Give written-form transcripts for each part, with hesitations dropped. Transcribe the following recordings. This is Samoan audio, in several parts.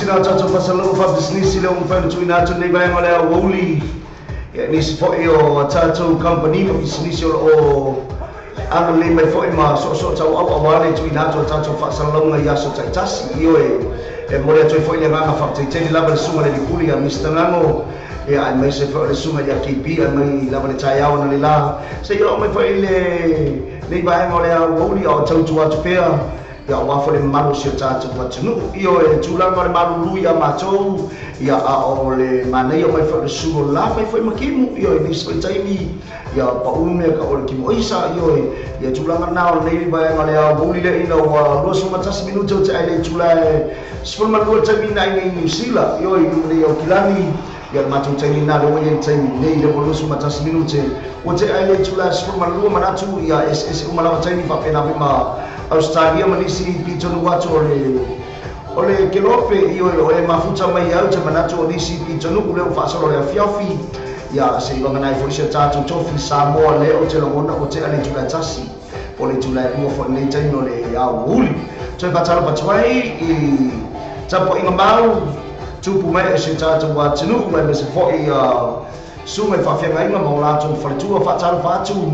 Nisi na tatou faasalalau faapisinisi lea ua mafai ona tuuina atu lenei vaega o le aoauli. Ia nisi foi o tatou kamupani ma pisinisi o loo agalelei mai foi ma soosoo tauau aua le tuuina atu o tatou faasalalauga i aso taitasi. Ioe, e momoli atu ai foi le agaga faafetaitele lava le susuga i le Lipuli ia Mr Gago, ia aemaise foi o le susuga ia KB ae mai lava le taeao na le la seia oo mai foi lenei vaega o le aoauli a o tautua atu pea, ia aua foi le mamalu o si o tatou atunuu. Ioe, tulaga o le malulu ia matou, ia a o le manaia mai foi o le sulo la fai foi ma kimu. Ioe, nisi foi taimi ia pau mea ka o le kimo isa. Ioe, ia tulaga na o lenei vaega o le aoauli le ina ua 21 minute o te ai le itula e 12 taimi na ai nei Niu Sila. Ioe, i luma nei Aukilani, ia le matou taimi na le ua iai taimi nei le ua 21 minute ua te ai le itula e 12. Manatu ia eseese uma lava taimi faapena foi ma Australia ma nisi pitonu atu o le kelope. Ioe, o e mafuta mai au te manatu o nisi pitonuu lea ua faasolo le afiafi, ia se i vaganai foi si o tatou tofi Samoa lea o te lagona o tea le itula e 1 po o le itula e 2 foi lenei taimi o le aoauli. Toe faatalofa atu ai i tapuaiga mau tupu mai o si o tatou atunuu aemaise foi susuga i faafeagaiga ma o latou faletua. Faatalofa atu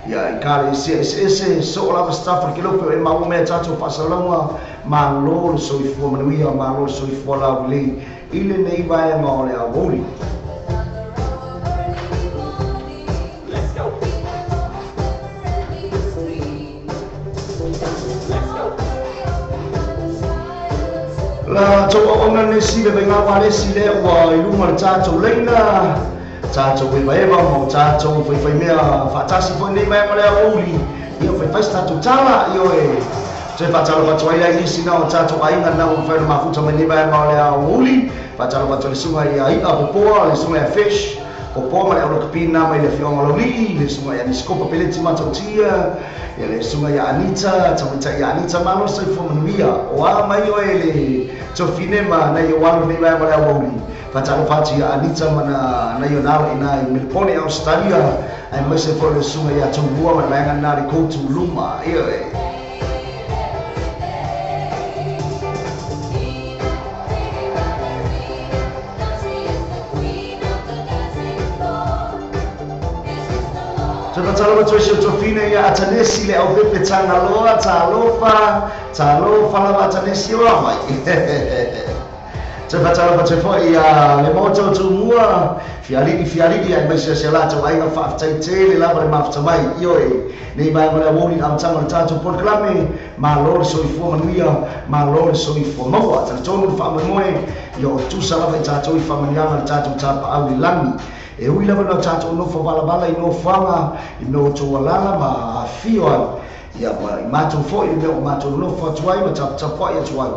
ia i kalesia eseese soo lava staff o le kelope o e maua mea tatou faasalalauga. Malo le soifua manuia, malo le soifua laulelei i lenei vaega o le aoauli. Let's go. Let's go. La tou auauna nesi le vaigaua lesi lea ua i luga le tatou leina tatou evaeva ma o tatou faifaimea faatasi foi nei vaega o le aoauli. Ia faifai se tatou tala. Ioe, toe faatalofa atu ai lai nisi na o tatou aiga na ua mafai ona mafuta mai nei vaega o le aoauli. Faatalofa atu le susuga ia I'a Popoa, le susuga ia Fish Popoa ma le aulakapina mai le afioaga o Laulii, le susuga ia Nisikopa Peleti Matautia, ia le susuga ia Anita Tamaitai ia Anita. Malo le soifua manuia o a mai oe le tofine ma nai o alu nei vaega o le aoauli. Faatalofa atu ia Anita ma na nai o nalo ina i Melbourne, Australia, aemaise foi le susuga ia Tumua ma le vaega na le Koutu Luma. Ioe. Toe faatalofa atu ai si o tofine ia Atanesi le aupepe Tagaloa. Talofa, talofa lava Atanesi o a mai. Toe faatalofa atu ai foi ia le maota o Tumua, fialii fialii aemaise o se latou aiga. Faafetai tele lava le mafuta mai. Ioe, nei vaega o le aoauli amataga o le tatou polokalame. Malo le soifua manuia, malo le soifua maua. Talitonu le faamoemoe ia o tusa lava i tatou i faamanuiaga le tatou tapaau i lagi. E ui lava na tatou nofo valavala i nofoaga i mea o tou alala ma afio ai, ia ma i matou foi i mea o matou nofo atu ai ma taputapuai atu ai,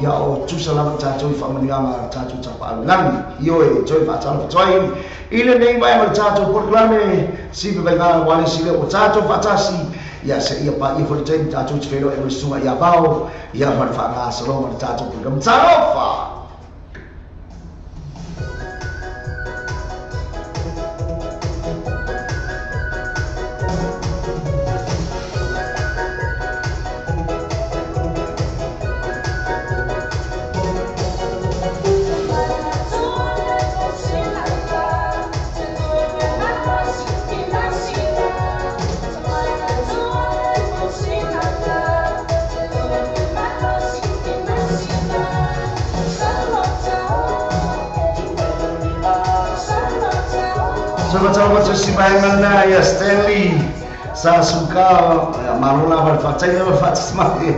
ia o tusa lava i tatou i faamanuiaga le tatou tapaau i lagi. Ioe, toe faatalofa atu ai i lenei vaega o le tatou polokalame sive vaiga ualesi lea ua tatou faatasi, ia seia paia foi le taimi tatou te feiloai ma le susuga ia Vao, ia ma le faagasologa o le tatou polokalame. Talofa. Sama-sama si vaega ia Stanley sa suka malo lava le faataina le faatasmai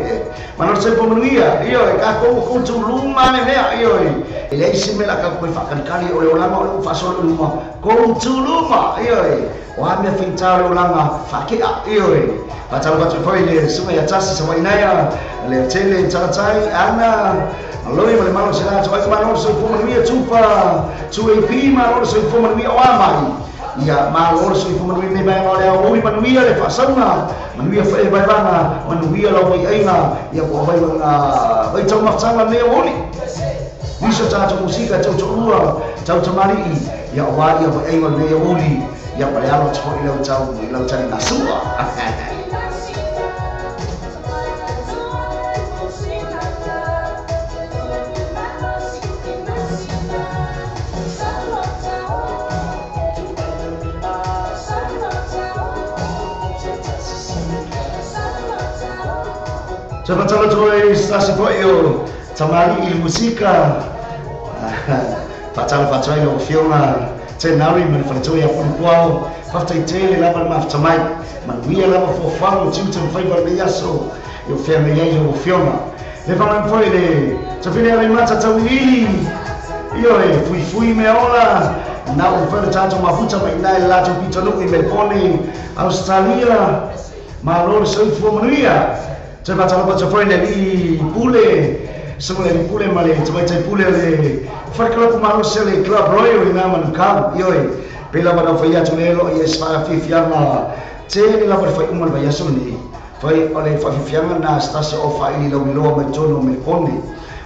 malo le soifua manuia. Ioe, kakou kou luma le mea. Ioe, e leai se mea la ka koe faakalikali o le olaga o le ua faasolo i luma kou tuluma. Ioe, o a mea faigata o le olaga faakea. Ioe, faatalofa atu foi le susuga ia Tasi Savainaia le tele talatai ana loi ma le malo se latou ai. Malo le soifua manuia Tupa 2AP, malo le soifua manuia o a mai. Ia malo le soifua manuia nei vaega o le aoauli. Manuia le faasauga, manuia foi le vaevaga, manuia lau vaiaiga, ia po o vaivaga vaitaumafataga nei aoauli. Nisi o tatou musika tautoalua tautamalii, ia aua ia vaiaiga o lenei aoauli, ia ma le alo atu foi lau tau lau taligasua. Toe faatalo atu foi i se tasi foi o tamalii i le musika. Faatalofa atu ai lau Afioga Tenari ma le faletua ia Pulipuao. Faafetai tele lava le mafuta mai. Manuia lava fuafuaga o tiute ma faiva o lenei aso e o feagai ai lau Afioga. Le faamaoni foi le Tafili Aleimata Tauiliili. Ioe, fuifui mea ola, na ua mafai ona tatou mafuta mai i ina i le latou pitonuu i Melbourne, Ausetalia. Malo le soifua manuia. Toe faatalofa atu foi i le alii pule, susuga i le alii pule ma le tamaitai pule o le fale kalapu malosi o le Club Royal i ina Manukau. Ioe, pei lava ona fai atu le elo i ai se faafiafiaga tele lava le faaiuga o le vaiaso lenei. Fai o le faafiafiaga lena a se tasi o aufaaili lauiloa mai totonu o Melebone.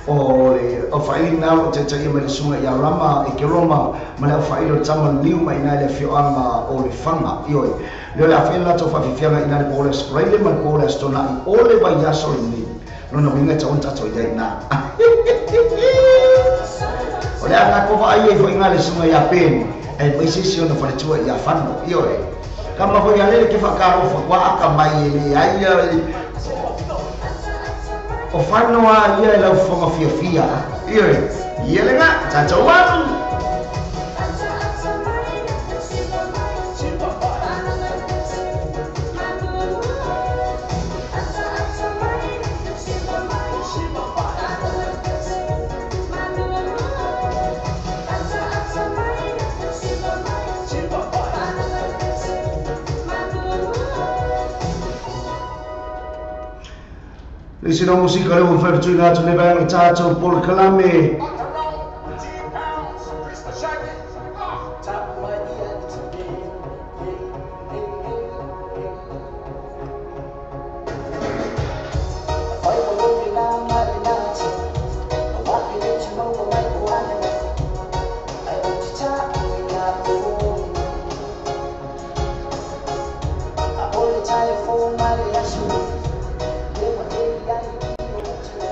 O le aufaaili lena o lo o taitaia mai le Susuga ia Rama Ekeroma ma le aufaaili o le Tama Liliu mai i ina i le afioaga o Lefaga. Ioe, lea o le a fai le latou faafiafiaga i ina i le po o le Aso Faraile ma le po o le Aso Toonai o le vaiaso lenei. Lona uiga e tatau ona tatou i ai i ina. O le a tatou vaai ai foi i ina i le Susuga ia Ben aemaise si ona faletua ia Fano. Ioe. Kama foi a lele ke whakaalofa kua aka mai e le ai ia o whano a ia e lau whanga fiafia. Ioe, ia le ngā, tātou atu. Le isi nau musika lea ua mafai ona tuuina atu lenei vaega i le tatou polokalame.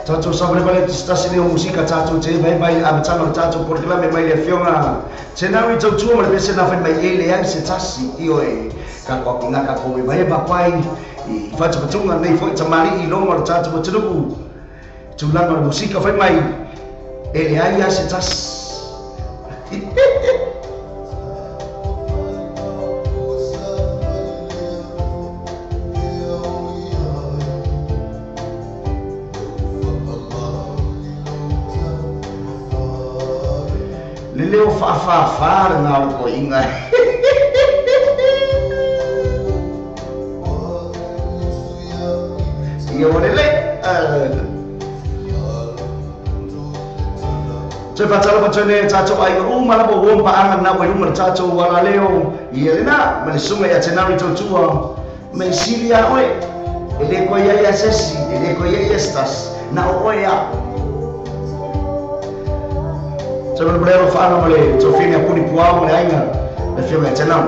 Tatou savalevale se tasi nei o musika tatou te vaivai i le amataga o le tatou polokalame mai le Afioga Tenau i tautua ma le pese na fai mai e leai se tasi. Ioe, ka koa ki nga ka koe vaeva koai i whatupatuga nei foi tamalii i loma o le tatou atunuu. Tulaga o le musika fai mai e leai a se tasi. Le leo whaawhaawha le ngā o inga. Ia o lele. Toe whātalo whātau nei tātou ai o uma lava o paanga nā wai uma le tātou wala leo. Ia le nā, ma le sunga ia te nari tautua. Me sili a oe. E le koe ia ia sesi, e le koe ia ia stas. Na o oe a. Toe mele alo whaanga ma le tofine a puni puao ma le ainga. Le whionga e te nau.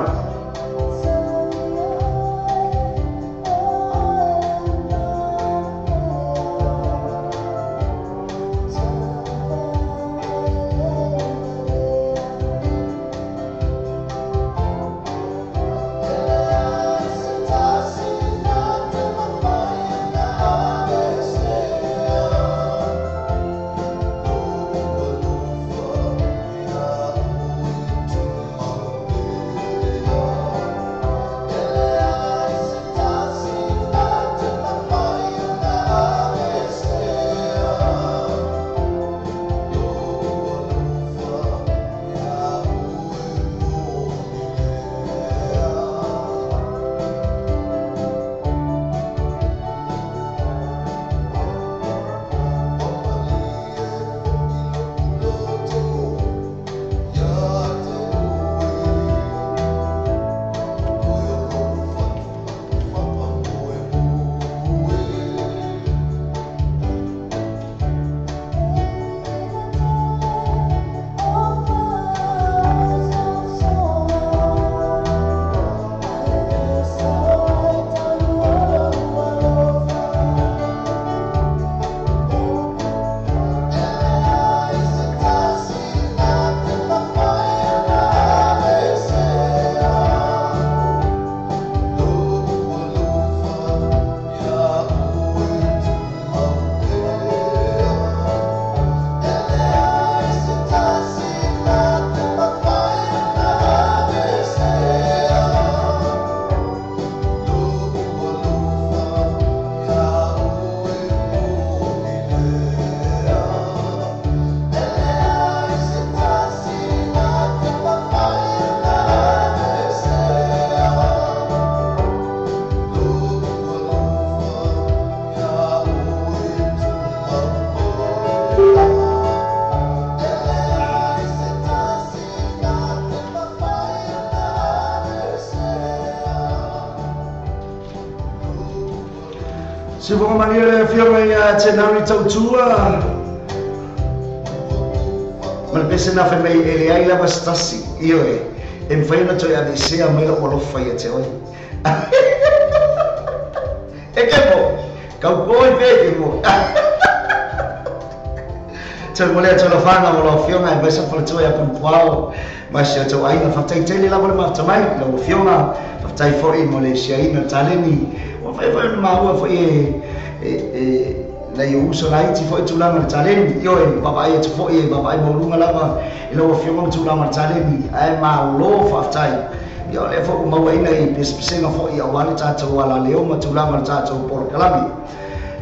Sifoga malia le afioga ia Tenari Tautua ma le pese na fai mai e leai lava se tasi ioe e mafai ona toe aveesea mai la'u alofa ia te oe e kepo kaukoi pe ke mo toe mo lea tolofaga mo lau afioga e maisa faletua ia punupuao ma si o tou aiga faafetaitele lava le mafuta mai lau afioga faafetai fo'i mo le siaina le taleni ua fai foi ona maua fo'i e nai o uso laiti fo'i tulaga le taleni ioe vaavaai atu fo'i e vaavaai maualuga lava i lau afioga ma tulaga le taleni ae malo faafetai ia o lea fo'i ua mauaina i pesepesega fo'i auā le tatou alaleo ma tulaga le tatou polokalame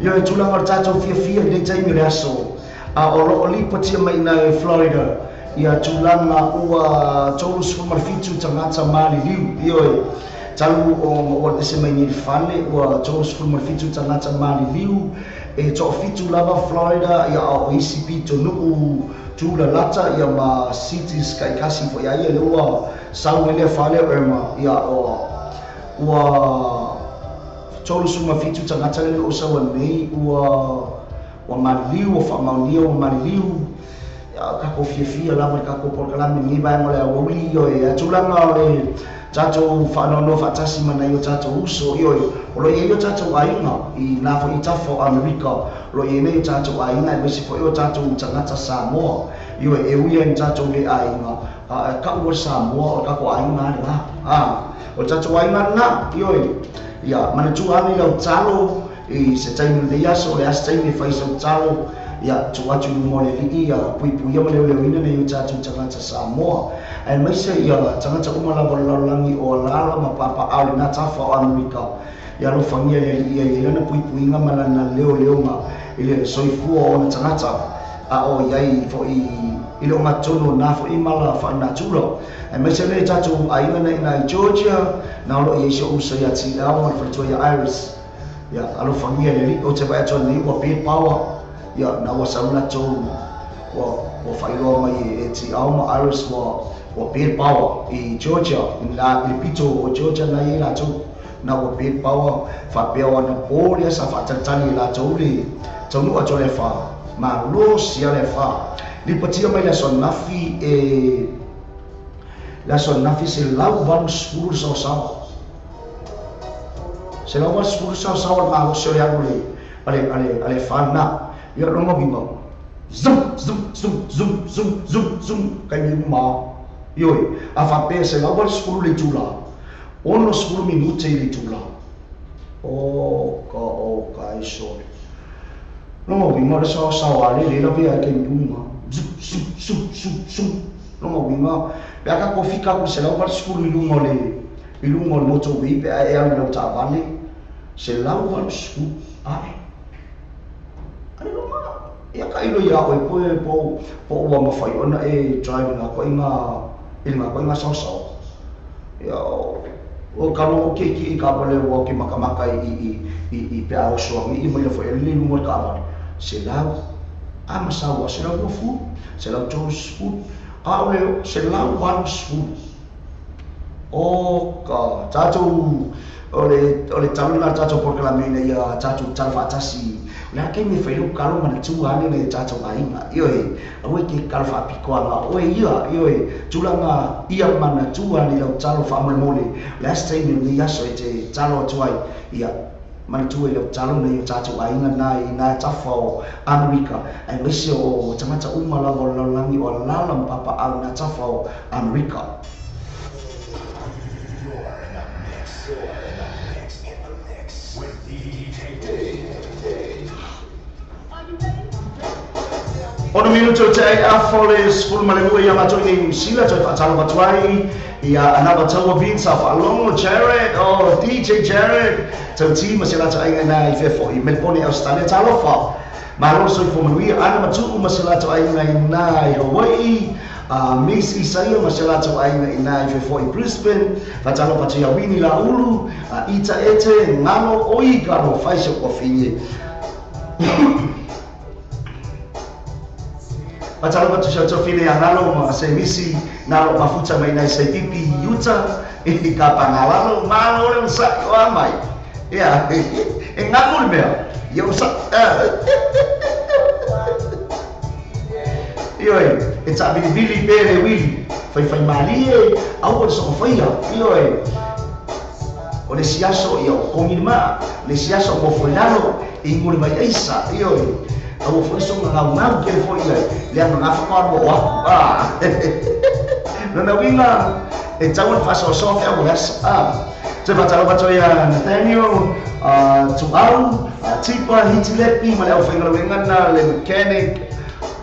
ioe tulaga o le tatou fiafia i lenei taimi o le aso a o lo'o lipotia mai ina i Florida ia tulaga ua 37 tagata maliliu ioe talu o ua ese mai nei le fale ua 37 tagata maliliu e to'afitu lava Florida ia o isi pitonu'u tulalata ia ma cities kaikasi fo'i ai le ua sau ai lea fale o Irma ia o ua 37 tagata le o sau nei ua maliliu ua faamaonia ua maliliu ia takou fiafia lava le takou polokalame lenei vaega o le aoauli ioe a tulaga o le tatou faanoanoa faatasi ma nai o tatou uso ioe o lo i ai o tatou aiga i nā fo'i tafa o Amerika o lo i ai nei o tatou aiga aemaise fo'i o tatou tagata Samoa ioe e ui ai ma tatou le aiga a ka'u o le Samoa o le takou aiga a lena a o le tatou aiga lena ioe ia manatua ane i lau talo i se taimi o lenei aso o le a se taimi e fai sau talo ia tuu atu i luma o le alii ia puipuia ma leoleoina nai o tatou tagata Samoa aemaise ia tagata uma lava o le lalolagi o alala ma papaao lena tafa o Amerika ia alofagia le alii ia iai lana puipuiga ma lana leoleoga i le soifua o ona tagata a o iai fo'i i le ogatotonu o na fo'i mala faalenatura aemaise le tatou aiga na ina i Georgia na o loo iai si o'u uso ia TL ma le faletua ia Iris ia alofagia le alii ou te vaai atu nei ua bad power ia na ua sau latou ua faailoa mai e TL ma Iris ua bad power i Georgia i la i le pito o Georgia na iai latou na ua bad power faapea o ana po lea sa faatalitali e latou le taunuu atu o le afa malosi a le afa lipotia mai le aso anafi e le aso anafi 180 le saoasaoa 180 saoasaoa le malosi o le alu ale afa lena ia lona uiga zum zum zum zum zum zum zum kaimi uma ioe a faapea 180 le itula 60 minute i le itula o ka o ka sole lona uiga o le saoasaoa le le lavea ai kaimi uma zum zum zum zum zum lona uiga pe a tatou fika atu le 180 i luga o le i luga o le motorway pe a e alu i lau taavale 180 ae ale loma ia tailo iā oe poe po ua mafai ona e drive i ngā koʻiga i ngā koʻiga saosaoa ia o ka logo keiki i ka wale ua ke makamaka i pe a oso angi'i mai la fo'i ale i luga o le taavale selau a masau a 120 130 a o le 180 o ka tatou o le talo lena tatou polokalame ina ia tatou talo faatasi o le a taimi e fai lau kalo manatua ane nai o tatou aiga ioe aua e ke kalo faapitoaga oe ia ioe tulaga ia manatua ane i lau talo faamolemole o le a se taimi o lenei aso e te talo atu ai ia manatua i lau talo nai o tatou aiga na i nā tafa o Amerika aemaise o tagata uma lava o le lalolagi o alala ma papaau i nā tafa o Amerika. You're in the mix. You're in the mix. In the mix with DJ Dave. Dave. Ono minute o te ai afa o le 12 ia matou i nei Niu Sila toe faatalofa atu ai ia Anava Taua Vince a faalogo Jared o DJ Jared tauti ma se latou aiga ina i fefo'i Melbourne Australia talofa malo le soifua manuia Ana Matu'u ma se latou aiga ina i Hawaii a Miss Isaia ma se latou aiga ina i fefo'i Brisbane faatalofa atu ia Wini Laulu a Ita Ete Galo oi galo fai se uafine Faatalofa atu si au tofine ia Galo ma se misi na lo mafuta mai nai se pipi i uta i ka pangalalo malo le masa'i o a mai ia e ngaku le mea Ia o sa Ioe, e taabilibili pe le uili faifaimalie aua le so'ofaia. Ioe, o le isi aso ia o kogi le maa, le isi aso o mofo i lalo e igu le mai aisa. Ioe, aua fo'i sogagaugau kele fo'i ai le agagafa ma alu o'o aku a lona uiga e tau le faasoasoa feau o le aso a. Toe faatalofa atu ia Nathaniel Tuau Tipa Hitilepi ma le aufaigaluega na le mechanic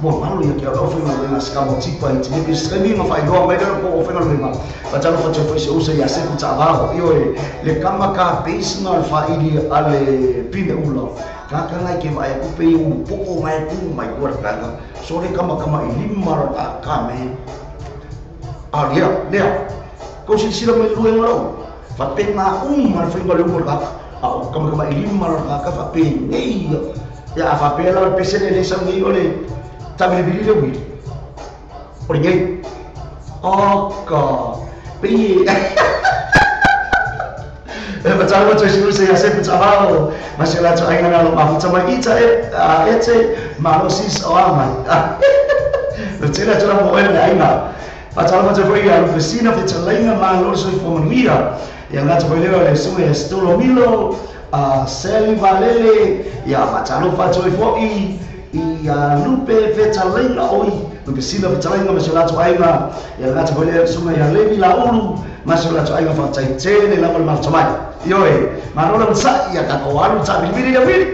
mo malo ia ke au aufaigaluega sa mo Tipa Hitilepi se ma faailoa mai le po aufaigaluega. Faatalofa atu foi se usa ia Seku Taavao. Ioe, le kama ka peisi o le faaili a le pine ula kakangai ke vaai aku pe u po'o mai ku mai kua kaka so le kama kama i lima ro ka ka me a lea lea ko silasila mai lue ngalo faapega uma le faiga o le umu o le kaka a o kama kama i lima ro kaka faapenei ia a faapea la o le pese le le sau nei o le tavilivili le uili o le nei aka pei e fatalofa atu i se ia se tavao ma se latou aiga na lo mafuta mai ita e ete malo sis o a mai le tele atu la mo le aiga. Fatalofa atu foi ia Lufesina fetalaiga malo le soifua manuia ia gata foi lea o le suga ia Stolo Milo Seli Valele ia fatalofa atu ai fo'i ia Lupe fetalaiga oi Lupesina fetalaiga ma se latou aiga ia gata foi lea suga ia Levi Laulu ma se latou aiga faataitele lava le mafuta mai. Ioe, malo le masa'i ia tatou alu tavilivili le uili.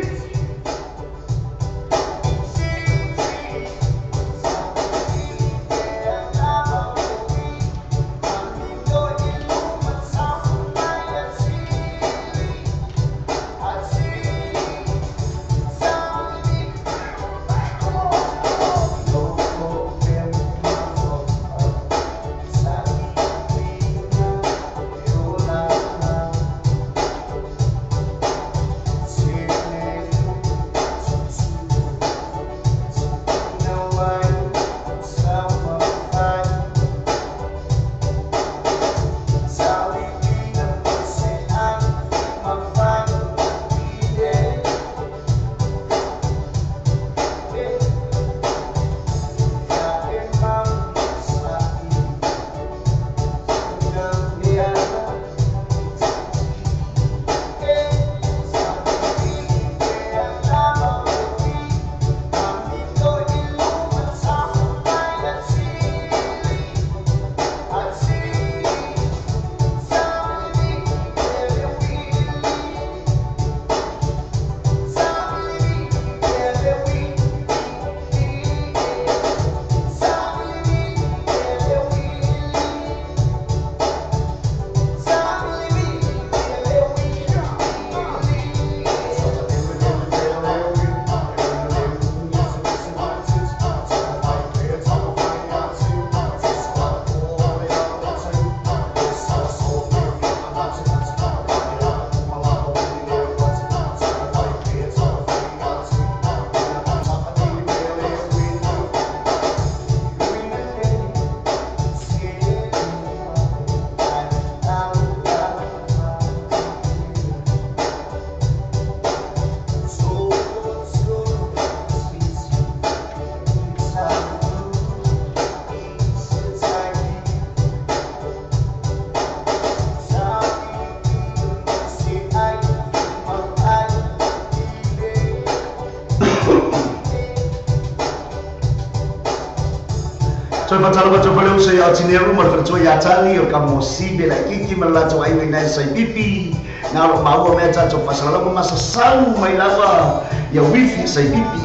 Toe fatalofa atu foi le uso ia Tineru ma le faletua ia Tali o ka mosibe la kiki ma le latou aiga ina e saipipi na o lo maua mea tatou faasalalauga masasau mai lava ia wifi saipipi.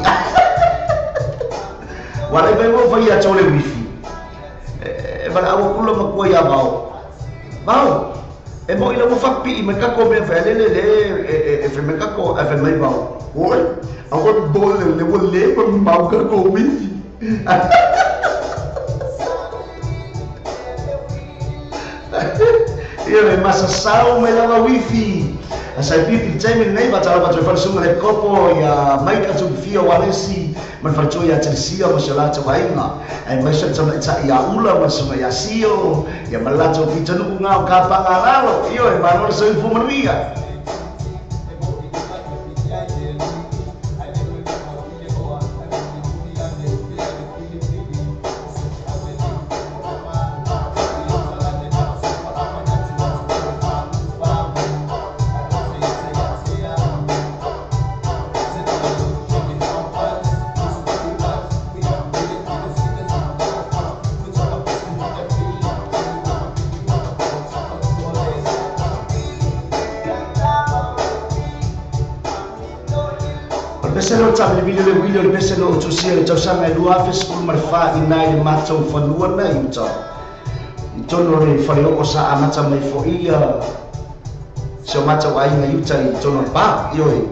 Ua le vai mo fai ia tou le wifi e valaau aku la makua ia vao vao e mo'i lau faapipii mai kako mea faelele le e fai mai kako ae fai mai vao oi aua bole le ua lē ma mau kako wifi. Ia e masasau mai lava wifi a saipipi le taimi lenei fatalofa atu ai foi le suga le kopo ia Maika Tupifia Walesi ma le faletua ia Telesia ma se latou aiga ae mai se le tamaita'i ia Ula ma le suga ia Sio ia ma le latou pitanu'u gao kapagalalo. Ioe, malo le soifua manuia. pese leo tavilivili le uili o le pese na ou tusia i le tausaga e 2014 i na i le matou fanua na i uta i tonu o le faleoo sa amata mai fo'i ia si o matou aiga i uta i tonu o le pa ioe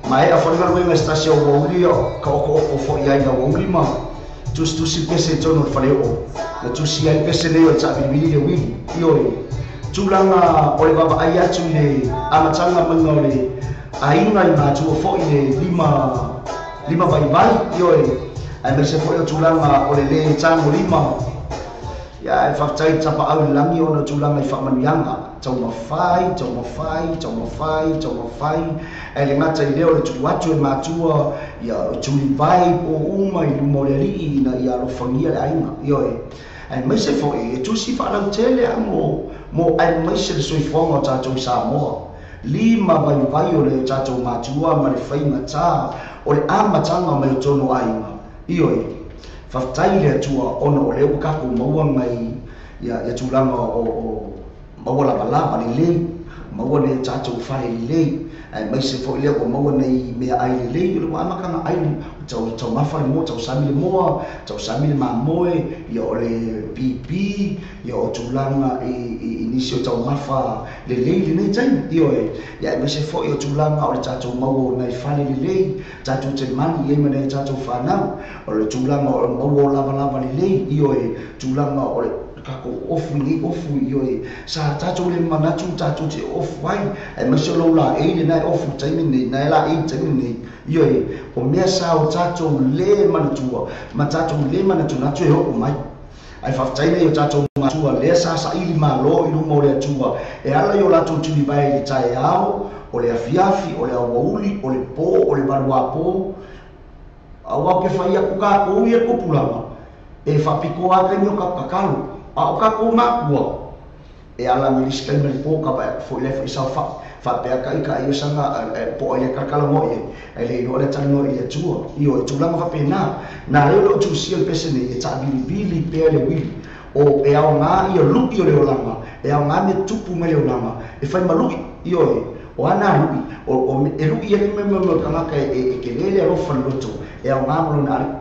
maea fo'i galuega i se tasi o uauli ka okooko fo'i ai auauli ma tusitusi pese i tonu o le faleoo na tusi ai pese nei o le tavilivili le uili ioe tulaga o le vaavaai atu i le amataga maiga o le aiga i matua fo'i le lima vaivai ioe aemaise fo'i o tulaga o le lē tagolima ia e faafetai tapaau i le lagi ona o tulaga i faamanuiaga taumafai taumafai taumafai taumafai ae le gata i lea o le tuu atu e matua ia o tulivai po uma i luma o le alii ina ia alofagia le aiga ioe aemaise fo'i e tusi faalautele a mo aemaise le soifuaga o tatou i Samoa lima vaivai o le tatou matua ma le faigatā o le amataga mai o tonu aiga ioe faafetai le Atua ona o lea ua tatou maua mai ia tulaga o maua lavalava lelei maua le tatou fale lelei aemaise fo'i lea ua maua nei meaai lelei o le ua amataga ai taumafa le moa tausami le moa tausami le mamoe ia o le pipi ia o tulaga i nisi o taumafa lelei lenei taimi ioe ia aemaise fo'i o tulaga o le tatou maua o nai fale lelei tatou te mani i ai ma nai tatou fanau o le tulaga o le maua o lavalava lelei ioe tulaga o le tatou ofu i nei ofu ioe sa tatou le manatu tatou te ofu ai aemaise o lou laei lenā e ofu taimi nei na e laei taimi nei ioe o mea sa o tatou lē manatua ma tatou lē manatunatu e oo mai ae faafetai nei o tatou matua lea sa saili mālō i luma o le Atua e ala i o latou tulivae i le taeao o le afiafi o le auauli o le pō o le valuapō auā ke fai aku kākou ia kopulaga e faapikoa a taimi o kakakalo a o kākou makua e ala mai le isi taimi le pō ka fo'i le fo'i saofa'i faapea kaʻikaʻi o saga po'o ai le kalakalago'i ai le iloa le talanoa i le Atua ioe tulaga faapenā na lea o loo tusia le pese nei e tavilivili pea le uili o e aogā ia lu'i o le olaga e aogā mea tupu mai le olaga e fai ma lu'i ioe o ana lu'i o e lu'i ai mea o le tagata e kelē le alofa le loto e aogā ma lona ali'i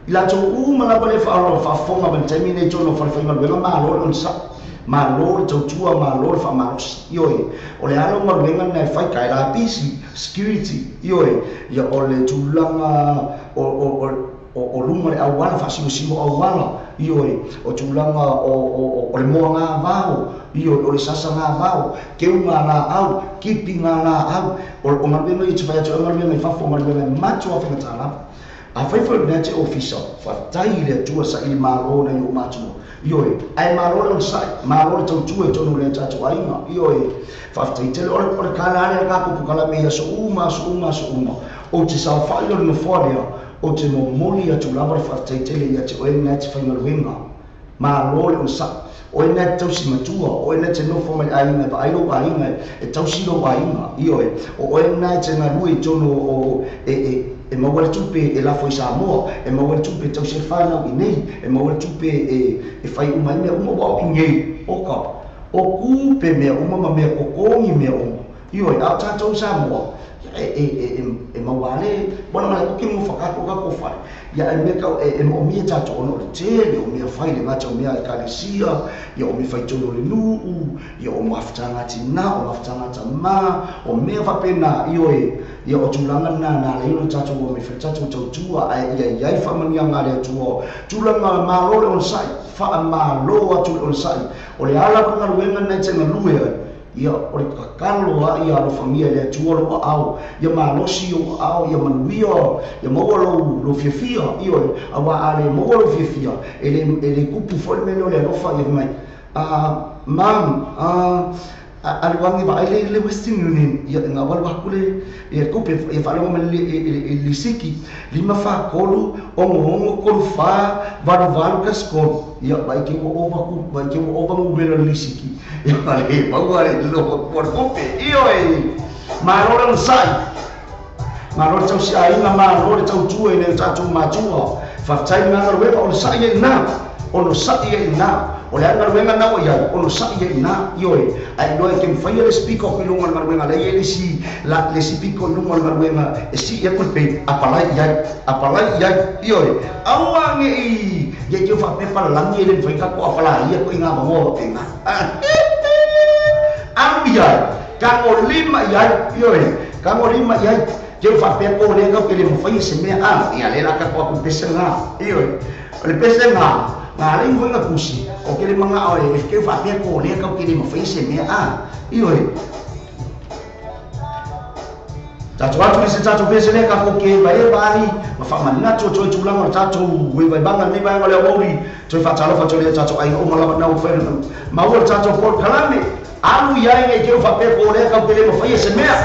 i latou uma lava le faafofoga ma le taimi nei tonu o falefaigaluega malo le onosa'i malo le tautua malo le faamalosi ioe o le ala o galuega lena e fai ka e lapisi security ioe ia o le tulaga o luma le auala faasimosimo auala ioe o tulaga o le moagavao ioe o le sasagavao keuga laau kipiga laau o galuega ia te fai atu ai galuega i fafo o galuega e matua faigatā lava afai foi lena te ofisa faafetai i le Atua saili mālō nai ou matua ioe ae malo le onosa'i malo le tautua i tonu o le tatou aiga ioe faafetai tele o le kala lea tatou pukalame i aso uma aso uma aso uma ou te saofa'i o le nofoa lea ou te momoli atu lava le faafetai tele ia te oe lena e te faigaluega malo le onosa'i oe lena e te tausi matua oe lena e te nofo mai le aiga e vaai lou aiga e tausi lou aiga ioe o oe lena e te galue i tonu o e maua le tupe e lafo i Samoa e maua le tupe e tausi ai le fanau i nei e maua le tupe e fai uma ai mea uma ua o i nei oka o kupe mea uma ma mea kokogi mea uma ioe a o tatou i Samoa e maua le bona ma le kuki mo whakako ka ko whare ia e mea kau e moomia tatou ona o le tele o mea fai le gata o mea ekalesia ia o mea fai tonu o le nuu ia o mafutaga tinā o mafutaga tamā o mea faapena ioe ia o tulaga lena na ala ai ona tatou o mai fai tatou tautua ae ia i ai faamanuiaga a le Atua tulaga malo le onosa'i faamālō atu le onosa'i o le ala o le galuega lena e te galue ai ia o le kakalo a ia alofagia e le Atua lou aao ia malosi ou aao ia manuia ia maua lou fiafia ioe auā a le maua lou fiafia e le kupu fo'i le mea lea o le alofa ia mai mam alu age vaai le le Western Union ia e galu aku le ia kupe ia faalogo mai le lisiki 5 4 3 6 6 3 4 8 8 1 3 ia vai ke ua ova ku vai ke ua ova numera le lisiki ia le maua le lo por kupe ioe malo le onosa'i malo le tausiaiga malo le tautua i le tatou matua faafetai le galuega onosa'i ai ina onosa'i ai ina O le galuega na ua iai onosaʻi ai iinā ioe ae iloa e ke mafaia le isi piko aku i luga o le galuega lea iai le isi la le isi piko i luga o le galuega e sii aku le pei apalai iai apalai iai ioe aua neʻi ia te faapea palalagi e le mafai tatou apalaia toʻiga avanoa faapena alu iai tagolima iai ioe tagolima iai te faapea ko lea kau te le mafai se mea a ia le la tatou aku pese lena ioe o le pese lena na alai mafai na tusi o ke le manao e ke faapea ko lea kau te le mafai se mea a ioe tatou atu i se tatou pese lea tatou ke vaeva ai ma faamanatu atu ai tulaga o le tatou vaivaivaga lenei vaega o le aoauli toe faatalofa atu ai lea tatou aiga uma lava na ua fai maua le tatou polokalame alu i ai nei te faapea ko lea kau te le mafaia se mea.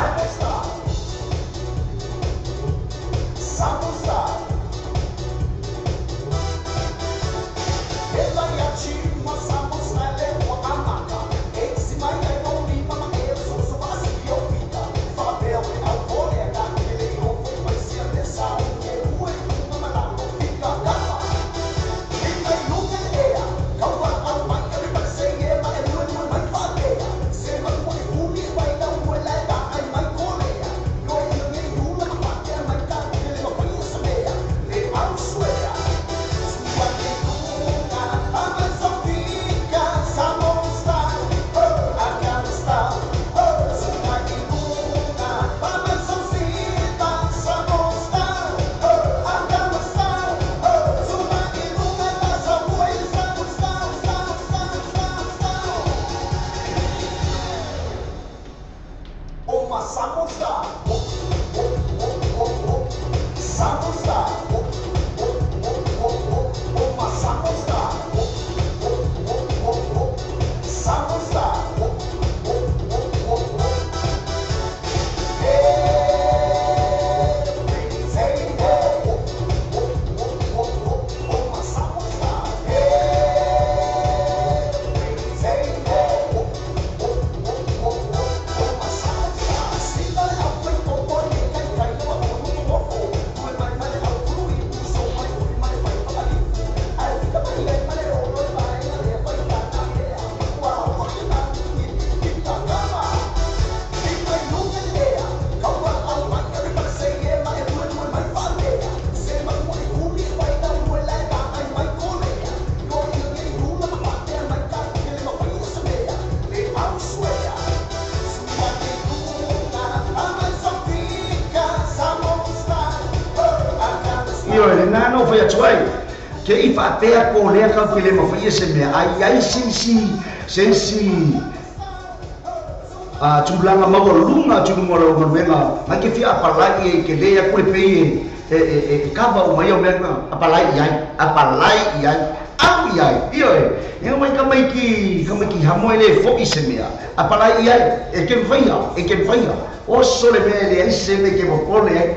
Ioe lena na ou fai atu ai ke i faapea ko lea kau ke le mafaia se mea ai ai se isi se isi a tulaga maualuga atu i luga o lau galuega mai ke fia apalai e ke le aku le pei e e e e kava uma ia o mea na apalai iai apalai iai alu iai ioe e mai ka mai ki ka mai ki hamoe le foʻi se mea apalai iai e ke mafaia e ke mafaia oso le mea e leai se mea ke popole ai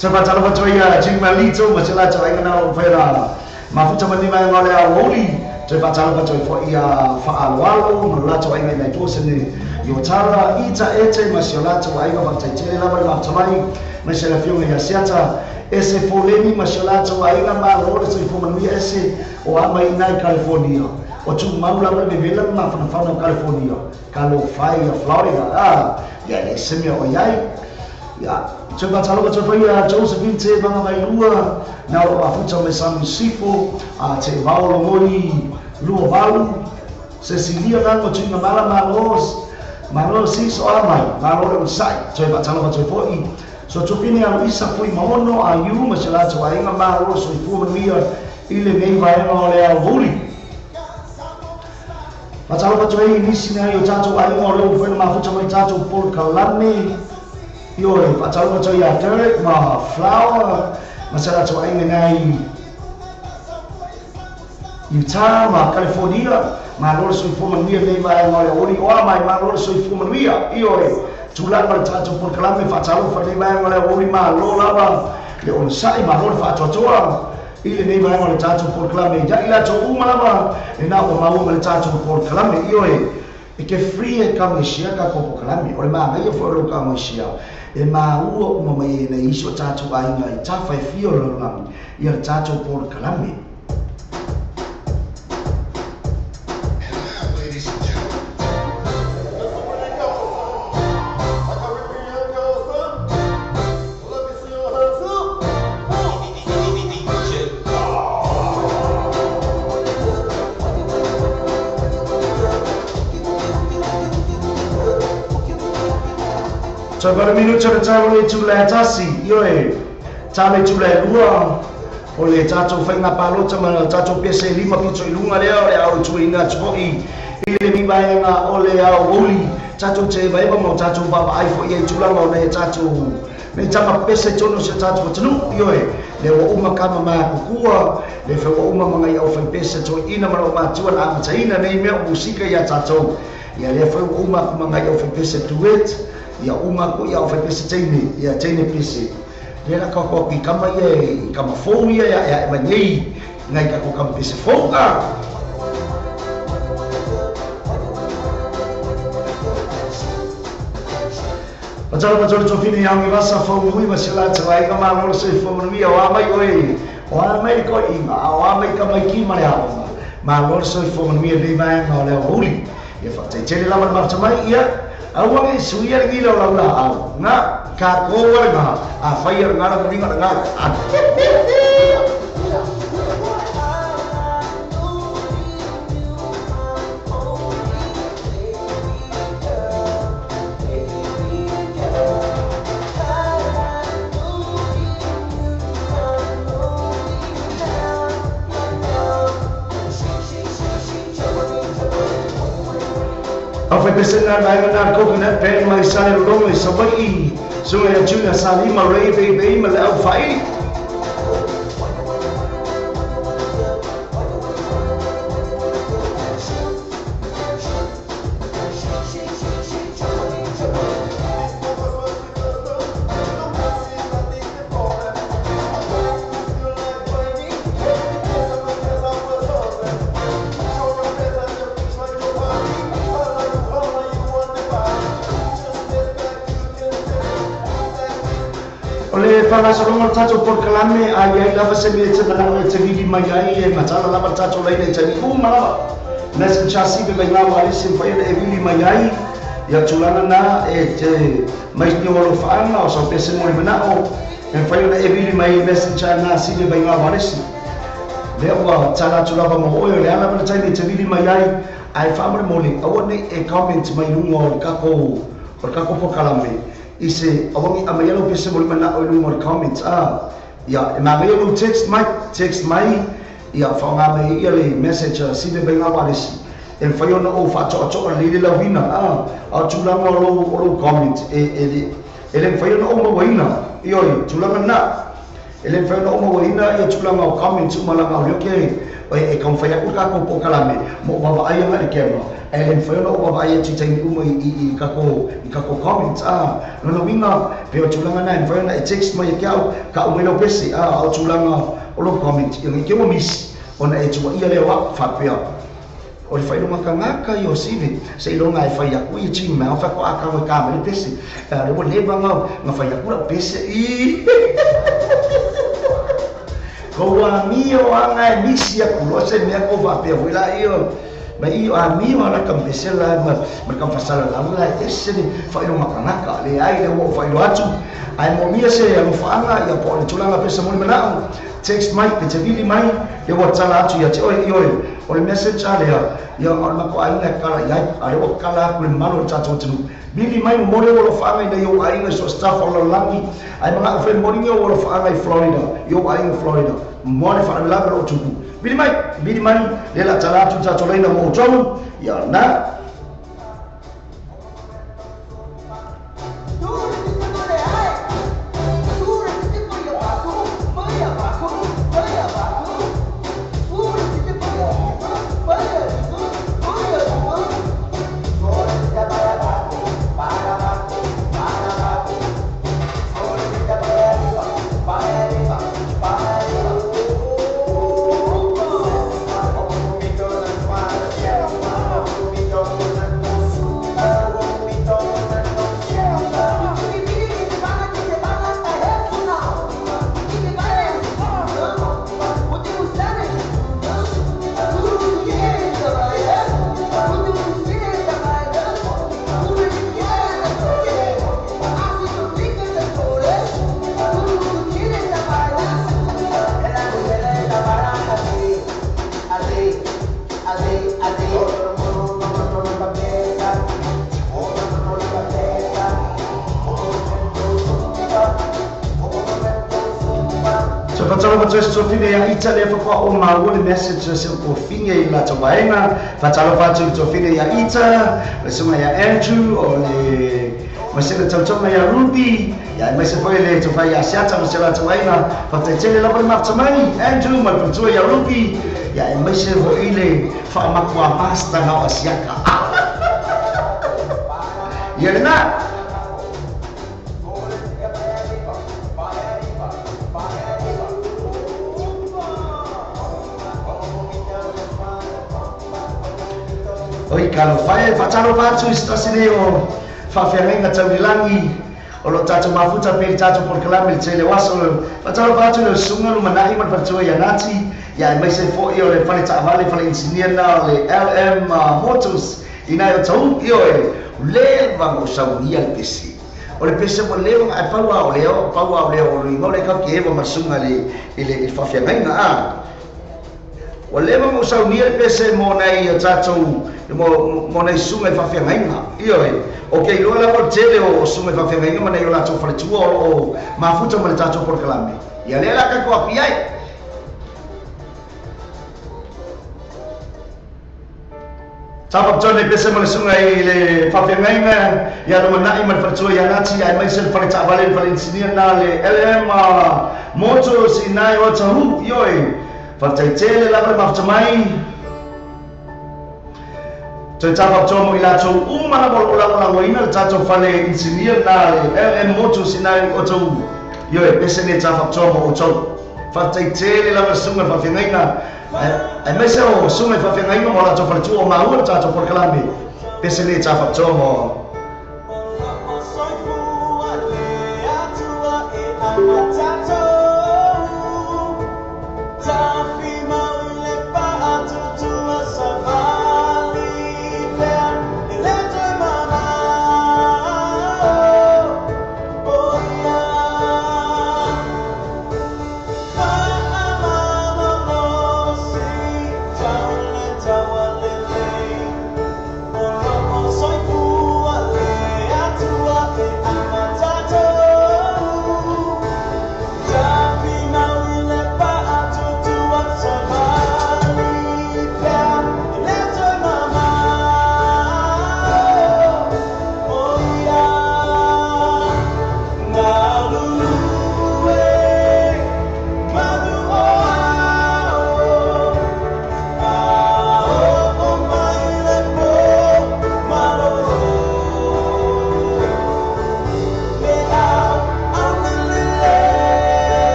Sa faatalofa atu ai ia Jim Malito ma se latou aiga na o mafai ona mafuta ma lenei vaega o le aoauli. Toe faatalofa atu ai foi ia Faaaloalo ma lo latou aiga i nai Dawson i Otara, Ita Ete ma si o latou aiga faataitele lava le mafuta mai mai se le afioga ia Seata Ese Foleni ma si o latou aiga malo le soifua manuia ese o a mai i nai California. O tumau lava le vevela ma mafanafana o California, Kalofai ia Florida. Ah, ia le se mea o iai. Ia, toe faatalofa atu ai foi ia Josephine Te Vagavailua, na o lo o mafuta mai Samu Sifo, a Te Vao Logoi 28, Cecilia Nago Tuiga Mala Malo, Malo Sis o a mai, malo le onosai, toe faatalofa atu ai foi So Tupine Aloisa Fui Maono a Iu ma se latou aiga malo le soifua manuia i lenei vaega o le aoauli. Faatalofa atu ai i nisi nai o tatou aiga o lea ua mafai ona mafuta mai tatou polokalame. Ioe, faatalofa atu ai ia Derek ma Flower ma se latou aiga nai Utah ma California. Malo le soifua manuia i lenei vaega o le aoauli. Oa mai, malo le soifua manuia. Ioe, tulai ma le tatou polokalame faatalofa i lenei vaega o le aoauli. Malo lava le onosai, malo le faatoatoa i lenei vaega o le tatou polokalame. Ia i latou uma lava lena ua maua ma le tatou polokalame. Ioe, e ke free e kaugaisia tatou polokalame. O le manaia foi o lou kaugaisia e maua uma mai ai nai isi o tatou aiga i tafa e fia o le lalolagi ia le tatou polokalame. So para minuto le talo le tula tasi ioe talo tula lua o le tatou fainga palota ma tatou pese lima pito i lunga lea o le au tuina atu i le mivaenga o le au oli tatou te vaeva ma tatou vaavaai foi ai tulaga o le tatou me tama pese tono se tatou tanu ioe le ua uma kama ma kukua le fe ua uma mangai au fai pese to ina ma lo matua na amataina nei mea o musika ia tatou ia le fe ua uma mangai au fai pese duet ia uma ko ia au fai pese teine ia teine pese le la ko ko ki kama ia i kama fou ia ia e mai ngai ka ko kama pese fou ka. Patalo patalo tofini au i vasa fau mui ma se la te vai ka malo se fau mui o amai oi o amai ko i ma o amai ka mai ki ma le ao ma lo se fau mui le vai ma le huli ia fa te tele la ma mai ia au ngi suia ngi lo la la au nga ka ko wa nga a fai nga la nga nga. Au fai pese na nai na coconut pen mai sale longo i Savaii sunga ia tuna salima ray baby ma le au fai. Le whangasalonga o tātou porkalame a iai lava se mea te mananga e te vili mai ai e matala lava tātou leina i tani uma lava. Nasa chasi pe mai ngā wale se mwhaina e vili mai ai ia tūlana nā e te maisni o alo whaanga o sau pese mo le manao e mwhaina e vili mai e messenger nā si pe mai ngā wale se. Lea ua tala atu lava mo oe o le ala mana taimi e te vili mai ai ai whaamare mole aua nei e comment mai lunga o le kako porkalame. I se awangi a mai alo pese mo le mana o lunga o le comments a ia e magai alo text mai ia whaonga mai ia le message a si me mai ngā waresi e mwhai ona o whaatoatoa le le lauina a a tūlanga o lo comment e le mwhai ona o mawaina i oi tūlanga nā e le mwhai ona o mawaina ia tūlanga o comments umalanga o leo ke e kaumwhai aku kako pōkalame mo wawa ai anga le kema e le mwhai ona o wawa ai atu taimi uma i kako comments a no winga pe o tūlanga nā e mwhai ona e text mai e ke au ka o mai pese a o tūlanga o lo comment i ngi ke mo miss ona e tua ia leo a whapea o le whailonga ka ngaka i o sive se ilonga e whai aku i chi mea wha ko aka wa ka mai pese le mo leva ngau nga whai aku la pese i ko wa mio anga e misi aku lo se mea ko whapea hui la iyo ma iyo a mio ala ka pese la ma ka fasala la la ese ni whailonga ka ngaka le ai le wo whailo atu ai mo mia se alo whaanga ia po le tūlanga pese mo le manao text mai pe te vili mai le ua tala atu ia te oi i oi o le message a lea ia o le mako aina kala iai a le ua kala aku le malo le tātou tanu vili mai mo le ua whaanga ina i o aina so staff o lalagi ai mga au whenmoringi o ua whaanga i Florida i o aina Florida mo le whaanga o tupu vili mai le la tala atu tātou leina mo o tau ia na. Bye. Fatalofa atu ai se tuafine ia Ita lea faatoa ou maua le message a si ou tuafine i le latou vaega. Faatalofa atu i le tuafine ia Ita, le susuga ia Andrew, o le aemaise le tautoga ia Ruby, ia aemaise foi le tofa ia Asiata ma si o latou aiga. Faafetai tele lava le mafuta mai, Andrew ma le faletua ia Ruby, ia aemaise foi le faamatua pasta na o Asiata. Ia lena. Oi, talofa e, faatalofa atu i se tasi nei o faafeagaiga tau i le lagi o lo o tatou mafuta pea i le tatou polokalame i le tele o aso. Faatalofa atu i le Susuga Lumanai ma le Faletua ia Nati, ia aemaise foi o le fale taavale, fale inisinia lena o le LM Motors i nai o Tauu. Ioe, leva ona ou saunia le pese. O le pese ua leva ona ae pau lava o lea, pau lava o lea o le igoa o lea tatou te eva ma le susuga i le faafeagaiga a. Ua leva ona ou saunia le pese mo nai a tatou, mo nai susuga i faafeagaiga. Ioe, ou te iloa lava o le tele o susuga i faafeagaiga ma nai o latou faletua o lo o mafuta ma le tatou polokalame. Ia lea la tatou api ai. Tapa Tone pese ma le susuga i le faafeagaiga ia Lumanai ma le faletua ia Nati aemaise le fale taavale le fale inisinia lena le LM Motors i nai o Tahu. Ioe, faafetai tele lava le mafuta mai. Toe tapa mo i latou uma lava o lo o lagolagoina le tatou fale inisinia lena le LM Motors i nai o Tahu. Ioe, pese nei tapa mo outou. Faafetai tele lava le susuga i le faafeagaiga aemaise o susuga i faafeagaiga ma o latou faletua o maua le tatou polokalame. Pese nei tapa mo.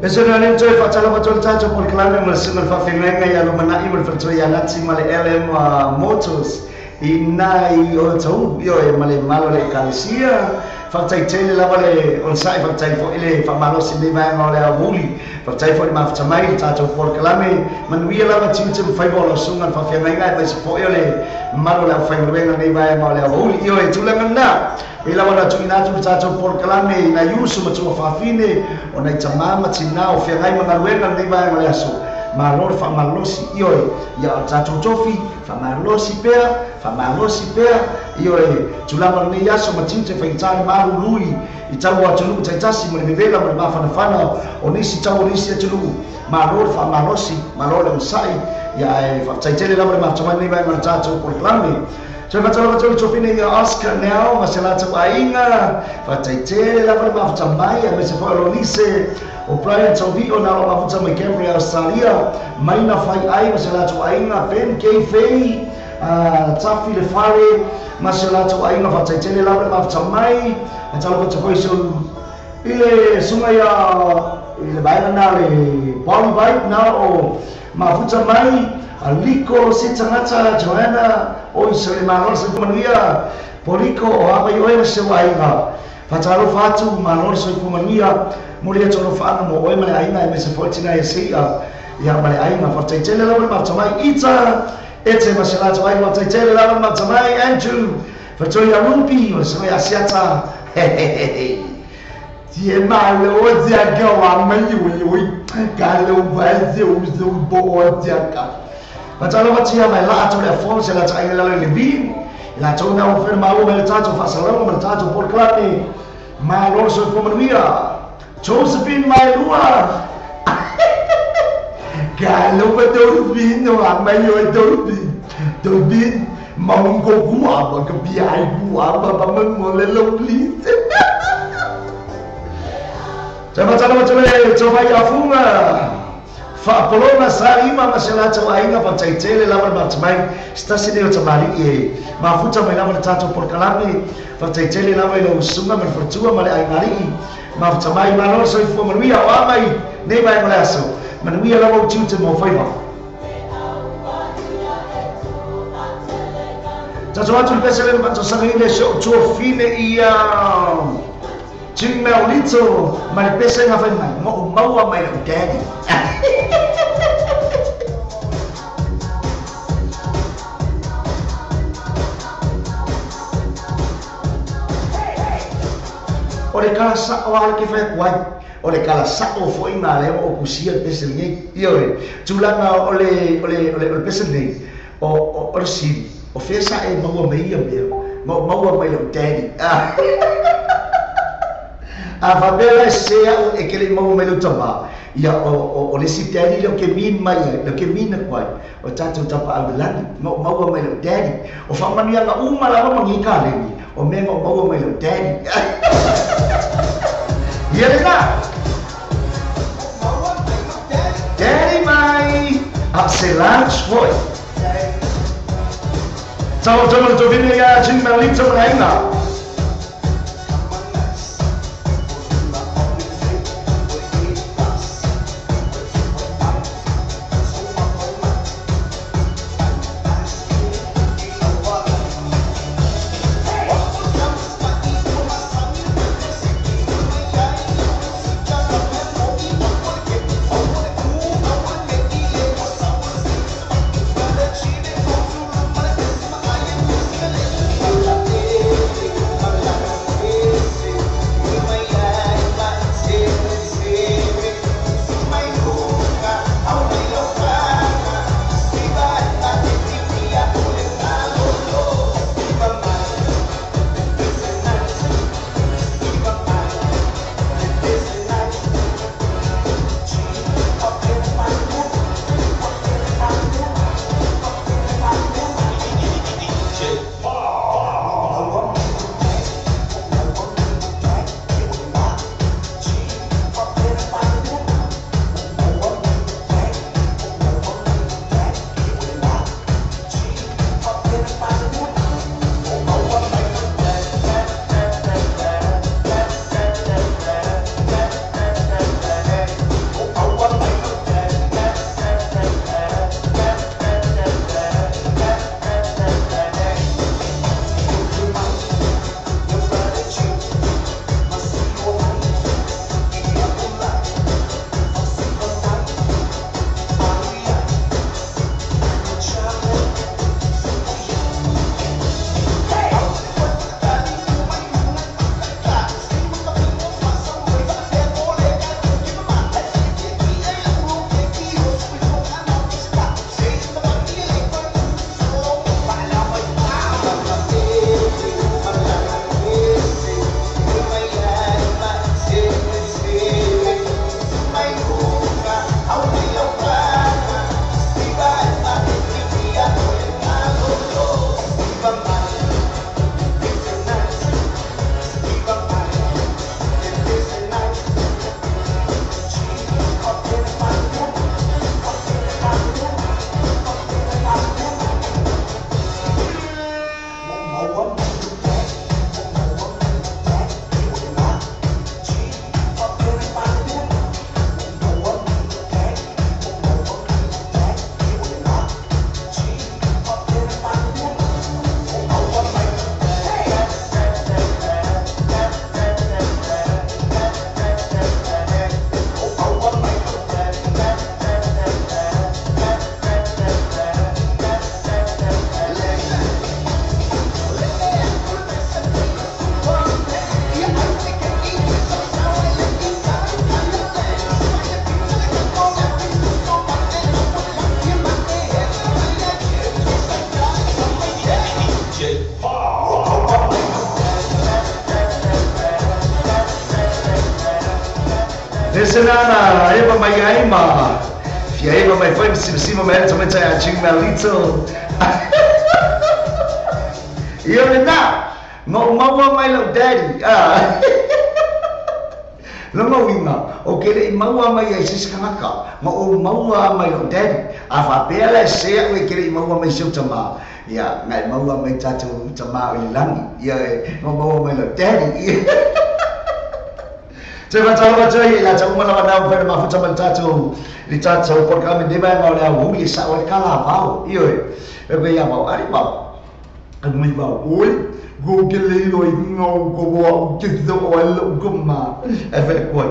Pese na le toe faatalofa atu le tatou polokalame ma le susuga le faafeagaiga ia lumanai ma le faletua ia Lati ma le LM Motors i nai o tau ioe ma le malo le ekalesia. Faafetai lava le onosai, faafetai foi le faamalosi lenei vaega o le aoauli, faafetai foi le mafuta mai le tatou polokalame. Manuia lava tiute ma faiva o lau susuga le faafeagaiga aemaise foi o le mamalu o le aufaigaluega lenei vaega o le aoauli. Ioe, tulaga lena pei lava na tuuina atu le tatou polokalame i nai uso ma tuafafine o nai tamā ma tinā o feagai ma galuega lenei vaega o le aso. Malo le faamalosi, ioe, ia o le tatou tofi, faamalosi pea, faamalosi pea, ioe, tulaga o lenei aso ma tiute faigata le malului i tau o atunuu taitasi ma le vevela ma le mafanafana o nisi tau o nisi atunuu. Malo le faamalosi, malo le onosai, ia ae faafetai tele lava le mafuta mai lenei vaega o le tatou polokalame. Toe faatalofa atu le tofine ia Oscar Neo ma se latou aiga, faafetai tele lava le mafuta mai aemaise foi o Lonise o Brian Tovio na o mafuta mai Canberra, Australia, Maina Fai Ai ma se latou aiga, Ben K Fei, Tafi le Fale ma se latou aiga, faafetai tele lava le mafuta mai. Faatalofa atu foi i le susuga ia i le vaega na le Body Bike na o mafuta mai Aliko se tagata Joanna o i se malo le soifua manuia Poliko o ava i oe ma se aiga. Faatalofa atu, malo le soifua manuia, momoli atu alofaaga mo oe ma le aiga aemaise foi tina e seia ia ma le aiga. Faafetai tele lava le mafuta mai Ita Ete ma se latou aiga, faafetai tele lava le mafuta mai Andrew Fatoia Rupi o le susuga ia Asiata. 姐妈了，我家个我没有有干了饭就就不我家个。 Faatalofa atu ia mai laa atu le afoa ma se latou aiga i lalo i le vin i latou na ua fena maua mai le tatou faasalauga ma le tatou polokalame. Malo le soifua manuia Josephine Maelua. Kalau Dolphin 我没有 Dolphin Dolphin 蒙过我个比爱我爸爸们我来弄please。 Toe faatalofa atu le tofai afuga faapolona salima ma se latou aiga, faafetai tele lava le mafuta mai. Se tasi nei o tamalii e mafuta mai lava le tatou polokalame, faafetai tele lava i lau susuga ma le faletua ma le aigalii mafuta mai. Malo le soifua manuia o a mai nei vaega o le aso. Manuia lava u tiute mo faiva. Tatou atu le pese le matasagaina se o tuafine ia Jim Melito ma le pese nga fai mai mo maua mai lau daddy. O le kala sa'o a le ke fai atu ai o le kala sa'o fo'i ma lea ma o kusia le pese lenei. Ioe, tulaga o le o le o le o le pese lenei o le sili o fea sa e maua mai ia mea ma o maua mai lau daddy. A faapea la e sese a'u e ke le'i maua mai lau tamā ia o le isi daddy lea o ke min mai ai lea ke min atu ai o tatou tapaau i le lagi ma o maua mai lau daddy o faamanuiaga uma lava ma gei kaleni o mea ma o maua mai lau daddy ia lena daddy mai a se lunch foi. Tau tau le tovine ia Jim Melito ma le aiga. Pese na eva mai ai ma fia eva mai foi sima mai tamaita ia Jing Melito. Ia le na no maua mai lau daddy. Longa uiga o ke leʻi maua mai ai se isi tagaka ma ou maua mai lou daddy. A faapea la e se aʻu e ke leʻi maua mai si ou tamā, ia na e maua mai tatou tamā o i le lagi, ia e ma maua mai lou daddy. Toe faatalofa atu ai ia tau uma lava na fai mafuta ma le tatou polokalame nei vaega o le aoauli e sao ai le kalavao. Ioe, e koe ia vao ali vao Mai vao oi go ke le ilo i ngau ko wa u ke so o lo ko ma. E fai koe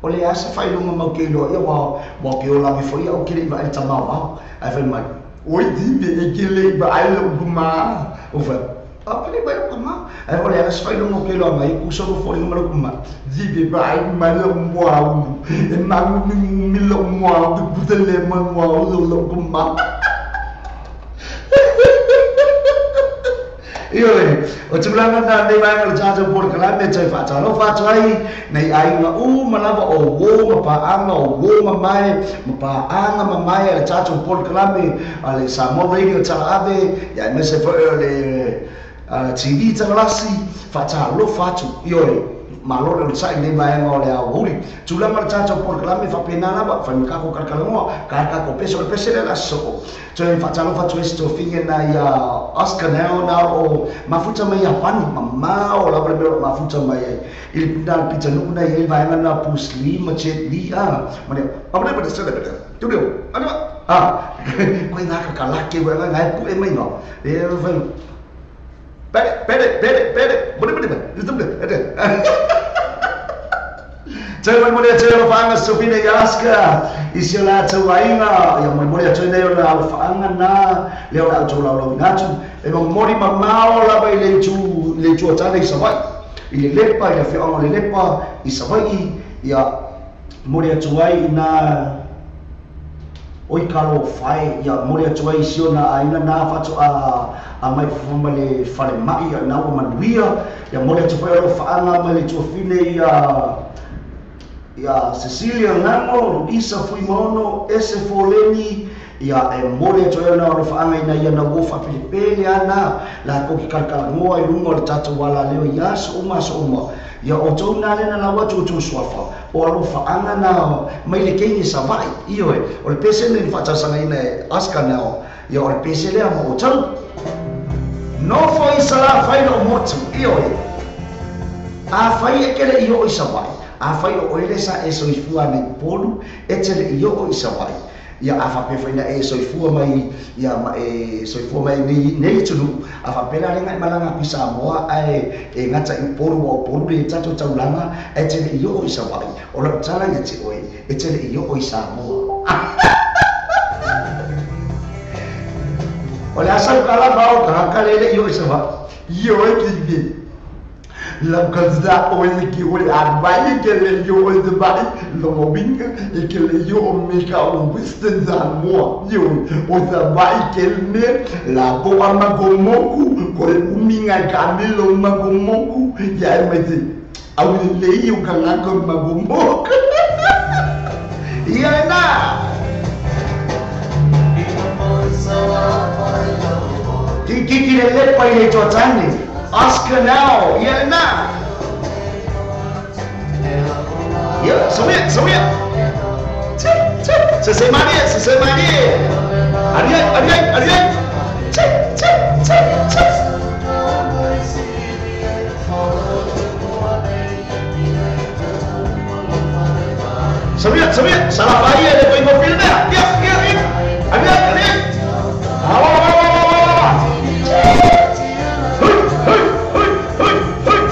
o le asa faailoga mau ke iloa ia ua ke olagi foi au ke leʻi vaai le tamā o vao. Ae fai mai Oi ti be e ke le ba ai lo ko ma. O fai a ke leʻi vaai lau kamā. Ae o le asa faailoga o ke iloa mai uso lo foliga ma lau kamā. Ti be ba ai ma lo mo au e ma mi mi lo mo au ku te le ma mo au lo lo ko ma. Ioe, o tulaga na nei vaega o le tatou polokalame toe faatalofa atu ai nei aiga uma lava o uō ma paaga o uō mamae ma paaga mamae a le tatou polokalame a le Samoa Radio Talaave ia aemaise foi o le TV Tagalasi faatalofa atu. Ioe, malo le onosai lenei vaega o le aoauli. Tulaga o le tatou polokalame faapena lava, fai ma kako kalakalanoa, ka kako pese o le pese lea le aso soo. Toe faatalofa atu ai se tofiga na ia Oscar Nao na o mafuta mai Iapani, mamao lava le mea o loo mafuta mai ai. I le na le pitanuu na i ai le vaega na Bruce Lee ma Jet Li a. Ma le a koe ngā kakalake koe ngā e pue mai ngā. E fai pere pere pere pere bole bole bole. Toe molemole atu ai alofaaga Sofina i Oscar i si o latou aiga. Ia molemole atu ai nei o le alofaaga na lea o le a outou laulauina atu. E momoli mamao lava i le itu le itu o tane i Savaii. I le Lepa, i le afioaga o le Lepa i Savaii, ia momoli atu ai ina oi kalofae, ia momoli atu ai i si ona aiga na faatoa a mai fofo ma le falemai ia na ua manuia. Ia momoli atu foi alofaaga mai le tuafine ia ia Cecilia Ngamo, Luisa Fuimaono, Ese Foleni, ia e momoli atu ai ona alofaaga ina ia na ua faapelepele ana lakou ki kalakalanoa i luga o le tatou alaleo i aso uma aso uma. Ia outou na lea na lau atu outou suafa o alofaaga na mai le keini Savaii. Ioe, o le pese lenei na faatalosagaina e Oscar Nao, ia o le pese lea ma outou. Nofo i Salafai lou motu. Ioe, afai e ke leʻi oo i Savaii, afai o oe le sa e soifua nei Upolu, e te leʻi oo i Savaii. Ia a faapea foi na e soifua mai ia ma e soifua mai nei nei atunuu, a faapea la le e malaga atu i Samoa ae e gata i Upolu ua o Upolu le tatou taulaga ae te leʻi oo i Savaii. O lau tala ia te oe, e te leʻi oo i Samoa. O le asa uka lava o tagata le leʻi oo i Savaii. Ioe ti be lau ka sa o le ki o le a mai ke le yo o le mai lo mo winga e ke le yo o me ka o Western Samoa yo o sa mai ke le la bo a ma ko moku ko le uminga ka me lo ma ko moku ya e me te au le le yo ka nga ko ma ko moku. Ia lena. Kikiki le lepa i le toatane. Oscar Nao, ia lena. Ia, sawia, sawia. Se se marie, se se marie. Ari ai, ari ai, ari ai. Tsi, tsi, tsi, tsi. Sawia, sawia, salafai e le koe mo mea. Ia, ia, ia. Ari ai, ari ai. Awa, awa, awa, awa, awa. Hui, hui, hui, hui, hui.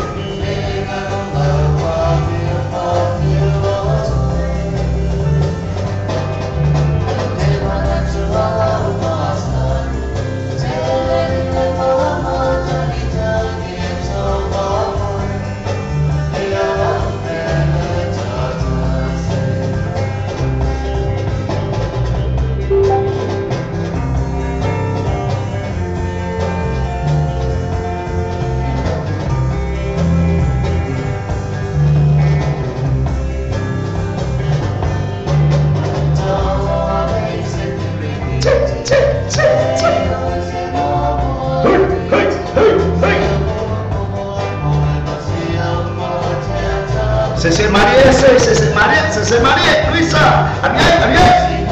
Se Maria, se Maria, se Maria, Luisa, aviai, aviai.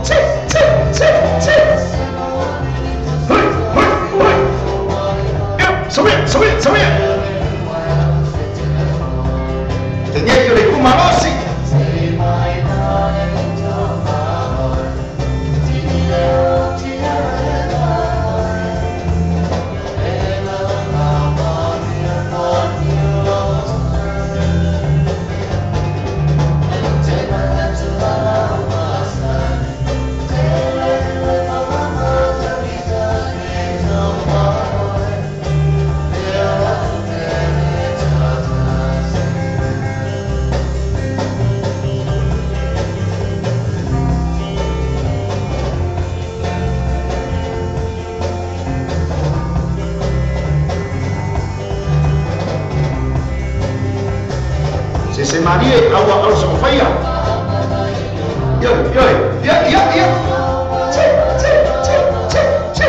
Tsi, tsi, tsi, tsi. Hui, hui, hui. Ia, samia, samia, samia. Te niai o le kumalosi. Se Maria aua au Sofia. Yo yo ya ya ya. Tsi tsi tsi tsi tsi.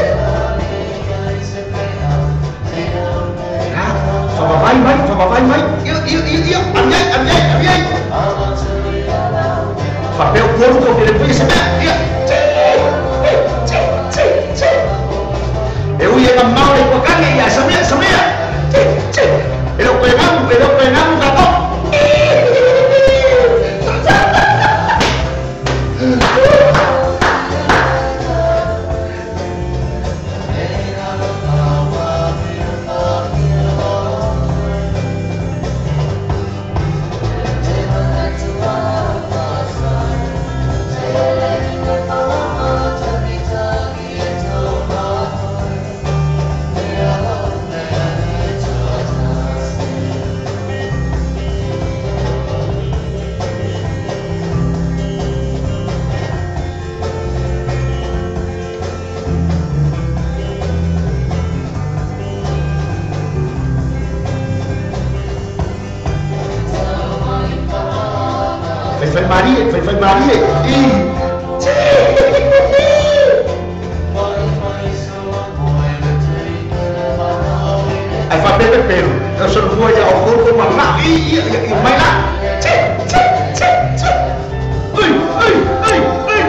Ha, fa vai vai, fa vai vai. Yo yo yo yo, aviai aviai aviai. Fa pe o corpo que depois se ya. Tsi tsi tsi tsi. Eu ia na mão e com ya samia samia. Tsi tsi. Pero pegamos gato. Fai Maria, ai fa pepe pelo, eu só vou olhar o corpo mas lá, e vai lá, tchê, tchê, tchê, tchê, ui, ui, ui, ui,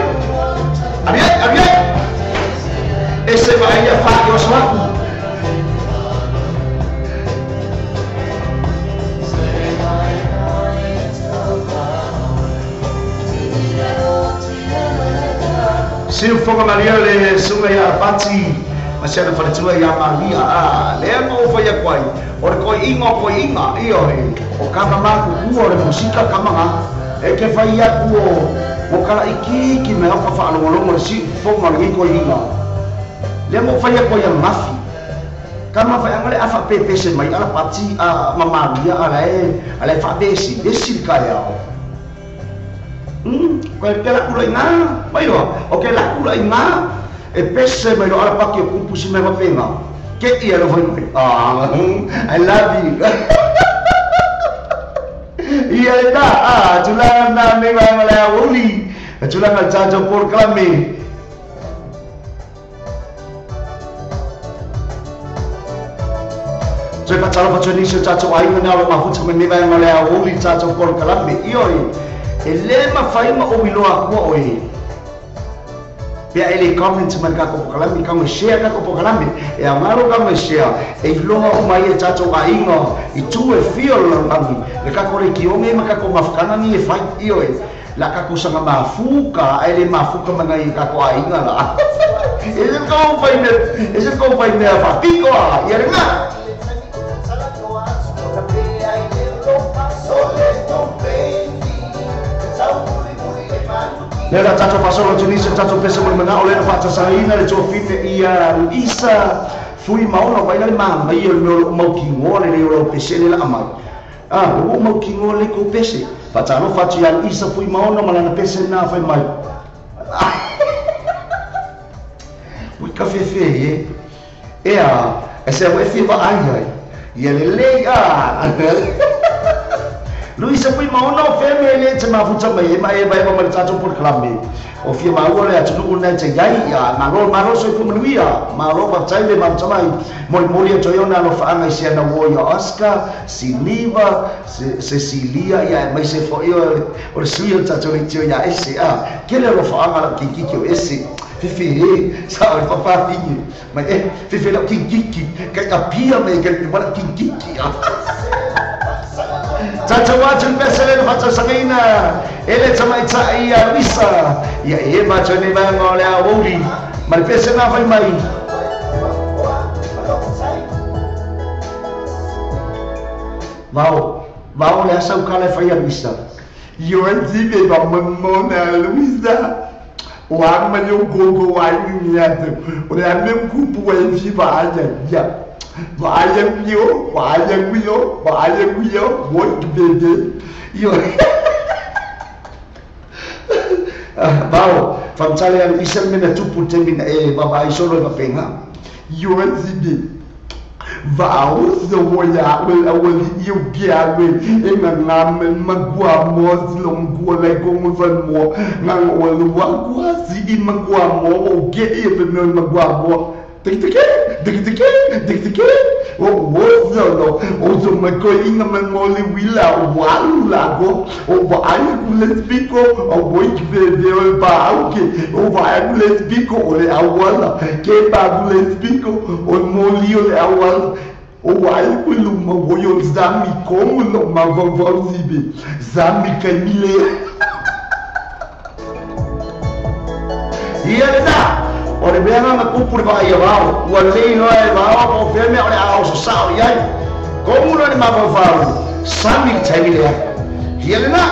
aviai, aviai, esse vai a fa eu só. Siufoga Maria le sunga ia Pati, ma se ana faletua ia Maria, a lea ma o fai aku ai, o le koi'iga o koi'iga, ioe, o kama makukua o le musika kamaga, e ke fai aku o kala'ikiki mea o ka fa'alogologo le siufoga o legei koi'iga. Lea ma o fai aku ai ananafi, kama fai'aga le a fa'apepese mai ala Pati a ma Maria ala e fa'avesi vesi le kaeao. Ke la kula inga, mai loa, o ke la kula inga, e pese mai loa ala paki o kupu si mai wapenga. Ke ia lo fai mai, ah, I love you. Ia le ta, ah, tulanga na me vai ma le auli, tulanga tatou polokalame. Toe patalo patronisi o tatou aiga na o lo mafuta mai me vai ma le auli tatou polokalame. Ioe, e le mafai ma ou iloa akua oe. Pea e le comment mai le kako polokalame, kau share kako polokalame, e augalo kau share, e iloa uma ia tatou aiga i tu e fia o le lalolagi, le kako lekioge ma kako mafukana ni e fai, ioe, la kako saga mafuka, ae le mafuka mai nai kako aiga la. E se kou fai mea, e se kou fai mea fa'apiko a, ia lega. Lea la tatou faasolo tunisi o tatou pese mo le mana'o lea na fa'atasaina le tuafine ia Isa fui maona vaila le mamaia o le mea o lo'o maukigoa lelei o lau pese le la'a mai. Ah, ua ou maukigoa lelei kou pese. Fa'atalofa atu iā Isa fui maona ma lana pese na fai mai. Ui kafefe e. Ea, e se au e fia va'ai ai. Ia lelei a. Luisa pui maona o feme le te mafuta mai e mai mai mai tatou polokalame. O fia maua le atunuu nei te iai ia malo malo soifua manuia. Malo faafetai le mafuta mai. Molimoli atu ai ona alofaaga i se ana uo ia Oscar, Siniva, Cecilia ia aemaise foʻi o le sui o le tatou leitio iā ese a. Kele alofaaga lau keikiki o ese. Fefe e, sa o le papafine. Mai e, fefe lau keikiki. Kai apia mai kai te wala keikiki. Tatou atu le pese le na faatausagaina e le tamaitai ia Luisa. Ia e matou nei vaega o le aoauli ma le pese na fai mai. Vao, vao le asa ukala e fai a Luisa. Io zibe va mamona Luisa. O ama yo gogo ai ni atu. O le ame kupu e viva aia ya. Vai yo, vai yo, vai yo, what bebe. Io. Vao, famatale a Luisa mena tupu te mina e vavaai solo e vapenga. Io zibe. Vao so ya wel awel io giawe e nga magua mo long gua lai ko mo van mo nga o wa gua si i magua mo o ge e pe me magua mo tik tik tik tik tik tik o wo so no o so ma ko inga man mo le wila wa lu la go o wa ai ku le spiko o wo ki be be o ba o ke o wa ai ku le spiko o le awala ke ba ku le spiko o mo li o le awala o ai ku lu ma wo yo zami como no ma va va zibe zami kai mile ia le na o le mea na kupu le vaai vao ua lelei loa e vao po o fea mea o le a oso sao i ai komu loa le mafaufau sami le taimi lea ia lena.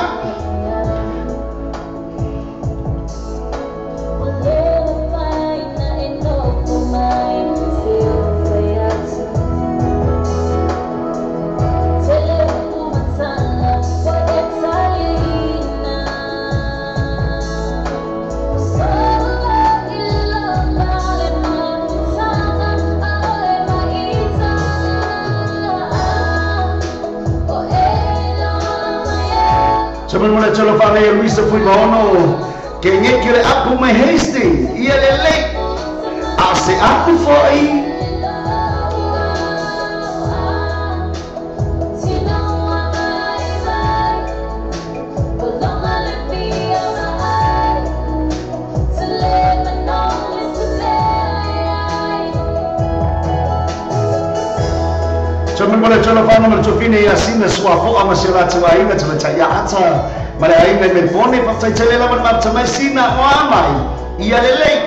Tolo whane Luisa Fui Maono ke ngeke le apu mai haste ia le le a se apu foi Tolo tolo whane ma tofine ia sina sua fo'a ma se rātou aina te matai ia ata ma le aina i Melbourne whaftai tele lawa ma tamai sina o amai ia le lei.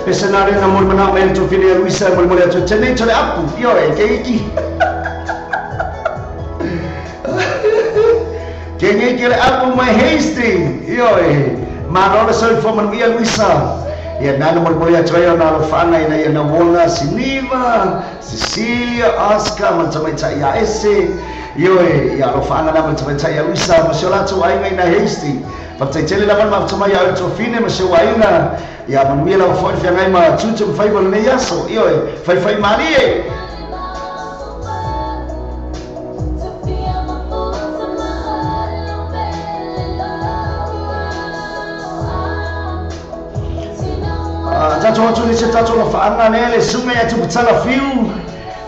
Pesenare na moli mana mai le tofine a Luisa moli moli atu tenei tole apu io e keiki ke ngei ke le apu mai hasty io e malo le soifua manuia Luisa Ia nana mo le atu ai ona alofaaga ina ia nauona Siniva, Cecilia, Oscar ma le tamaitai ia Ese. Ioe, ia alofaaga na ma le tamaitai ia Luisa ma si o latou aiga ina Hasty. Faafetai lava le mafuta mai ia oe Tofine ma si ou aiga. Ia manuia lava foi le feagai ma tiute ma faiva o lenei aso. Ioe, faifai malie. Tatou atu le se tatou alofaaga lea le suga ia Tuputala Fiu.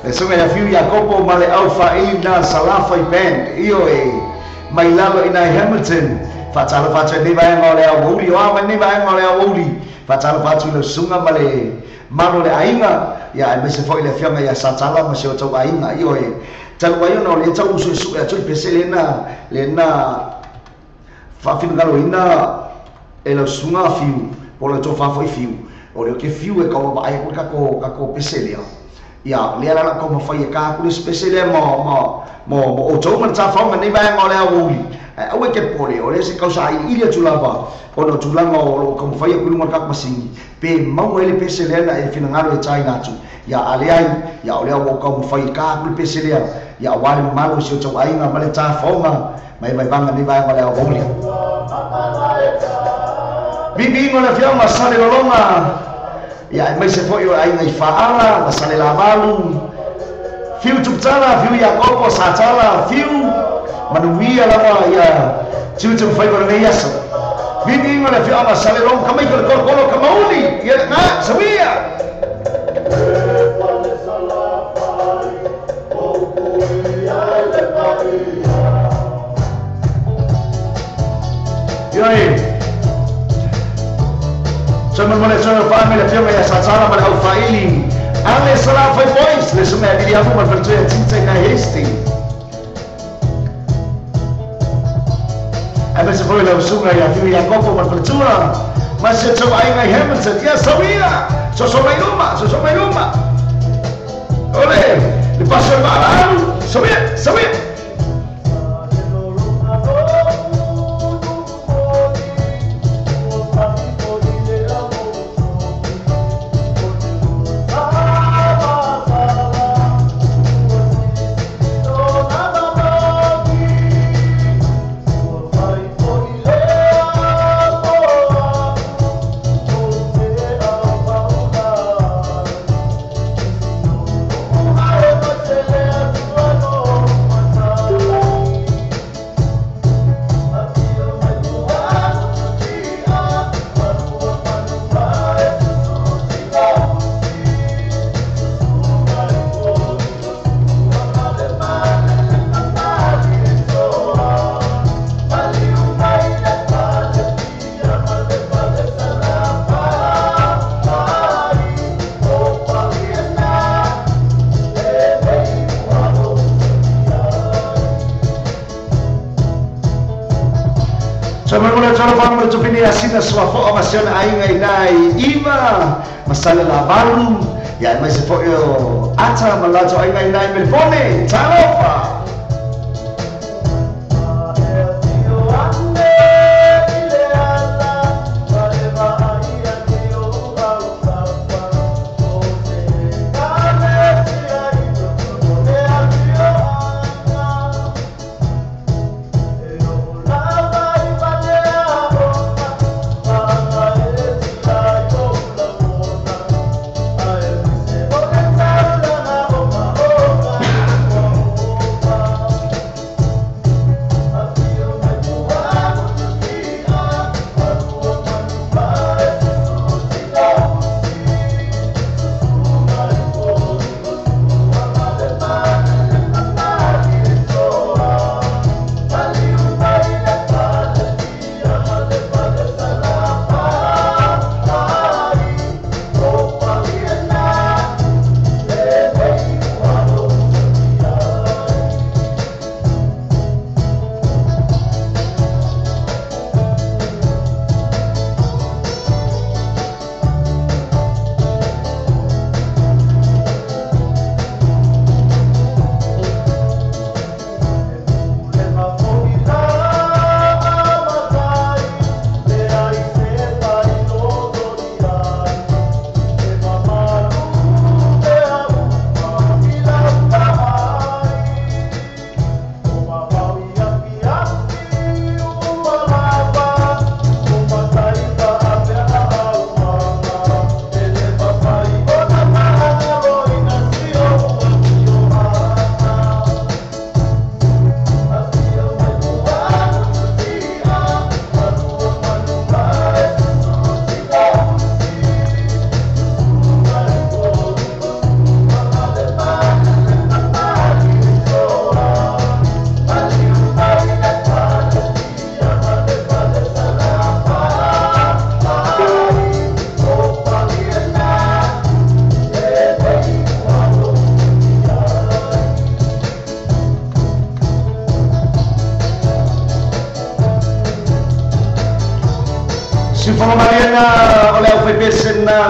Le suga ia Fiu Iakopo ma le au faaili na Salafai Band. Ioe, mai lalo ina i Hamilton. Faatalofa atu ai lenei vaega o le auauli. O a mai lenei vaega o le auauli. Faatalofa atu i lau susuga ma le malo o le aiga. Ia aemaise foi le afioga ia Satala ma si o tou aiga. Ioe, talu ai ona o lea tau usuesue atu le pese lena lena faafinagaloina e lau susuga Fiu po o lau tofa foi Fiu. O le ke Fiu e kaua vaai aku le kako pese lea. Ia lea la la kau mawhai e kā aku le pese lea mo o tau ma le tāwhau ma nei vaega o le auauli. Aua ke pole, o le se kau sa ili atu lava ona o tulaga o loo kaumafai aku i luga o le kako masini pe maua ai le pese lea na e finagalo e tāina atu. Ia a leai, ia o lea ua o kaumafai e kā aku le pese lea. Ia aua le mamalu o si o tau aiga ma le tāwhaunga ma e vaivaga nei vaega o le auauli. Viviga o le afioga Sale Lolonga. Ia aemaise foi o aiga i Faala ma Sale Lavalu. Fiu Tuputala, Fiu Iakopo, Satala, Fiu manuia lava ia tiute ma faiva o lenei aso. Viviga o le afioga Sale Lolonga, kamaika le kolokolo kamauli. Ia nga sawia. Ioe. Sa mo le tsono fa me le afioga ia Satala ma le au faaili. Ale Salafai Boys, le suga ia Viliamu ma le faletua ia Tita ina Hasty. Aemaise foi lau suga ia Fiu Iakopo ma le faletua ma si o tou aiga i Hamilton. Ia sawia, soso mai luma, soso mai luma. Ole, le paso e vaalalu, sawia, sawia. Tofine asina suafo'a ma si ona aiga ina i Iva ma Sale Lavalu. Ia aemaise foi o Ata ma latou aiga ina i Melefone. Talofa.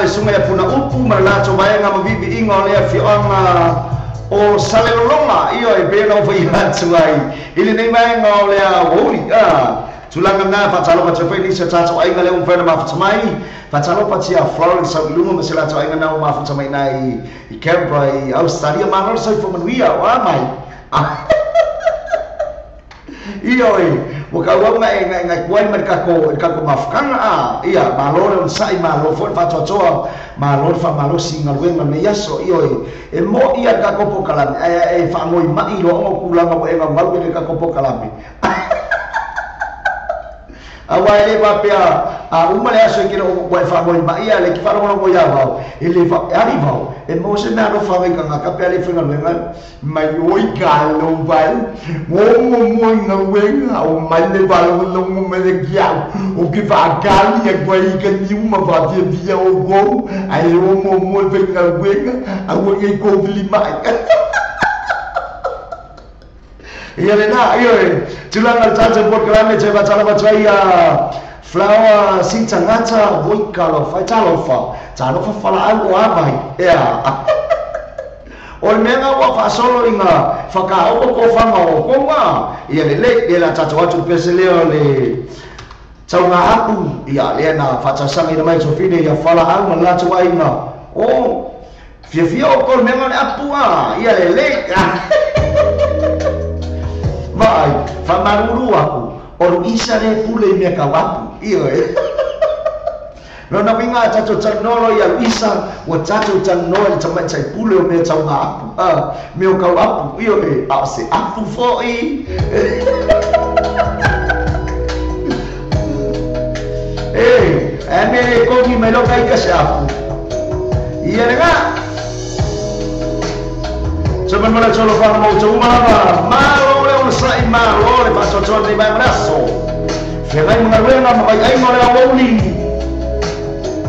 le sunga ia puna upu ma le latou vaega ma viiviiga o le afioaga o Salelologa ioe pe na ofaia atu ai i lenei vaega o le aoauli tulaga na faatalofa atu foi nisi o tatou aiga lea ua mafai ona mafuta mai faatalofa tia Florence Sauiluma ma se latou aiga na ua mafuta mai ina i Canberra i Australia malo le soifua manuia o a mai ioe ua kauau gae kuai ma le tatou mafutaga ia malo le onosa'i malo foi le faatoatoa malo le faamalosi i galuega lenei aso ioe e mo'i a le tatou pokalame ae e faagoima'i loaoga o tulaga ua e gaugau i le tatou pokalame auā e lē faapea a uma le aso e kele ua e faagoima'i a le ki faalogologo iā vao e lē ali vao e maua se mea alofa ai tagata pe a le faigaluega mai oi ka lo vai mo mo mo nga wenga o mai le valolongo me le kiau o ke whakali a koe i ka niu ma whawhiawhia o kou ai o mo mo e whenga wenga a ua ngei kōwhili mai. Ia lena, ioe, tulaga le tatou polokalame te faatalofa atu ai Flower si tagata voi kalofa e talofa talofa falaau o a mai ea o le mea ua faasolo iga fakaoo kofaga o koga ia lelei ia la tatou atu pese lea o le taugaapu ia lea na faatausagaina mai tofine ia falaau ma le latou aiga o fiafia o kou le mea o le apu a ia lelei vaai faamalulu aku o Luisa le pule i mea kau apu ioe lona uiga a tatou talanoa loa ia Luisa ua tatou talanoa i le tamaitai pule o mea tauga apu mea o kau apu ioe a o se apu fo'i e ae mea le kogi mai loa kaika se apu ia lega Samanmana tolo whana mau tau malava malo le onosa'i malo le faatoatoa lenei vaega o le aso feagai ma galuega ma vaiaiga o le aoauli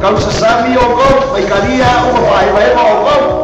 kausasami o kou faikalia o ma faaevaeva o kou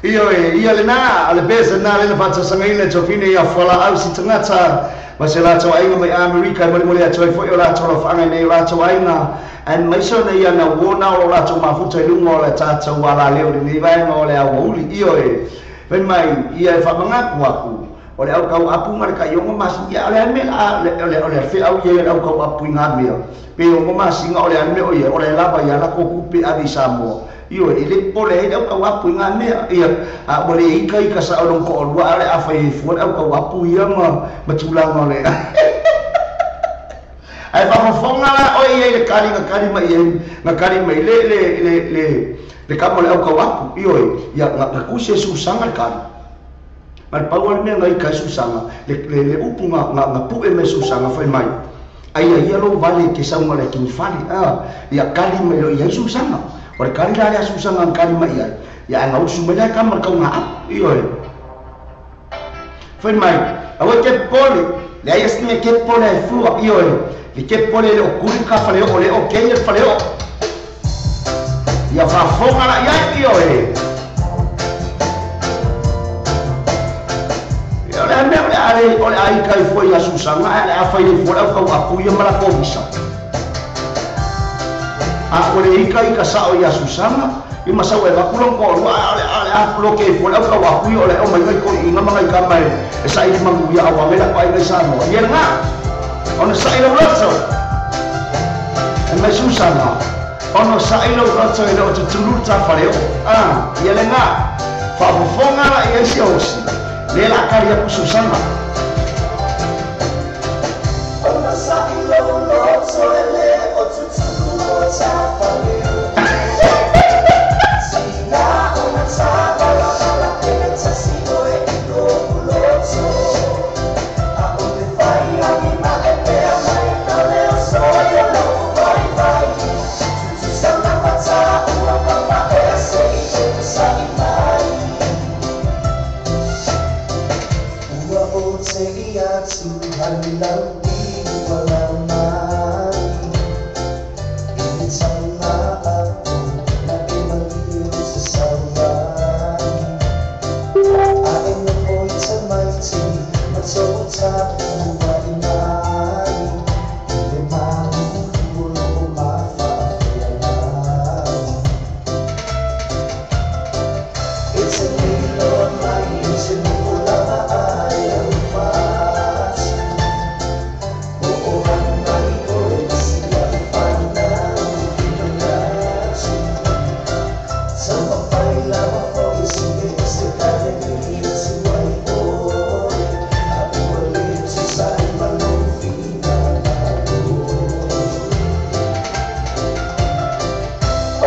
Ioe, ia lena, o le pesa na lena fa'atausagaina tofine ia fuala'au si tagata ma se latou aiga mai Amerika e molimoli atu ai fo'i o latou lofaaga nei o latou aiga aemaise ona ia na uona o lo latou mafuta i luga o le tatou alaleo lenei vaega o le auauli. Ioe, fai mai ia e fa'amagaku aku o le aukau apu ma le ka'iogo masina ia o le a mea o le fe'au ia le aukau apu i gā mea pe ogo masina o le a mea o ia o le lava ia lakou kupe ave i Samoa. Ioe, e le pole ai le aukau apu i ngā mea ia a ua le ika ika sa'o lona to'alua a o le afai ai fua le aukau apu ia ma tulaga o le ae faafofoga la oe ia i le kali na kali mai ai na kali mai le le le le le kama o le aukau apu. Ioe, ia na kusi e susaga le kali ma le pau o le mea na ika ai susaga le le upu na pu'e mai susaga fai mai aia ia lou vale ke sauga le kinifale a ia kali mai lo ia susaga o le kali la lea susaga na kali mai ai ia ae gausu mai lea kama le kauga apu. Ioe, fai mai aua ke pole le aia si mea ke pole ai fua. Ioe, le ke pole le o kuli ka faleo'o le o keia le faleo'o ia faafofoga la iai. Ioe, ia o le a mea o le a ika ai fua ia susaga ae le a fai ai fua le aukau apu ia ma lakou visa a ua le ika ika sa'o ia susaga i masau e vaku lona to'alua ae o le a loke ai fua le aukau apu ia o le ao mai gai ko'i'iga ma gai kama e sa'ili manuia auaga i la'u aiga i Samoa. Ia lagā ona sa'i lau loto e mai susaga ona sa'i lau loto e le o tutulu le tafaleo'o a ia lagā faafofoga la i ai sia osi le la kali aku susaga. Ona sa'i lou loto e le o tutulu o tafaleo. Tina ona tāmalabala pele tasi oe i lo'u loto. A o le fai agi ma e pea mai na leo soia lou vaivai. Tutusana mataua papa e se i o sa'i mai. Ua o te i atu halilau i ua lau mai. I le taunga aku na e malie o se sauai. A e noho i tamaiti ma tou tapu ai mai. I le maluhu o loo mafaafeagai. E te liloa mai o se nu'ulama ai au fasi. O o mai oe ma si a'u fanau i manatu. Taumafai lava fo'i su'e se kaleni atu ai oe. A ua lē tusa ai ma lou finagalo.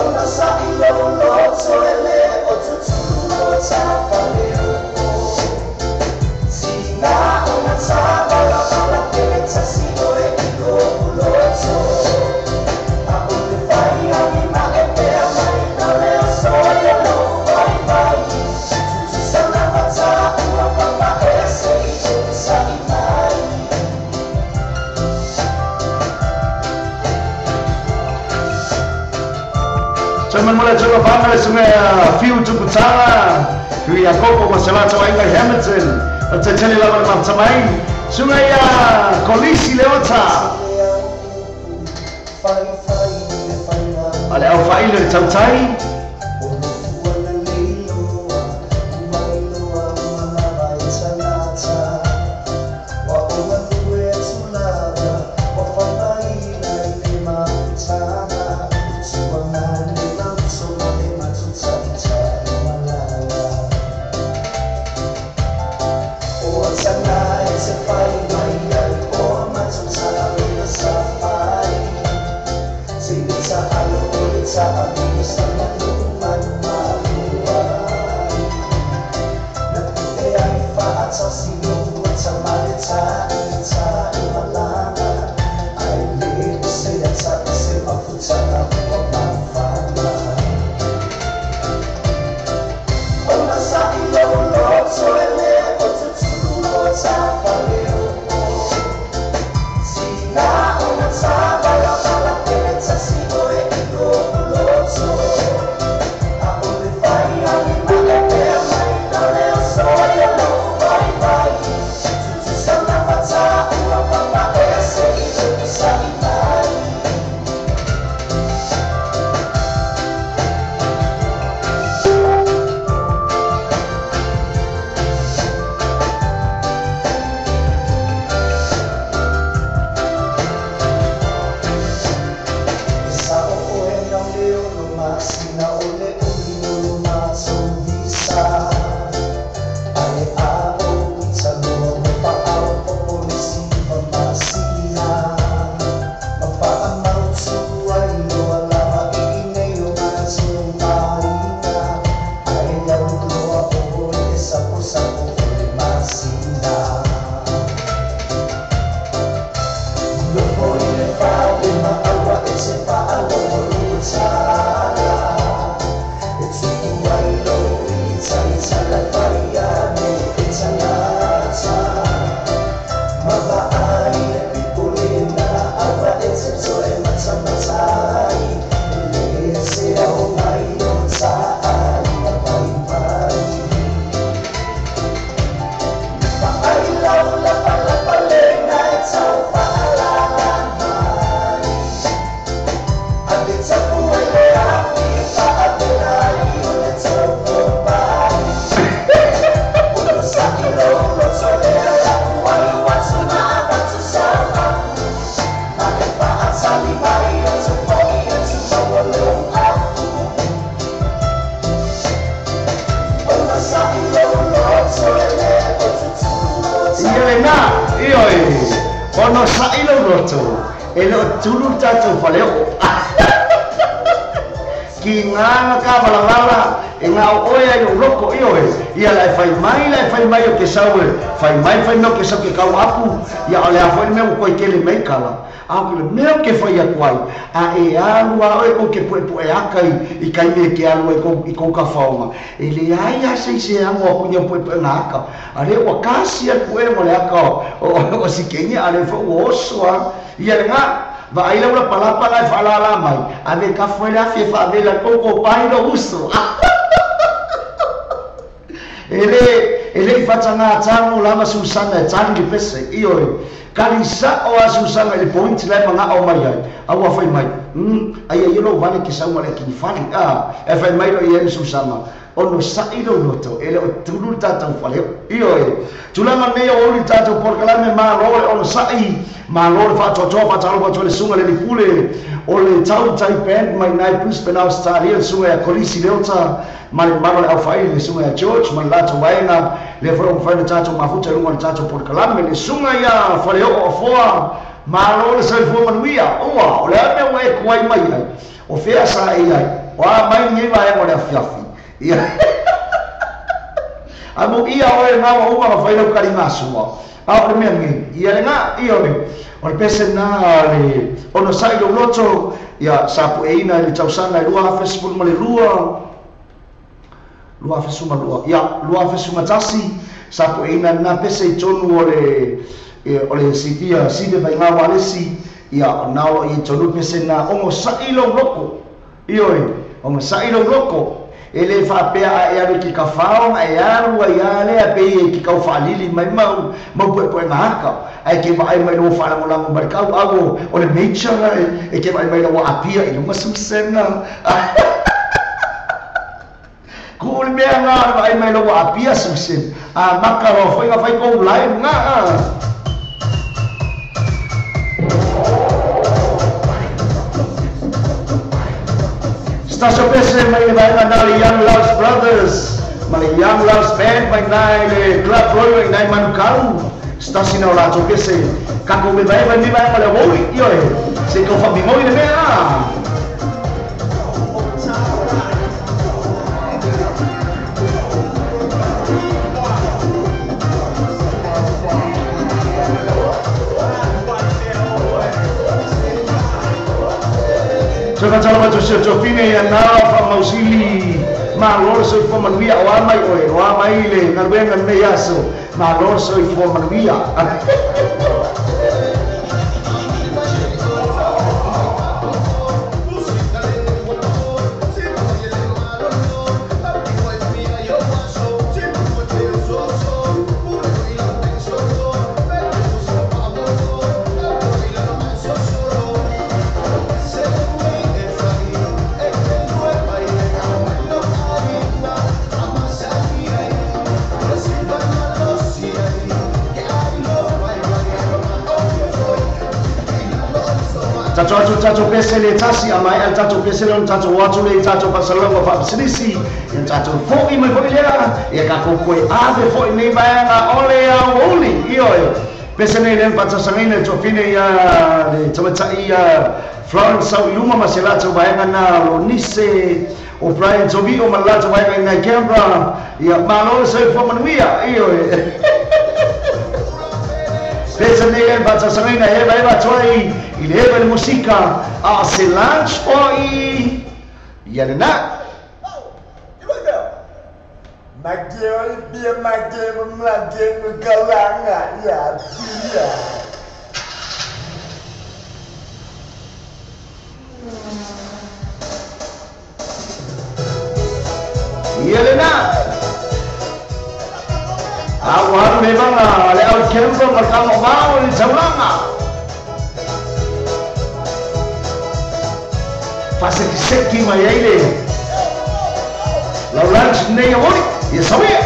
Ona sa'i lou loto e le o tutulu o tafaleo. Tina ona tāmalabala pele tasi oe i lo'u loto. A o le fai agi ma e pea mai na leo soia lou vaivai. Tutusana mataua papa e se i o sa'i mai. Tau mole atu lofaga le suga Fiu Tuputaga Fiu Iakopo ma se latou aiga i Hamilton o tetele lava le mafuta mai suga ia Kolisi Leota Le au upu faifai i le faiga a le aufa'ile le tautai O le fua na leiloa ua iloa uma lava e tagata. Ua o manue atu lava ua fa'amaina i le mafutaga. Suaga le mauso ma le matuta'ita'i malaga. O ataga e te fai mai ai o matuta'avena sa fai. Te le ta'alo o le ta'aviga sa malo. Ia lena, ioe, ono sa'i lau loto, e le o tulu tatou faleoo. Ki ngā ka walalala, e ngā o oe ai o loko, ioe. Ia la e fai mai o ke sau e, fai mai o ke sau ke kau apu, ia o le a foi mea koe kele mei kala. A o le mea ke fai atu ai, a e alu a oe kou ke puepu'e aka i kai mea ke alu ai i kou ka whaonga. E le ai a sei se ango a kunya puepu'e ngā aka. A le ua kasi atu e mo le aka o sikenge, a le fo ua oso a. Ia le ngā, va ai laula palapa lai whaalala mai, a me ka fwe le afi e whaavela kou kou pahi no uso. E le i whatanga tango lava Susana e tani le pese, ioe. Kali sa o a Susana le point lai manga o mai ai. A ua fai mai. Ai ai lo vale ke sau le ki fali. Ah, e fai mai lo i Susana. Ono sa'i lo loto, e le o tulu tatou fale. Ioe. Tulanga nei o uli tatou porkalame malo le ono sa'i, malo le whaatoatoa whaatalo whaatoa le sunga le lipule, o le tau tai band mai nai Brisbane Australia, le sunga ya Kolisi Leota, ma le malo le au le sunga ya George, ma le lato waenga, le fo o mwhaina tatou mafuta lunga le tatou porkalame, le sunga ya whare o afoa, malo le soifua manuia, oa, o le ame o e kuai mai ai, o fea sa e ai, o a mai ni vaenga o le afiafi. Ia. A mo ia oe ngā wa uma whai lau kari ngā sua. A o le mea ngi. Ia le ngā, ia ole. O le pese nā le ono sa'i lo loto, ia sa pu eina i le tausanga i 2012. 2012. Ia, 2021. Sa pu eina nā pese i tonu o le sitia, side vai ngā walesi. Ia, nā o i tonu pese nā ongo sa'i lo loko. Ia oe, ongo sa'i lo loko. E le whaapea a e alu ki ka whaonga, e alu a ia lea pe e ki kau whaalili mai mau, mau puepu'e ngā haka. Ai ke vaai mai lo whaalangolango mai kau au o le nature, e ke vaai mai lo apia i lunga Susana. Ku le mea ngā vaai mai lo apia Susana. A maka ro whai ngā whai kou lai ngā. Stasio pese mai le vaenga na le Young Loves Brothers, ma le Young Loves Band mai nai le Club Roy mai nai Manukau. Stasio na o lato pese, kako me vae mai vaenga le woi, ioe, se kau whamimoi le mea. So whatalo watu se tofine ia nā whamausili ma loro soifua manuia o a mai oe, o a mai le galuega lenei aso, ma loro soifua manuia. Tato atu tato pese le tasi a mai al tato pese le tato watu le tato pasalonga faapsilisi ia tato fo'i mai fo'i lea ia ka koe ave fo'i nei vaega o le aouli ioe pese nei le patasangaina tofine ia le tamatai ia Florence sau i luma ma se latou vaega na lo Nise o Brian Tobio ma le latou vaega i nai Canberra ia malo le soifua manuia ioe. Pese nei le patasangaina he vaeva atoai i le eva le musika a se lunch foi ia lena. Ia lena. Au haru me vanga le au kempo ma kamo vao le taulanga. Fasekiseki mai ai le lau lunch nei oi ia sawia.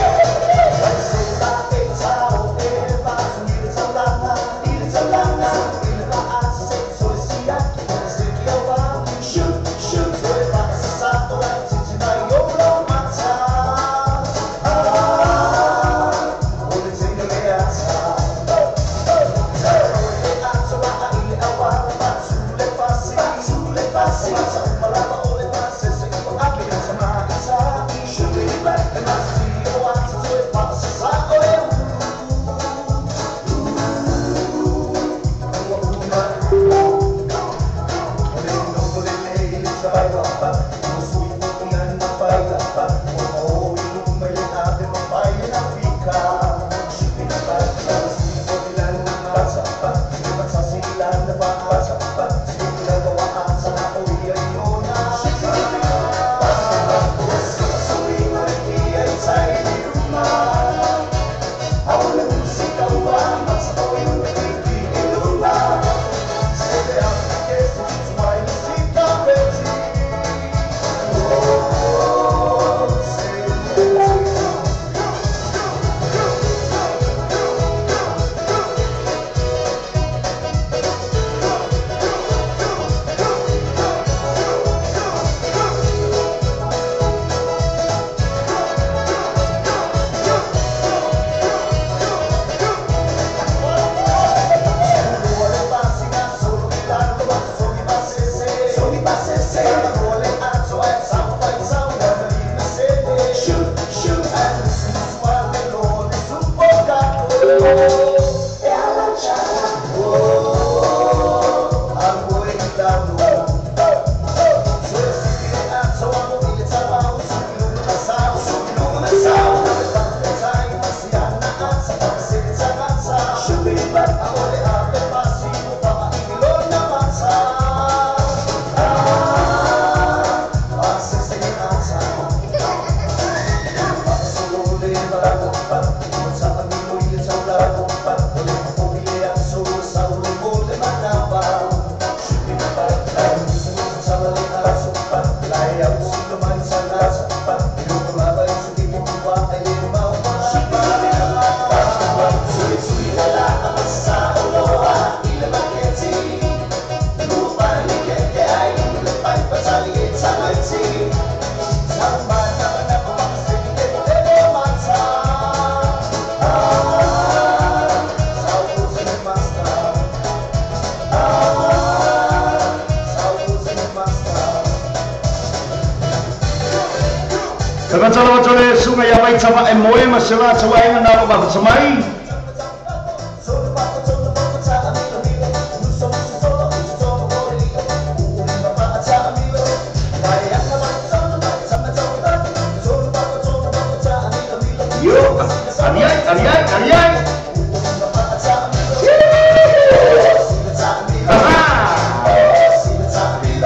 Fatalavatole sunga ia vai tama e moe ma se la tauaiga na lo mafatamai. Yo, ariai, ariai, ariai.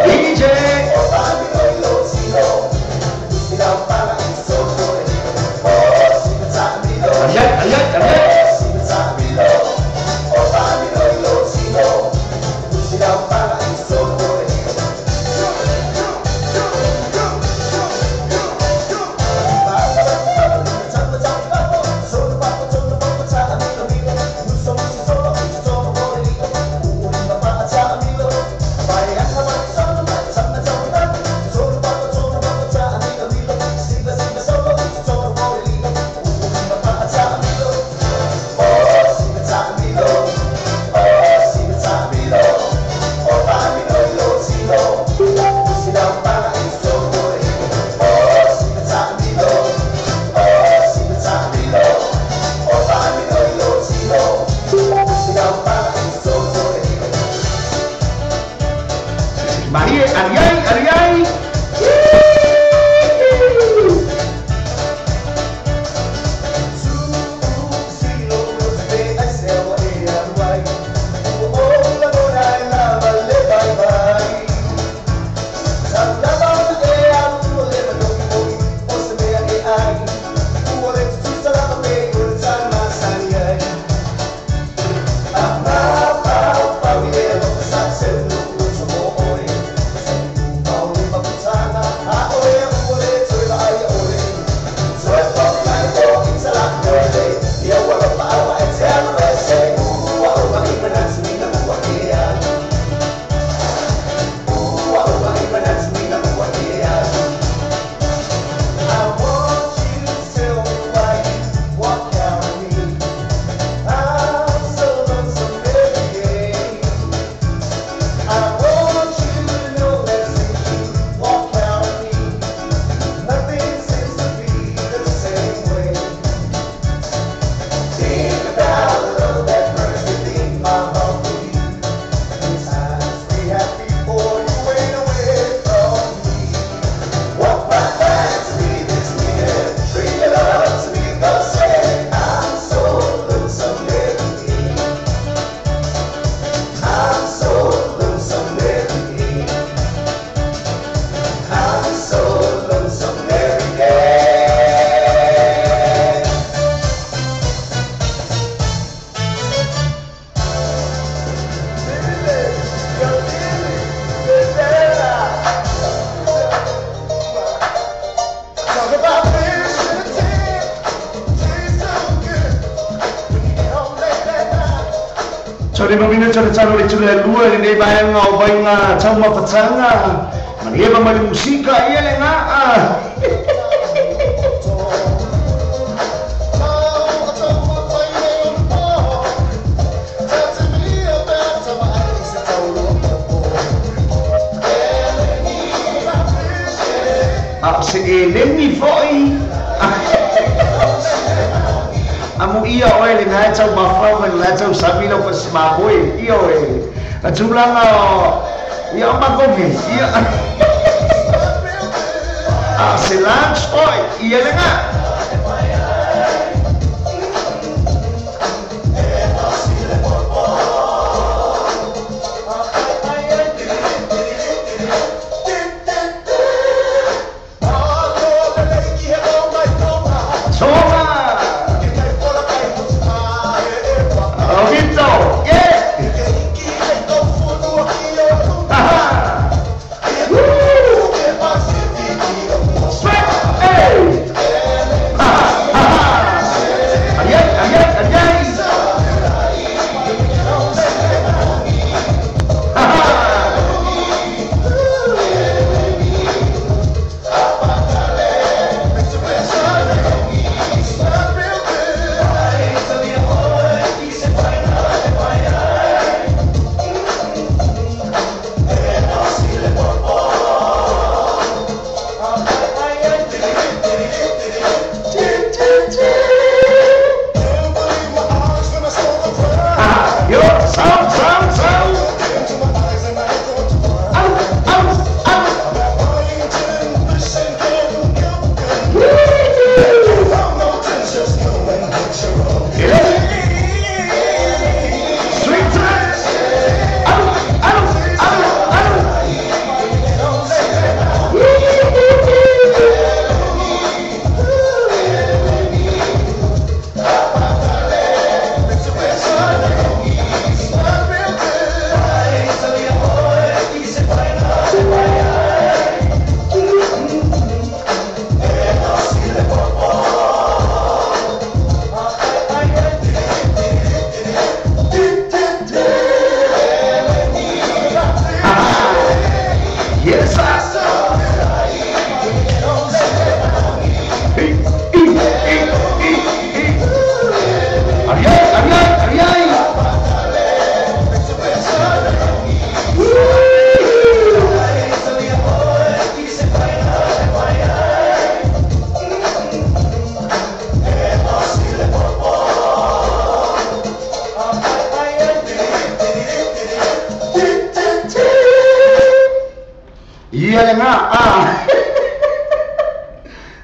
DJ. Ariai, ariai, ariai. Marie, ariai, ariai. Talo le tule lua le nei vaega o vaiga taumafataga manieva ma le musika ia le gaa. A se eleni fo'i amu ia oe le nai tau mafau ma le nai tau sami lau pasimakoe ia oe a tulaga ia o makogi ia a se lunch oe ia le gā. lena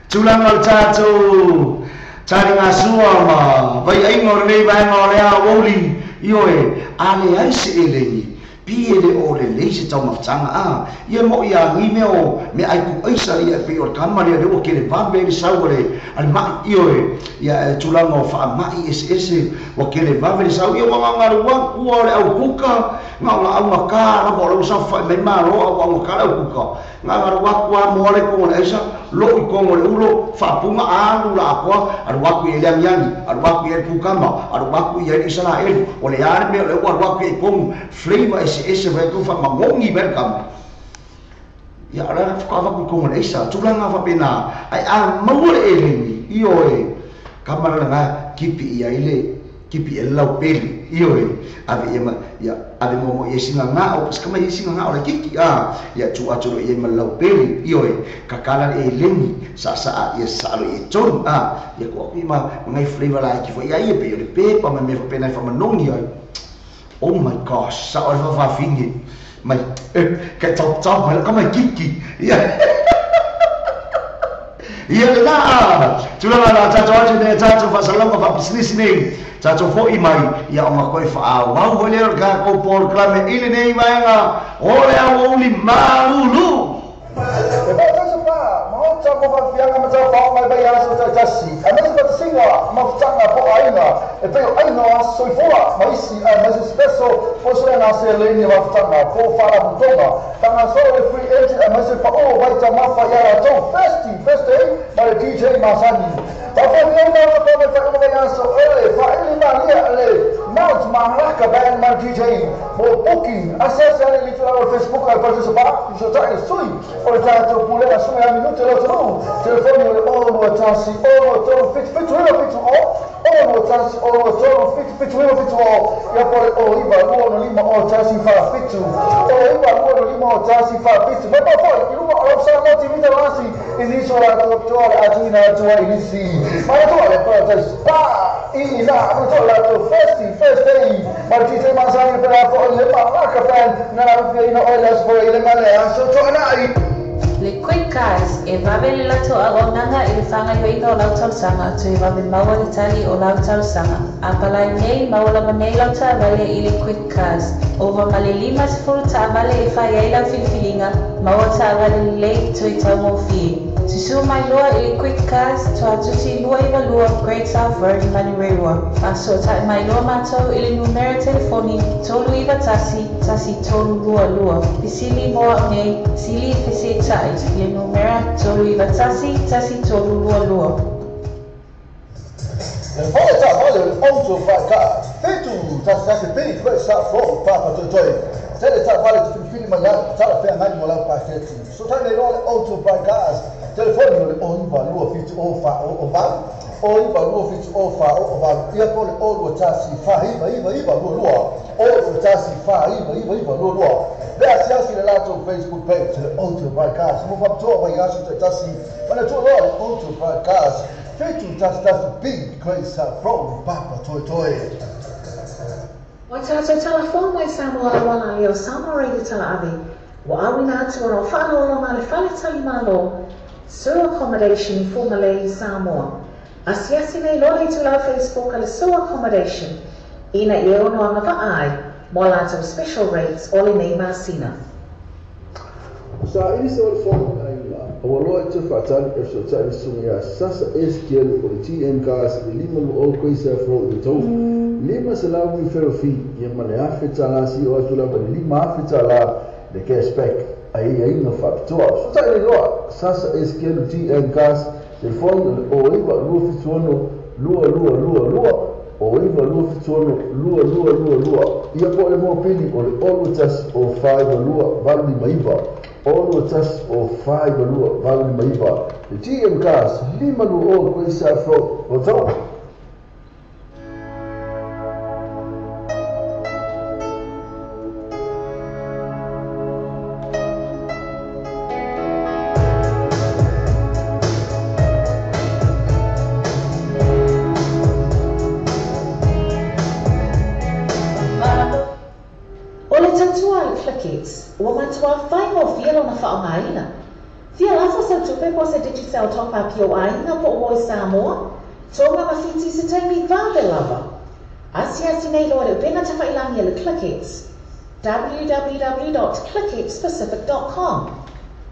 tulaga o le tatou taligasua ma vaiaiga o lenei vaega o le aoauli ioe a leai se eleni pi e le o lelei se taumafataga ia moʻi agi mea o mea ai kuaisa ia e pei o le kama lea lea ua kelevave ai le sau a le maʻi ioe ia tulaga o faamaʻi eseese ua kelevave le sau ia ua gagalu aku o le aukuka gaogaʻaugakā lava o le ua safafaʻi mai mālō a ua augakā le aukuka gagalu aku a moa le kogo le aisa loʻu i kogo le ulo faapuga alu la akoa alu aku i le agiagi alu aku i le kukama alu aku i le Isaraelu o le a le mea o le ua alu aku i kogu flavor eseese vai tu faamagogi mai le kama ia o le ala faatoavaku i kogo le aisa tulaga faapena ai a maua le eleni ioe kama lalaga kipi i ai le kipi e lau peli ioe ave ia ma ia ave mo mo ia singa ngao pas kama ia singa ngao le kiki ia tu atu lo ia ma lau peli ioe kakala le eleni sa sa ia sa lo ia tonu ia ko aku ma ngai flavor la ki fo ia ia pe le pepa ma me fa pena fa manongi ai. Oh my gosh, sa o le fafafingi mai ka top top mai kama kiki ia ia le la tulaga la tatou atu nei tatou faasalauga faapisinisi nei tatou foʻi mai ia ona koe faaauau foi lea o le takou polokalame i lenei vaega o le aoauli malulu. E paatasi pa maota mo faafiaga ma taufao mai vai aso taitasi aemaise fatasiga mafutaga po o aiga e pei o aiga o aso soifua ma isi aemaise speso po suega seleni o mafutaga po o faalaputoga fagasolo le free agent aemaise paʻō vaitamafa ia latou first day ma le DJ masani faafafiaga ma mai faaiuga vai aso ele faaili malia le Mount Maharaka Band ma DJ mo booking asiasi ale litulaga o le Facebook a le Parataiso Pa fesotaʻi le sui o le tatou pulega suga ia minute lo atunuu telefoni o le 021 03 77 9 70 021 03 77 9 70 ia po le 09 25 01 47 09 25 01 47 mai pafoʻi i luga o lau Samoa TV talasi i nisi o latou toa le atuina atua i nisi manatua le Parataiso Pa i ina manatua latou first day ma le DJ masani pe la foʻi le Maharaka Band na laufiaina oe le aso foi i le male aso toʻanaʻi. Le Quick Cars e vave le latou auaunaga i le fagaioiga o lau talosaga toe vave maua le tali o lau talosaga. A palai nei maua lava nei lau taavale i le Quick Cars. Ova ma le 50 taavale e fai ai lau filifiliga, maua taavale lelei toe taugofie. Susū mai loa i le Quick Cars toatusi 292 Great South Road Manurewa. Faasoataʻi mai loa matou i le numera telefoni 391 1322. Fesili mo au nei, sili fesetaʻi i le numera 391 1322. Le fale taavale o le Auto Cars 7 1 1 B Great South Road Papatoetoe. Tele taavale te filifili mai ai talafeagai mo lau paketi. Sotaʻi nei loa le Auto Cars telefoni o le 09 27 0 4 0 8 09 27 0 4 0 8 ia po le 0 21 4 9 9 9 2 2 0 21 4 9 9 9 2 2. Le asiasi le latou Facebook page le Auto Cars mo faapitoa vai aso taitasi manatua loa le Auto Cars 7 1 1 B Great South Road Papatoetoe. O tātou talafō mai Samoa auala le o Samoa Radio Talaave, ua auina atu ona o faaaloaloga le fale talimālō, Sue Accommodation for Malay Samoa. Asiasi nei loa le itulau Facebook a le Sue Accommodation, ina i e ono agavaʻa ai mo a latou special rates o lenei masina. Sa ili se o le fono ai la ua loa i te faatali e fesotaʻi le susuga iā Sasa S Kelu o le TM Cars le 5 20 Great South Road i Taufu 500 referral fee ia ma le afe talā si o atu lava le 5 afe talā le cashback ai aiga faapitoa. Fesotaʻi nei loa Sasa S Kelu TM Cars telefoni o le 09 276 2222 09 276 2222 ia po o le mopili o le 0 1 05 2 8 5 9 0 1 05 2 8 5 9 le TM Cars 5 20 Great South Road Rotorua. O le tautua a le Flickets, ua matuā faigofie lona faaogaina. Fia lafo sau tupe po se Digicel top up i o aiga po o i Samoa, Tonga ma Fiti se taimi vave lava. Asiasi nei loa le upega tafailangi a le ClickX, www.clickxpacific.com.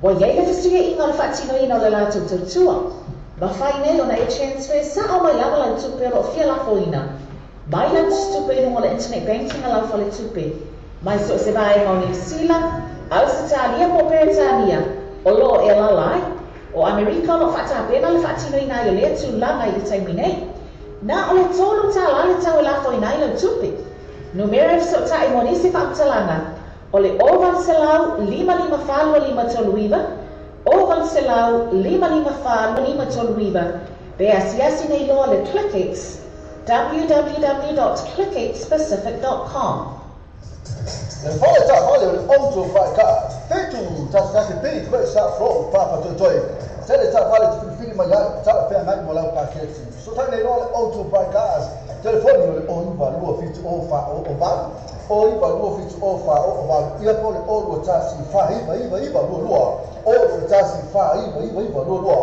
Ua iai le fesuiaiga o le faatinoina o le latou tautua. Mafai nei ona e transfer sa'o mai lava lau tupe o loo fia lafoina mai lau tupe i luga o le internet banking a lau faletupe, mai so o se vaega o Niu Sila, Ausetalia po o Peretania o loo e alaala ai. O Amerika o loo faatapena le faatinoina ai o lea tulaga i le taimi nei. Na o le $3 le tau e lafoina ai lau tupe. Numera e fesootai mo nisi faamatalaga o le 0800 554 2539, 0800 554 2539, pe asiasi nei loa le ClickX, www.clickxpacific.com. Le fale taavale o le Auto Buy Cars, 7 1 B Great South Road, Papatoetoe. Tele taavale te filifili mai ai, talafeagai mo lau paketi. Fesootai nei loa le Auto Buy Cars, telefoni o le 0 9 2 7 0 4 0 8, 0 9 2 7 0 4 0 8, ia po le 0 2 1 4 9 9 9 2 2, 0 2 1 4 9 9 9 2 2.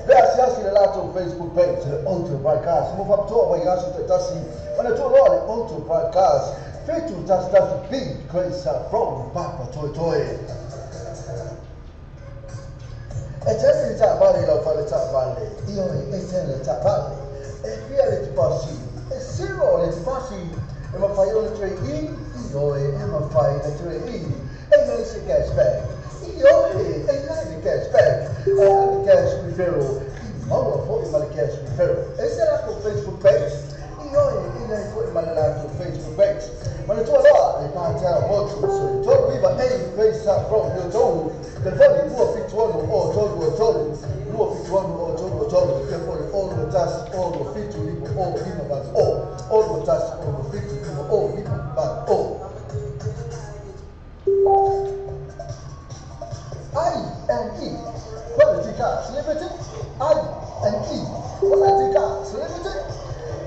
Pe asiasi le latou Facebook page le Auto Buy Cars, mo faapitoa vaiaso taitasi, manatua loa le Auto Buy Cars, 7 1 B Great South Road, Papatoetoe. E tele le taavale lau fale taavale, ioe, e tele le taavale. E fia le tipasi, e zero le tipasi, e mafai ona trade in, ioe, e mafai le trade in. E iai se cashback, ioe, e iai le cashback. E a le cash referral, i maua foi ma le cash referral. E se latou Facebook page, ioe, e iai foi ma le latou Facebook page. Manatua loa le Patel Motors, 39 A Great South Road, Niutou, telefoni 276 o 323, 276 o 323, telefoni 0 1 0 7 5 0 5 8 0, 0 1 0 7 5 0 5 8 0. I N E Quality Cars Limited, I N E Quality Cars Limited,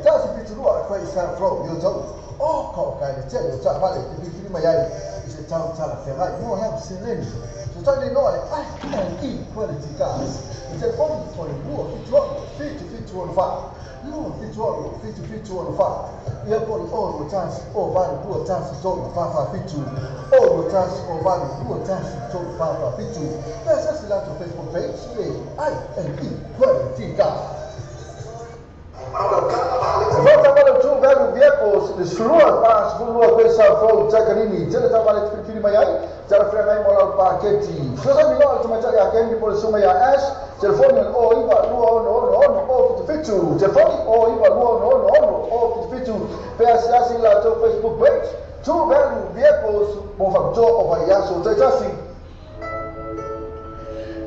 172 Great South Road, Niutou. O ka o kai le tele o taavale te filifili mai ai i se tau talafeagai mo lau seleni. Fesootai nei loa le I N E Quality Cars. I telefoni o le 276 7764, 276 7764. Ia po le 0 1 0 8 2 1 3 4 4 7, 0 1 0 8 2 1 3 4 4 7. Pe asiasi latou Facebook page le I N E Quality Cars. Volta para o True Value Vehicles, le 12 pa 12 Great South Road, Takanini. Tele taavale te filifili mai ai, talafeagai mo lau paketi. Fesoasoani loa le tamaitai a Kendi po le susuga ia Ash, telefoni o le 0 9 2 6 6 6 0 77, telefoni 0 9 2 6 6 6 0 77. Pe asiasi latou Facebook page, True Value Vehicles, mo faapitoa o vaiaso taitasi.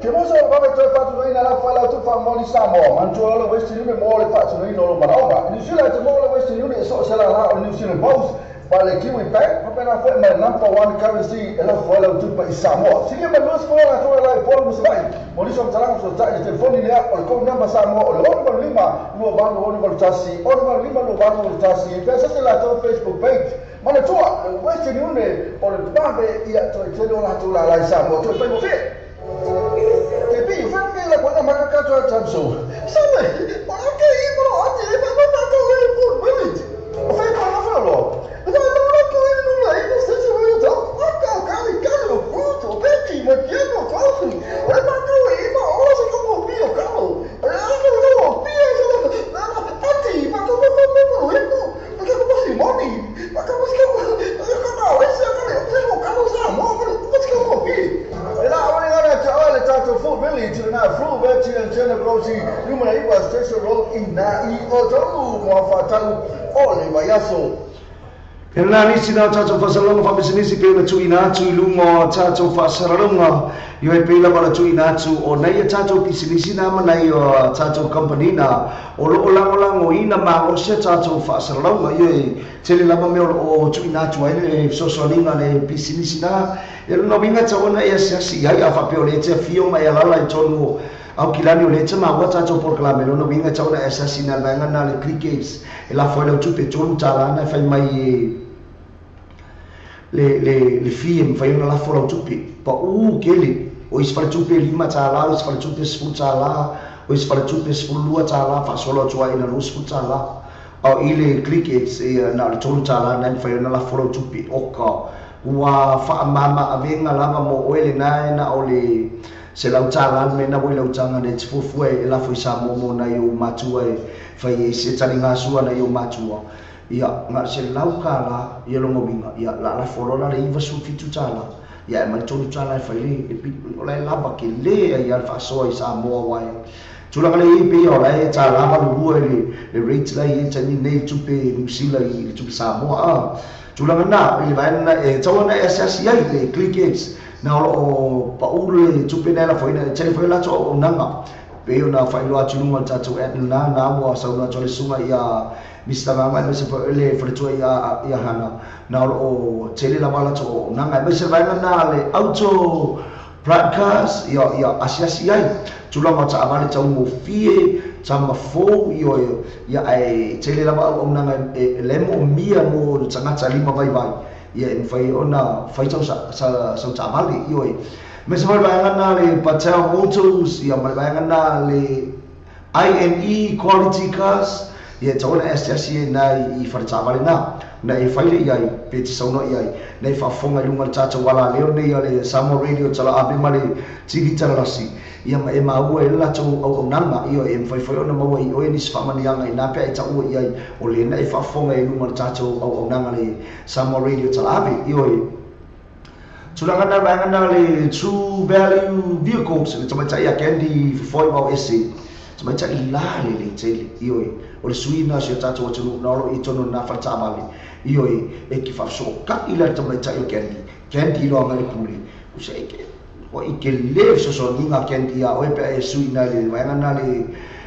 Ke mosa o vave toe faatinoina lau failautupe faamomoli Samoa, manatua loa le Western Union mo le faatinoina o lou manaoga. Niu Sila e te maua le Western Union e so o se lala o le New Zealand Post, ma le Kiwi Bank, faapena foi ma le number one currency e lau failautupe i Samoa. Silia ma 20 latou e lai Upolu ma Savaii. Mo nisi o faamatalaga fesootai le telefoni lea o le code number Samoa o le 685 2881, 685 2881. Pe asiasi latou Facebook page. Manatua, le Western Union o le vave ia toe tele o latou lala i Samoa. Toe faigofie. Ke pi, fa ke la kona maka ka twa tamso. Sabe, o ke i mo ati e ba ba ko e por village. O fa ko na fa lo. Na na na ko e no na e no se se mo to. O ka ka i ka lo fruto, beki mo ke no coffee. O ba ko e mo o se ko mo pi o ka lo. Na na no pi e se na na ati ba ko ko ko ko e ko. Ba ko ko si moni. Ba ko ko ko ko na o se ka le ko ka lo sa mo ko ko ko mo pi. E la o le ga le tatou Food Village na Fruit Veggie and General Grocery, numera 9 Station Road i na i o tolu mo faatau o le vaiaso. E lena nisi na o tatou faasalalauga faapisinisi pei ona tuuina atu i luga o tatou faasalalauga, ioe, pei lava ona tuuina atu o nai a tatou pisinisi na ma nai o tatou kamupani na o loo lagolagoina malosi a tatou faasalalauga. Ioe, tele lava mea o loo tuuina atu ai le fesoasoaniga le pisinisi na. E lona uiga tatau ona e asiasi i ai. A faapea o lea e te afio ma e alaala i tonu o Aukilani o lea e te maua tatou polokalame, lona uiga tatau ona e asiasi na le vaega na le Clicks e lafo ai lau tupe $3 na e fai mai e le fee e mafai ona lafo lau tupe. Paʻū tele. O isi faletupe $5, o isi faletupe $10, o isi faletupe $12, faasolo atu ai ina $20. O i le Click X ia na o le $3 na e mafai ona lafo lau tupe oka ua faamama avega lava mo oe lena e na o le $100 le mea na ua i lau taga nei te fuafua e lafo i Samoa mo nai ou matua e fai ai se taligasua nai ou matua. Ia na o le $100 ia lona uiga ia la lafo loa la le $97 ia e aumai le $3 e fai le o la e lava tele ai lava le faasoa i Samoa aua e tulaga lea e i ai pei o la e $1.82 i le rate la e i ai i le taimi lenei i le tupe Niu Sila i le tupe Samoa a. Tulaga na i le vaega na e tatau ona e asiasi ai le Click X na o lo o pau le tupe na e lafoina e tele foi latou auaunaga pei ona faailoa atu i luga o le tatou app lena na ua saunoa atu ai le susuga ia Mister Mama aemaise foi le faletua ia Hana na o lo o tele lava latou auaunaga aemaise le vaega na le auto Broadcast, ia, ia asiasi ai tulaga o taavale taugofie, tama fou, ioe, ia, ae tele lava auaunaga e, e, la e moomia mo le tagata lima vaivai, ia, e mafai ai ona fai sau, sa, sau taavale, ioe. Aemaise foi le vaega lena le Patel Motors, ia, ma le vaega lena le INE Quality Cars, ia e tatau ona e asiasi ai ina i faletaavale na, na e fai lea i ai, pe te saunoa i ai, na e faafofoga i luga o le tatou alaleo lenei a le Samoa Radio Tala-ave ma le TV Talalasi, ia ma e maua ai le latou auaunaga, ia e mafai foi ona maua i oe nisi faamanuiaga ina pe a e taua i ai, o lea na e faafofoga i luga o le tatou auaunaga a le Samoa Radio Tala-ave, ioe. Tulaga na vaega na le True Value Vehicles le tamaitai a Candy Fofoi Vao Ese tamaitai la lelei tele ioe o le sui na o si o tatou atunuu na o lo o i totonu o lena fale taavale ioe e ke faafesootai la le tamaitai o Candy Candy loa mai le pule usa e ke ua i tele fesoasoaniga a Candy ia oe pe a e sui na le vaega na le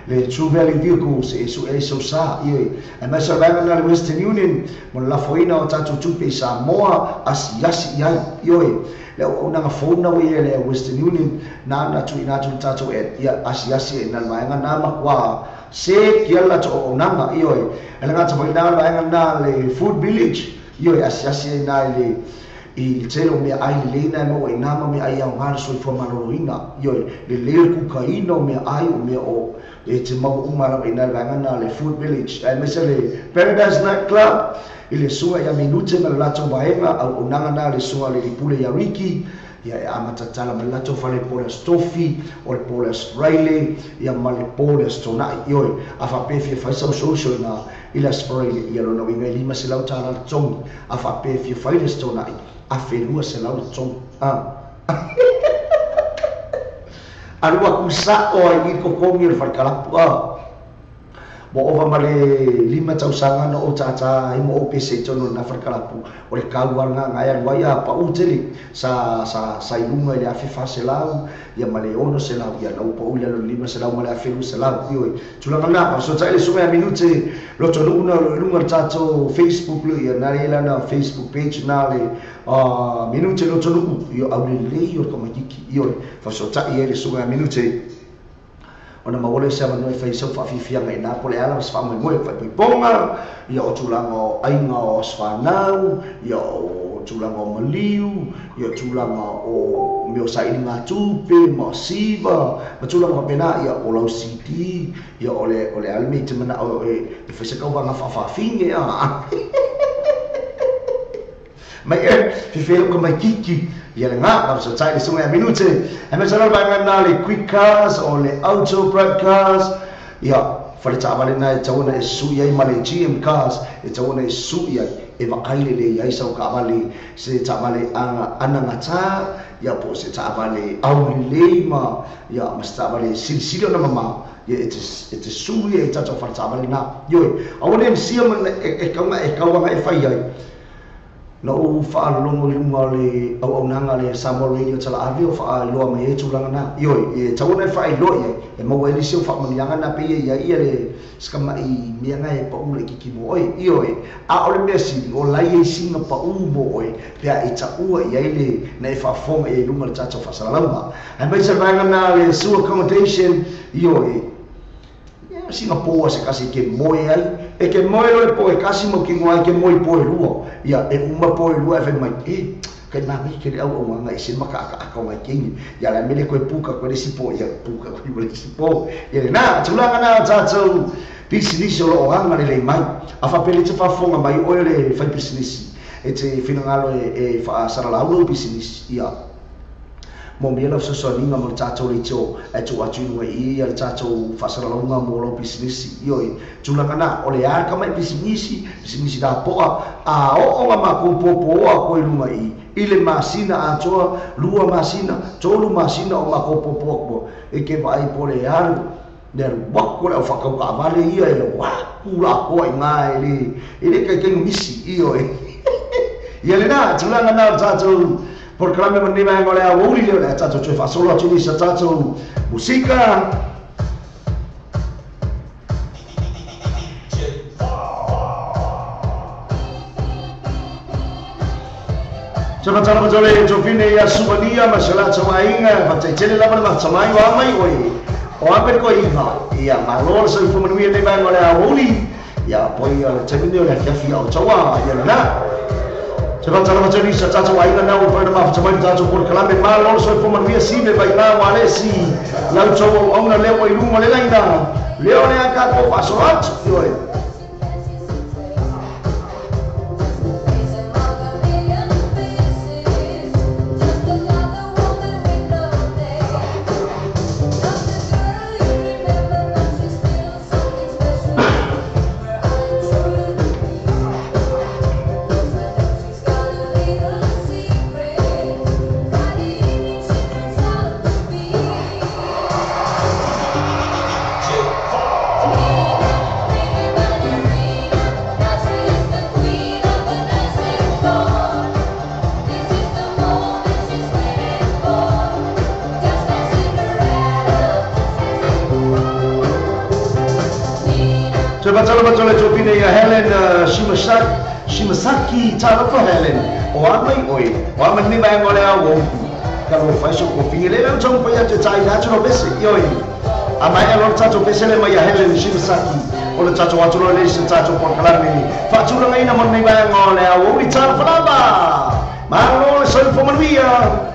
le True Value Vehicles e sue ai sou sa, ioe. Aemaise o le vaega lena le Western Union mo le lafoina o tatou tupe i Samoa, asiasi i ai, ioe. Le auaunaga fou lena ua i ai le Western Union, na na tuuina atu i le tatou app, ia asiasi ai i na le vaega lena matua seki ai le latou auaunaga, ioe. E le gata foi i lena le vaega lena le Food Village, ioe, asiasi ai i na i le I le tele o meaai lelei na e maua i nā ma meaai aoga le soifua maloloina. Ioe, lelei le kukaina o meaai, o mea o e te maua uma lava i nā le vaega na le Food Village, aemaise le Paradise Night Club i le susuga ia Minute ma le latou vaega auaunaga na le susuga le Lipule ia Ricky, ia e amata tatala mai le latou fale po o le Aso Tofi, o le po o le Aso Faraile, ia ma le po o le Aso Toonai. Ioe, a faapea e fia fai sau social i nā i le Aso Faraile, ia lona uiga e $500 le totogi. A faapea e fia fai le Aso Toonai, $1,200 le totogi. A. Alu aku sa'o ai i le totogi o le fale kalapu. A. Ua ova ma le 5 tausaga na ou tātā ai ma ou pese i totonu o lena fale kalapu, o le kau lava lena na e alu ai a pau tele, sa, sa, sa i luga i le 1400, ia ma le 600, ia na ua pau i lalo i le 500 ma le 1200, ioe, tulaga lena. Faasoatai le susuga ia Minute Lotonuu na o lo o i luga o le tatou Facebook le, ia na i ai lana Facebook page na le Minute Lotonuu, ia aulelei o le tamaitiiti, ioe, faasoatai ai le susuga ia Minute. Ona maua lea o se avanoa e fai ai sau faafiafiaga i ina po o le a lava se faamoemoe, faaipoipoga, ia o tulaga o aiga o aso fanau, ia o tulaga o maliu, ia o tulaga o mea o sailiga tupe ma siva, ma tulaga faapena, ia o lau CD, ia o le o le a le mea e te manao e fai se tauvaga faafafine a. Mai e fefea lau tamaititi ia lena na fesoatai le susuga ia Minute aemaise lava le vaega lena le Quick Cars o le Auto Bright Cars ia fale taavale lena e tatau ona e sui ai ma le GM Cars e tatau ona e sui ai e vaai lelei ai sau taavale se taavale anagata ia po o se taavale aulelei ma ia ma se taavale silisili ona mamao ia e te e te sui ai i tatou fale taavale lena. Ioe, aua ne i misia ma e kauga e kauaga e fai ai. Na ou faalologo i luga o le auaunaga a le Samoa Radio Talaave o faailoa mai ai tulaga na. Ioe, e tatau ona e faailoa i ai, e maua ai le isi o faamanuiaga na pei e i ai ia le sikamaʻi mea na e paʻu laitiiti mo oe. Ioe, a o le mea sili, o la e i ai sina paʻu mo oe pe a e taua i ai le na e faafofoga i ai i luga o le tatou faasalalauga. Aemaise le vaega na le Sue Accommodation, ioe, Ia sina po a se tasi e ke moe ai, e ke moe loa le po e tasi mautinoa ai ke moe i po e lua. Ia, e uma po e lua ae fai mai, e, Kai mami ke le au au nganga ese maka aka aka ngai kingi ya la mele koe puka koe le sipo ya puka koe le sipo ya na tulaga na tatou pisinisi o loo aga lelei mai a faapele te faafofoga mai oe le fai pisinisi e te finagalo e faasalalau lou pisinisi ia mo mea lau fesoasoaniga mo le tatou leitio ae tuu atu i luga i ia le tatou faasalalauga mo lau pisinisi ioe tulaga na o le a ka mai pisinisi pisinisi lapoa a oo ga makou popoa koe luga i i le masina atoa lua masina tolu masina o makou popoa koa e ke vaai po le alu le alu wako le au whakaukaavale ia e waku la koa i ngā e le kaikengu misi ioe ia le nā tulaga na o tatou polokalame ma lenei vaega o le aoauli lea o le a tatou toe faasolo atu i sa tatou musika. Se fatala le tofine ia suvania ma se latou aiga fataitele lava le matamai o amai oe o ape koe iva ia malo le soifua manuia lenei vaega o le aoauli ia poi o le taimi lenei o le afiafi au taua ia lena. Se fatala matoli sa tatou aiga na ua paena mafatamai le tatou polokalame malo le soifua manuia sime vaigā o alesi lau tau auauna lea ua i luga o le laina lea o le a tatou faasolo atu ioe. Matala topine ia Helen Shimasaki talofa Helen o amai oe o amai ni vaega o le ao ka lo fai so kofingi le lau tau pai atu tai atu no pese ioi amai alo tatou pese le mai ia Helen Shimasaki o le tatou atu lo le se tatou polokalame faatulagaina mo lenei vaega o le aoauli talofa lava malo le soifua manuia.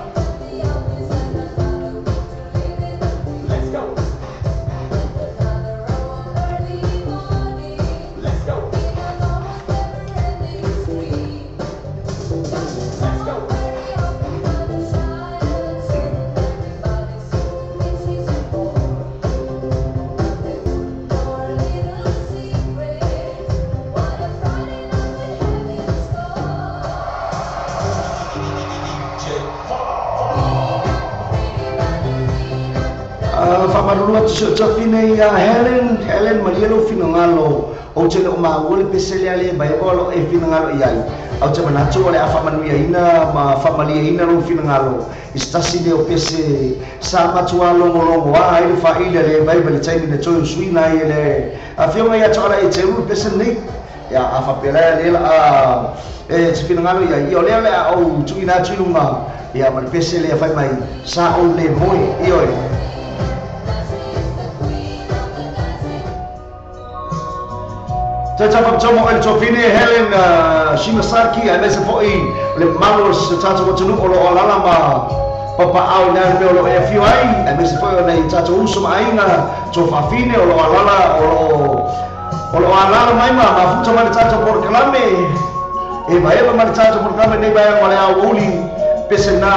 Tafine ia Helen Helen malia lo finagalo o te leo maua le pese lea le vai o lo e finagalo i ai au te manatu o le a faamanuiaina ma faamaliaina lou finagalo i se tasi lea o pese sa matua logologo a ai le faaili a le vai ma le taimi na toe usuina ai e le afioga ia toala e teu le pese lenei ia a faapea lea lea a e te finagalo i ai ia o lea o le a ou tuuina atu i luga ia ma le pese lea fai mai sa ou le moe ioe. Tata mo el tofine Helen Shimasaki aemaise fo'i le malo se tatou atunuu o loo alala ma papaao i na mea o loo e afio ai aemaise fo'i o nai tatou uso ma aiga tofaafine o loo alala o loo alala mai ma mafuta mai le tatou polokalame e vaeva ma le tatou polokalame nei vaega o le aoauli pese na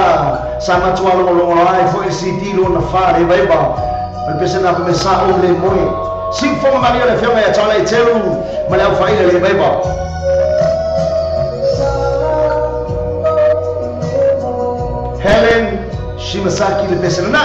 sa matua logologo ai fo'i CD lona fa le vaeva le pese na me sa ou le moe Siufoga malia le afioga ia Toala e Telu ma le aufaile le vaeva. Helen Shimasaki le pese lena.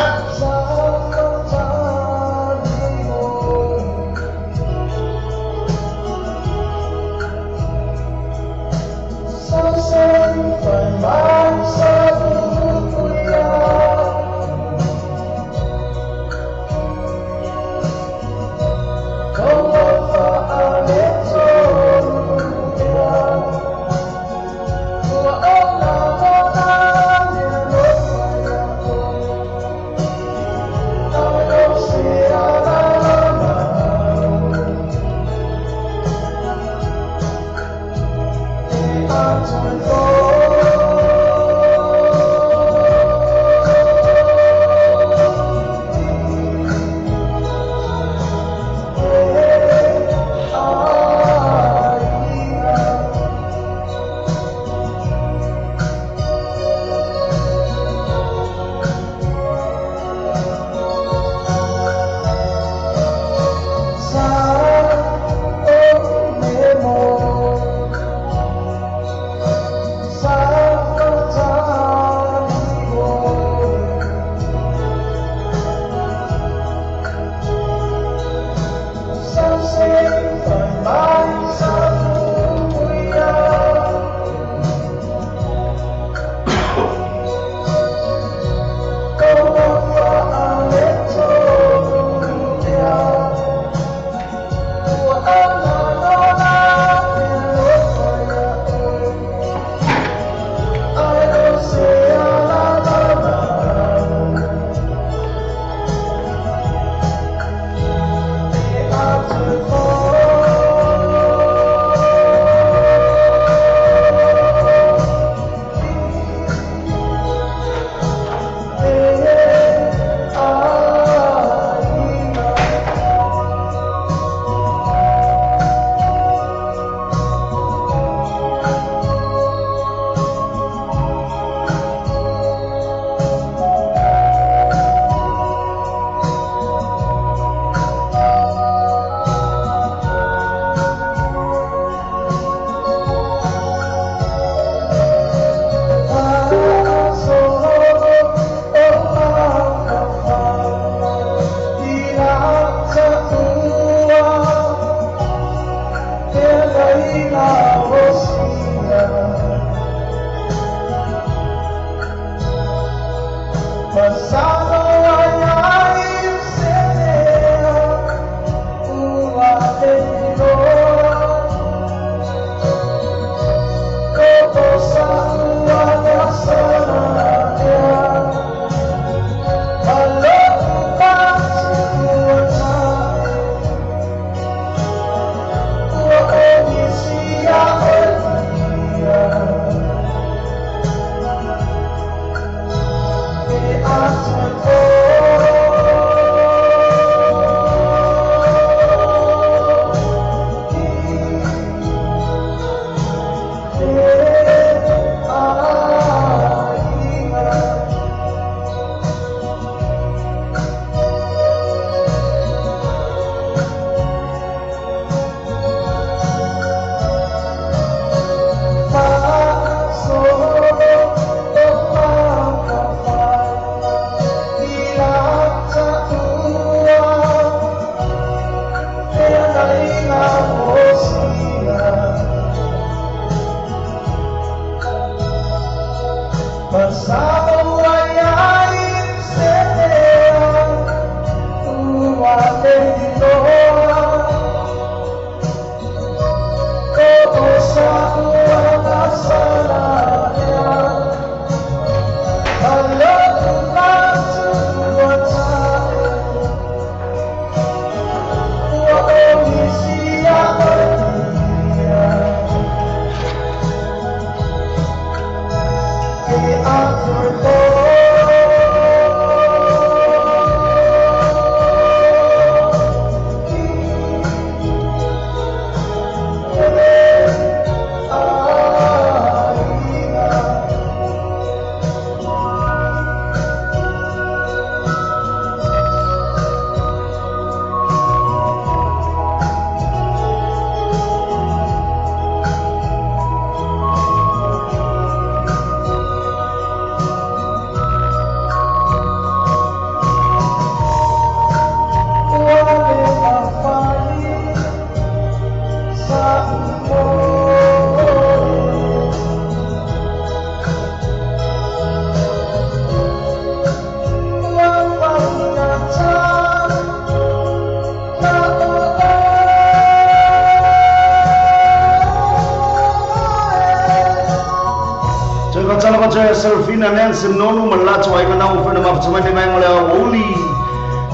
Serafina Nancy Nonu malato ai kana o fena mafutsamane mai ngole auli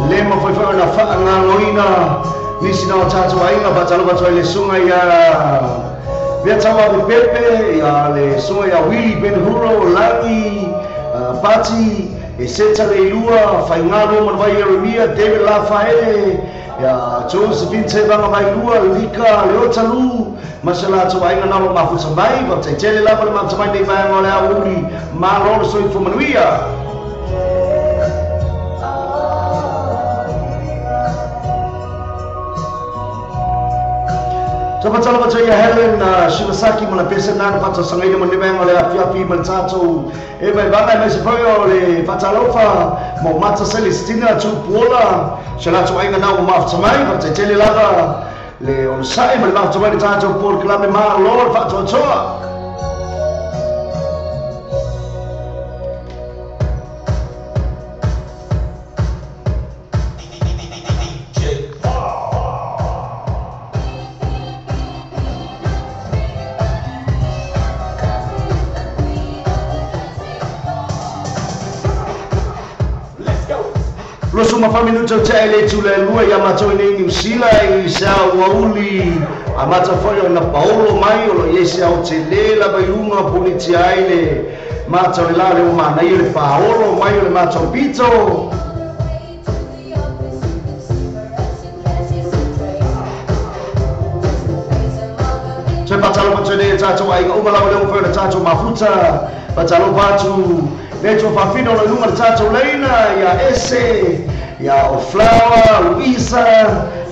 le mafaifai na faangaloina nisi na o tatou aiga faatalofa atu ai le suga ia Viataua Pepe ia le suga ia Willy Ben Huro Lagi Pati e Seta Leilua Faigalo Manavai Jeremia David Lafaele ia Josephine Tevanga Vailua Lika Leotalu masala atu aiga na o mafuta mai faataitele lava le mafuta mai nei vaega o le aouli malo le soifua manuia. Tapa ia Helen Shibasaki ma la pese nana faataosaga ma le vaega o le afiafi ma le tatou e vaivaga e maise foi o le faatalofa mo Mata Celestina Tupuola se latou aiga na o mafuta mai faataitele lava le onosai ma le mafuta mai le tatou polokalame malo le faatoatoa. Loso ma minuto te le tule lua ia matou nei New Zealand i sa wauli a mata foi o na Paolo mai o lo iesi au te le la vailuga politi ai le mata o le la le o mana i le Paolo mai o le mata o pito. Te patalo patone tātou aiga uma lava le o tātou mafuta patalo patu le tō whawhina o le lunga le tātou leina ia Ese ia o Flower, Luisa,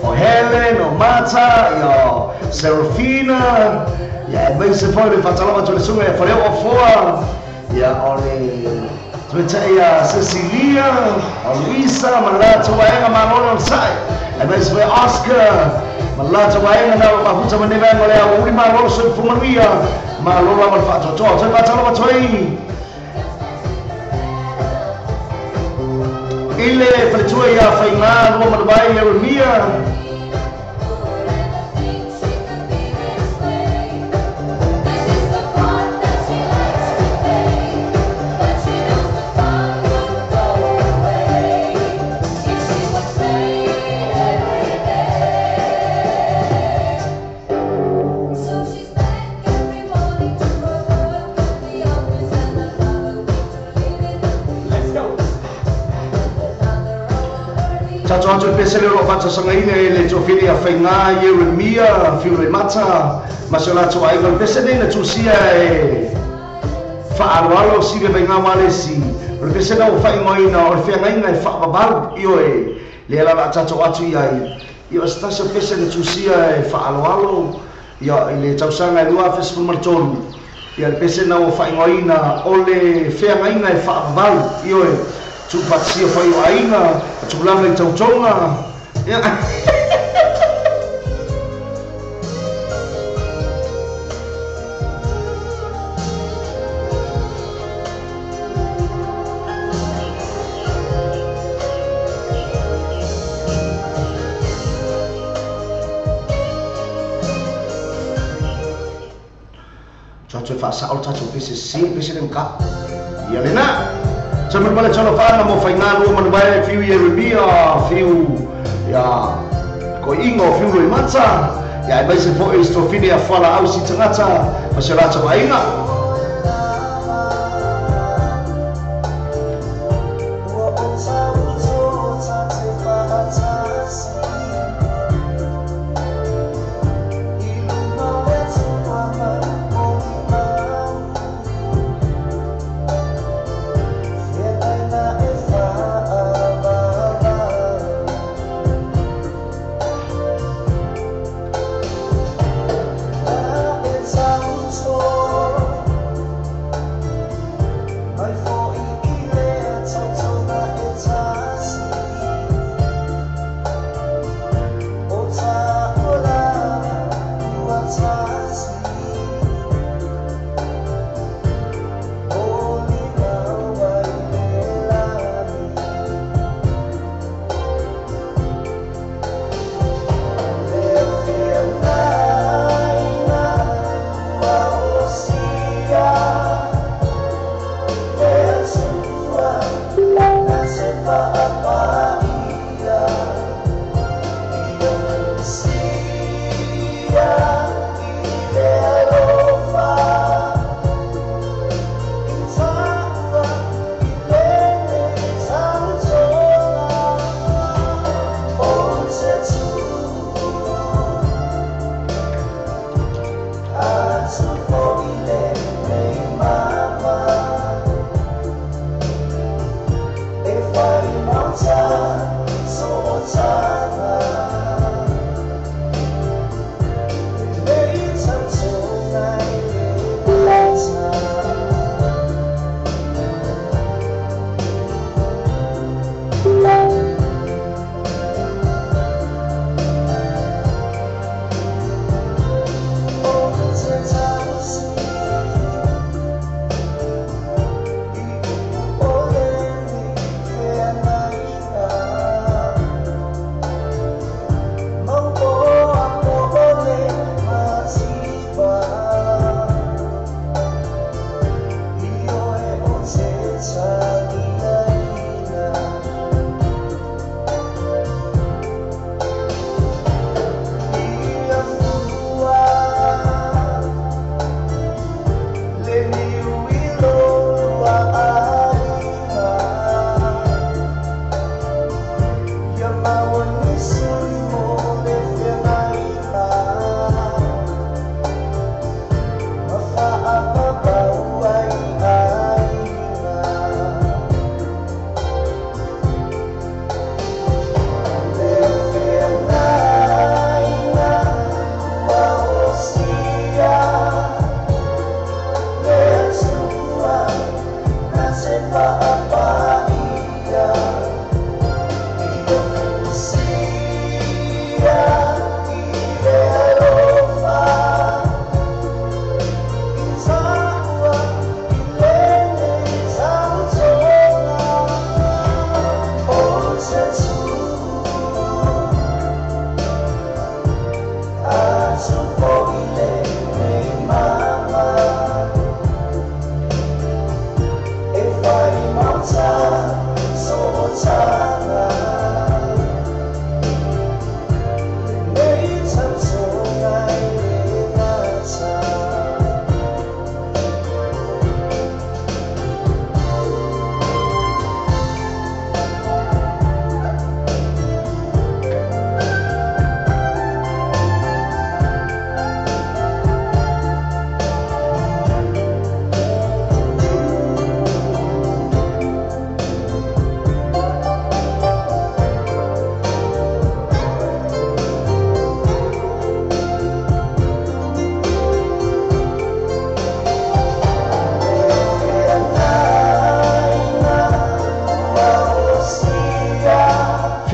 o Helen, o Mata, ia o Serafina ia e meise foi le whatalama tō le sunga ia whareo o Foa ia o le tueta ia Cecilia, o Luisa, ma le tātou aenga malone o sai e meise foi Oscar Ma la tawaenga na o mafuta ma neva ngole au uli ma lolo soifua manuia ma lolo lava le faatoatoa toe faatalofa atu ai i le faletua ia Faigā lua manuai Ieremia. Atu pese le ro fata sangaina e le tofili a Faigā Ieremia fiu le mata ma se latou aiga le pese nei na tusia e faaloalo si le Faigā Walesi o le pese na o faaigoaina o le feagaiga e faavavalu ioe lea la la tatou atu iai ia o se tasi o pese na tusia e faaloalo ia i le tausaga e 2013 ia le pese na o faaigoaina o le feagaiga e faavavalu ioe tuufaatasia foi o aiga tulaga i tautoga ia. Tatou faasao tatou pese se pese le maka ia lena. Sa mo pale tolo whana mo Faigā lua manuai fiu Ieremia fiu ia ko ingo fiu roi mata ia e maise foi i stofini a whala au si tangata ma se latou aiga. Soul.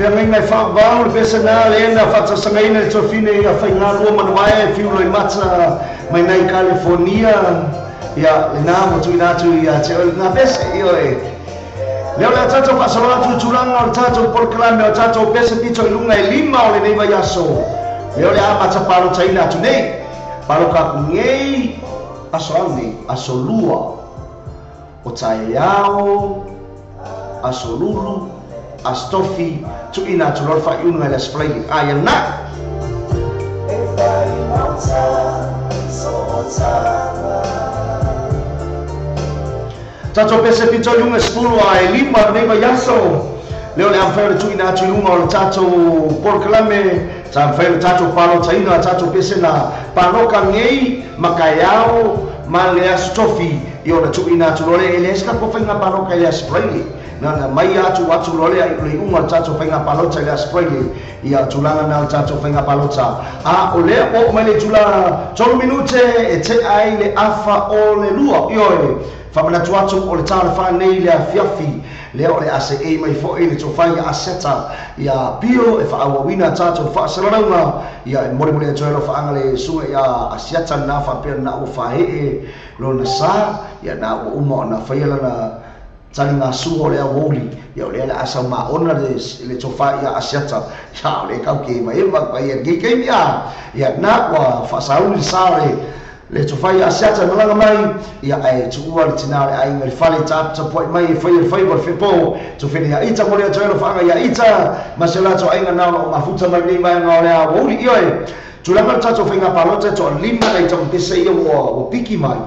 Feagaiga e faavavao le pesana le ena faatasagaina le tofine ia faigalua manuae e fiuloi mata mai nai California ia lena mo tuuina atu ia te oe lena pese ioe lea o le a tatou faasaloa atu i tulaga o le tatou polokalame o tatou pese pito i luga e 5 o lenei vaiaso lea o le a amata palotaina atu nei paloka aku nei aso au nei aso lua o taeao aso lulu aso tofi tuuina atu loa le faaiuga i le aso Falaili aia lena. Tatou pese pito i luga e 10 a e 5 lenei vaiaso lea o le a mafai o le tuuina atu i luga o le tatou polokalame sa mafai o le tatou palotaina tatou pese na paloka nei ma kaeao ma le aso tofi i ona tuuina atu loa lea e leai se tatou faiga paloka i le aso Falaili na mai atu atu loa lea i le iuga o le tatou faiga palota i le aso Falaili ia tulaga na o le tatou faiga palota a o lea ua oo mai le itula 3 minute e tea ai le afa o le 2 ioe faamanatu atu o le tā o le faanei le afiafi lea o le a seei mai foʻi le tofai ia aseta ia pio e faaauauina tatou faasalalauga ia e molemole atu ai alofaaga le suga ia asiata lena faapea lena ua faee lona sa ia na ua uma ona faia lana taligasua o le auauli ia o lea le a saumaona le tofai ia asiata ia o le kau ke maema pa ia nei taimi a ia na ua faasauli le sa o le tofai ia asiata e malaga mai ia ae tuua le tinā o le aiga i le fale taputapuai mai e faia le faiva o le fepo tofene ia ita mo le atu ai alofaaga ia ita ma se latou aiga na ona o mafuta mai lenei vaega o le auauli ioe tulaga le tatou faiga palota e toalima nai tamapese ia ua piki mai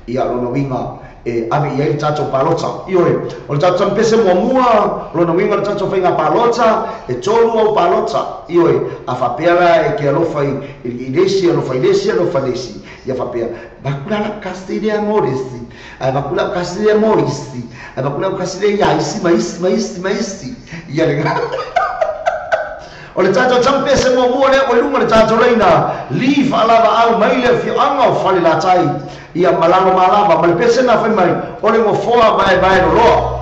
ia lona uiga e ave i ai le tatou palota ioe o le tatou tamapese muamua lona uiga o le tatou faiga palota e 3 au palota ioe a faapea la e ke alofa i le isi alofa i le isi alofa i le isi ia faapea bakula la kasi le amoresi ai bakula kasi le amorisi ai bakula kasi le ia isi ma isi ma isi ma isi ia le o le tatou tamapese muamua lea ua i luga le tatou laina li faalavaau mai le afioaga o Falelatai ia malalo malava ma le pese na fai mai o le gofoa vaevae loloa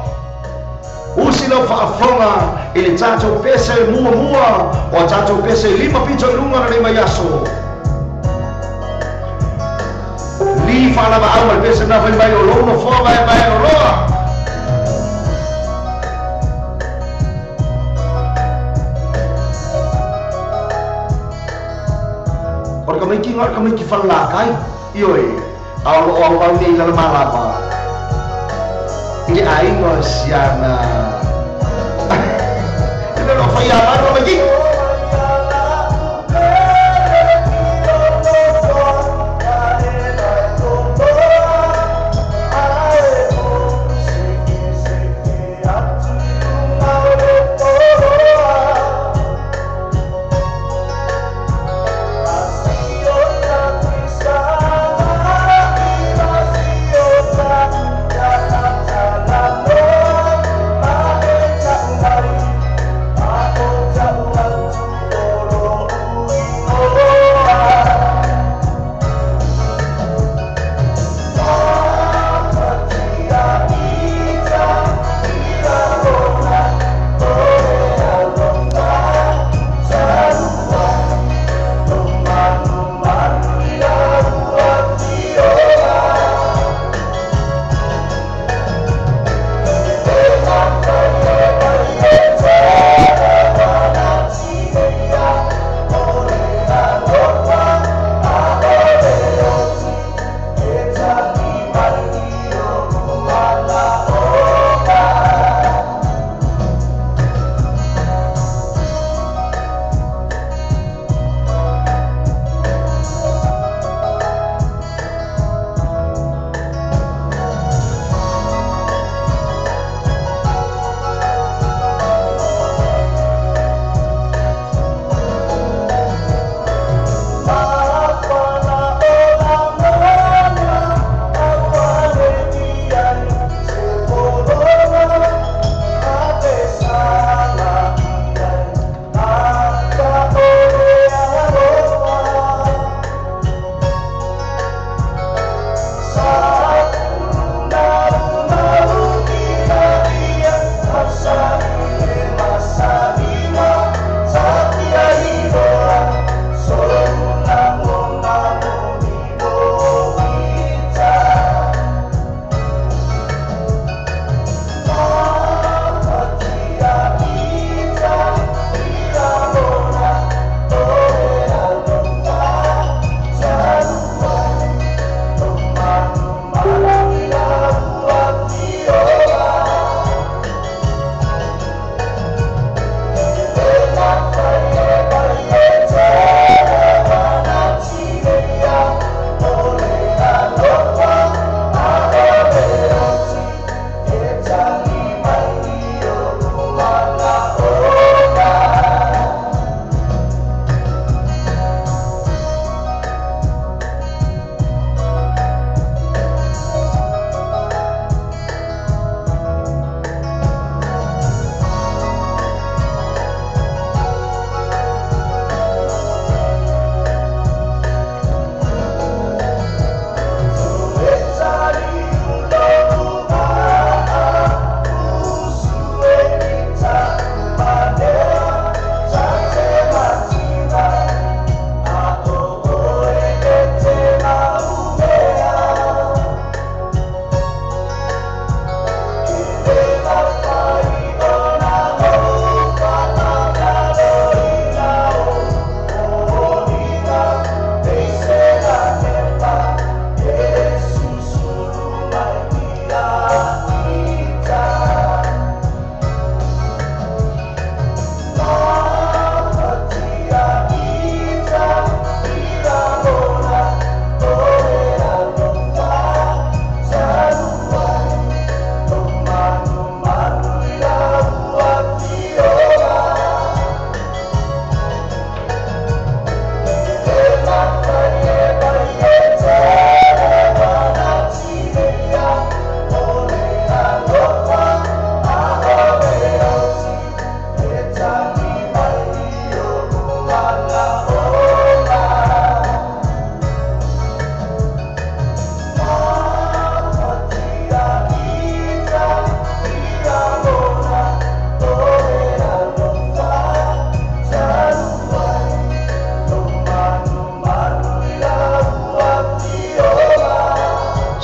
usi lau faafofoga i le tatou pese muamua o a tatou pese 5 pito i luga lenei vaiaso li faalavaau ma le pese na fai mai o lou nofoa vaevae loloa. O le kamaiki o le kamaiki falalakai ioe a o loo auau nei lana malama i le aiga o siana e le loo faia avanu kamaiki. Thank you.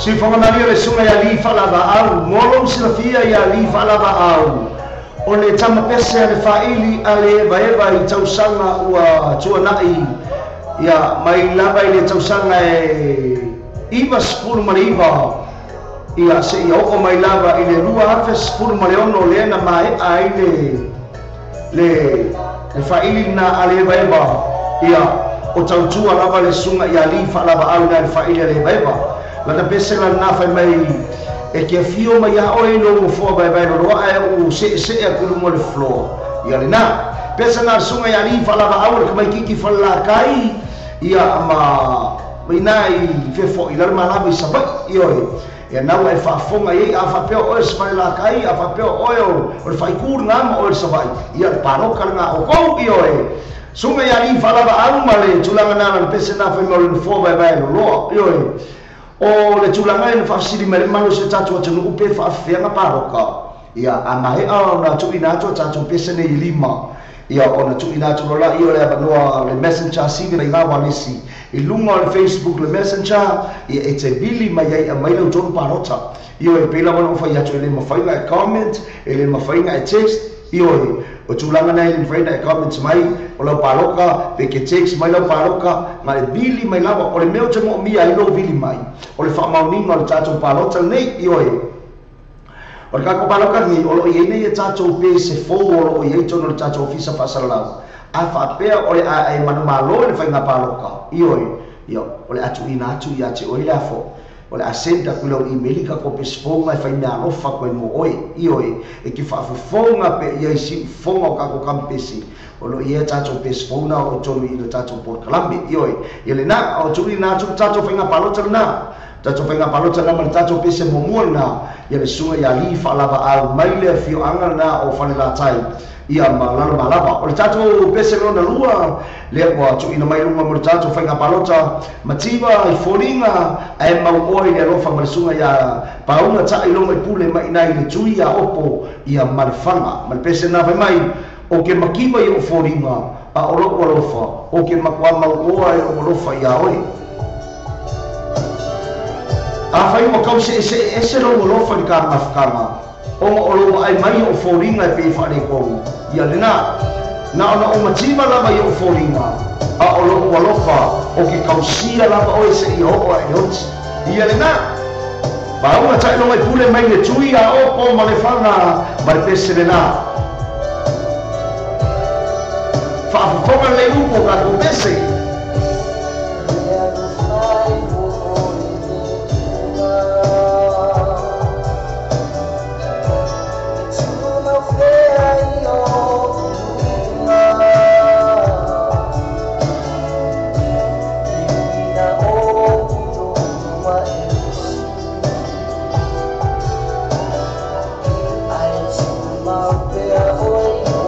Sifonga le sunga ia li whalava au, molo silafia ia li whalava au. O le tamapese a le whaili a le vaeva i tausanga ua tuanai. Ia mai lava i le tausanga e 99. Ia se ia oko mai lava i le 2016 le na mae a i le whaili na a le vaeva. Ia o tautua lava le sunga ia li whalava au na le whaili a le vaeva. Lana pese la na fai mai e ke fio mai a oi no mo fo bai bai no a u se se a kulu mo le floor ia le na pese na sunga ia li fala ba au le mai kiki fala kai ia ma ina i fe fo i la ma la bi sabai io ia na e fa fonga ia a fa pe o es fala kai a fa pe o o le fai kur na ma o sabai ia paro ka na o ko io e sunga ia li fala ba au ma le tulanga na le pese na fai mo le fo bai bai no io e o le tulaga e na faafesili mai le malo se tatou atunuu pe faafefeaga paloka ia a maea ona tuuina atu a tatou pese nei lima ia ona tuuina atu loa laia o le avanoa le messenger sivi maiga walesi i luga o le Facebook le messenger ia e te vili mai ai aumai lau tonu palota ioe pei lava ona ou fai atu e lē mafai ona e comment e lē mafai ona e text ioe o tulaga na e le mafai ona e comment mai o lau paloka pe ke text mai lau paloka ma le vili mai lava o le mea o te moomia ai lou vili mai o le faamaoniga o le tatou palota lenei ioe o le tatou paloka lenei o loo iai nei e tatou pese fou o loo iai tonu o le tatou ofisa faasalalau a faapea o le ae manumālō le faiga paloka ioe ia o le atuina atu ia te oe le afo o le asenda ku lau email ka ko pese fou mai fai mea alofa koe mo oe ioe e ki faafofoga pe ia i siufoga o kako kampesi o loo ia tatou pese fou na o tonu i le tatou polokalame ioe ia lena o tuuina atu le tatou faiga palota lena tatou faiga palota lena ma le tatou pese muamua lena ia le suga ia alii faalavaau mai le afioaga lena o Falelatai ia ma lalo malava o le tatou pese lona lua lea ua tuuina mai luga mo le tatou faiga palota mativa i foliga ae mau oe le alofa ma le suga ia pauga taailoga i pule maʻinai le tui ia opo ia ma le faga ma le pese na fai mai o ke makiva i o foliga a o lou alofa o ke makuā mauoa e lou alofa iā oe a fai ua kau seʻeseʻe ese lou alofa i le kagafakaga ona o lou aai mai o foliga e pei faalekou ia lena na ona o mativa lava i o foliga a o lou alofa o ke kausia lava oe seia oo ae oti ia lena pauga taʻiloga i pule mai le tui a opo ma le faga ma le pese lena faafofoga lelei upu o tatou pese. Mau pea oi o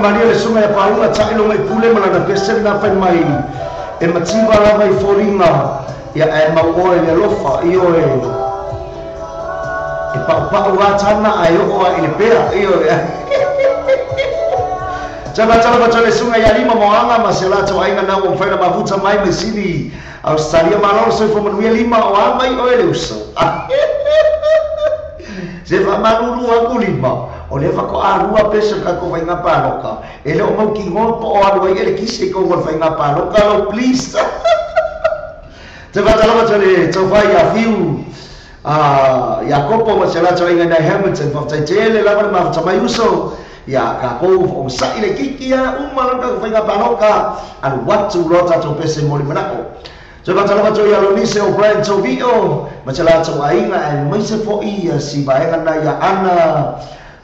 Maria le sunga ya paunga tailo mai pule malana pese na fai mai e mativa lava i foringa ia e mau oe le alofa io e e pau pau atana ai o a ile pea io e Tala tala tala le sunga ya lima moanga ma se la to ainga na o fai na mavuta mai me sili Australia malo so fo manuia lima o a mai oe le uso Se fa malulu aku lima o le fa ko arua pesa ka ko vainga paloka e le o mau ki ngo po o alu ai ele kisi ko ngo vainga paloka lo please te va tala tala to vai a fiu a Jakopo ma se la to inga na Hamilton fa tai tele la ma ta mai uso ia ka ko o sa ile kiki ia uma lo ka vainga paloka alu watu lo ta to pesa mo le manako So va tala tala ia Lonise o Brian Tovio ma se la to ainga e mai se fo ia si vaenga na ia Ana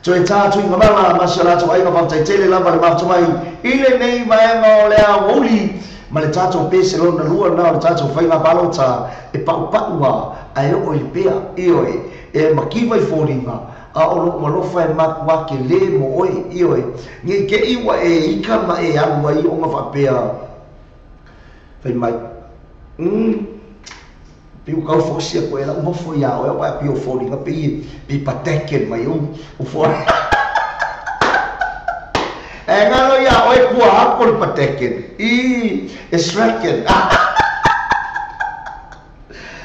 Toe tātu i ngamala, ma se lato ainga whataitele lava le mafta mai ile nei vaenga o lea woli ma le tātou pese lona lua na o le tātou whainga balota e pau paua a e o i pea io e e makiwa i fōringa a o lo malofa e makua ke le mo oe io e ngi ke iwa e ika ma e alu ai o nga whapea whai mai Piu kau fosia ko ela uma foi a oe pa pio fori nga pi pi pateke mai o fo e ngalo ia oe kua apol pateke i e shreken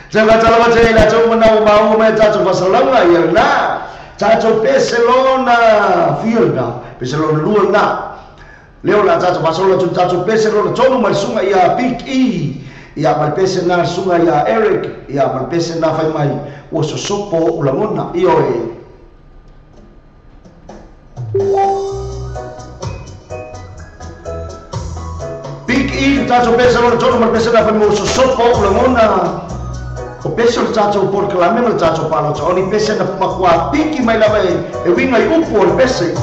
Tala tala tala la to mana o mau me tato vasalanga ia na tato peselona fielna peselona luona leo la tato vasola tu tato peselona tonu mai sunga ia big E ia malpese na sunga ia Eric ia malpese na fai mai o sosopo o langona io e Big E tato pese no tono malpese na fai mai o sosopo o langona o pese o tato por clame o tato palo o ni pese na makua piki mai la vai e winga i upu o pese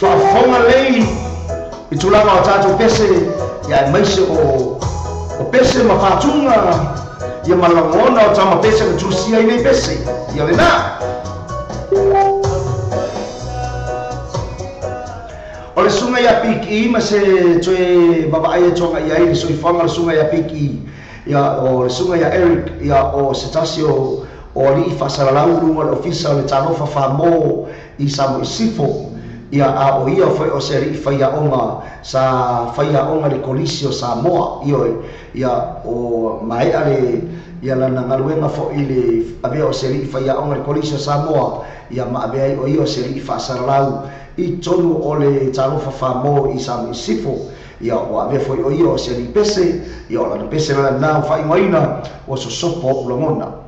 fa fonga lei i tulanga o tato pese ia e maise o pese ma whātunga ia malangona o tama pese na tusia i nei pese ia le nā O le sunga ia piki ma se toe babaai e tonga ia i le soifanga le sunga ia piki ia o le sunga ia Eric ia o se tasi o ali i whasalalau lunga le ofisa o le talofa whamō i Samo Isifo ia a o ia foi o se i whaiaonga sa whaiaonga le kolisi o Samoa io ia o mai ale ia lana ngaluenga fo i le avea o se i whaiaonga le kolisi o Samoa ia ma avea i o ia o se i whasaralau i tonu o le talofa whamō i Samo Isifo ia o avea foi o ia o se i pese ia o lana pese lana nā whaingoina o sosopo o langona.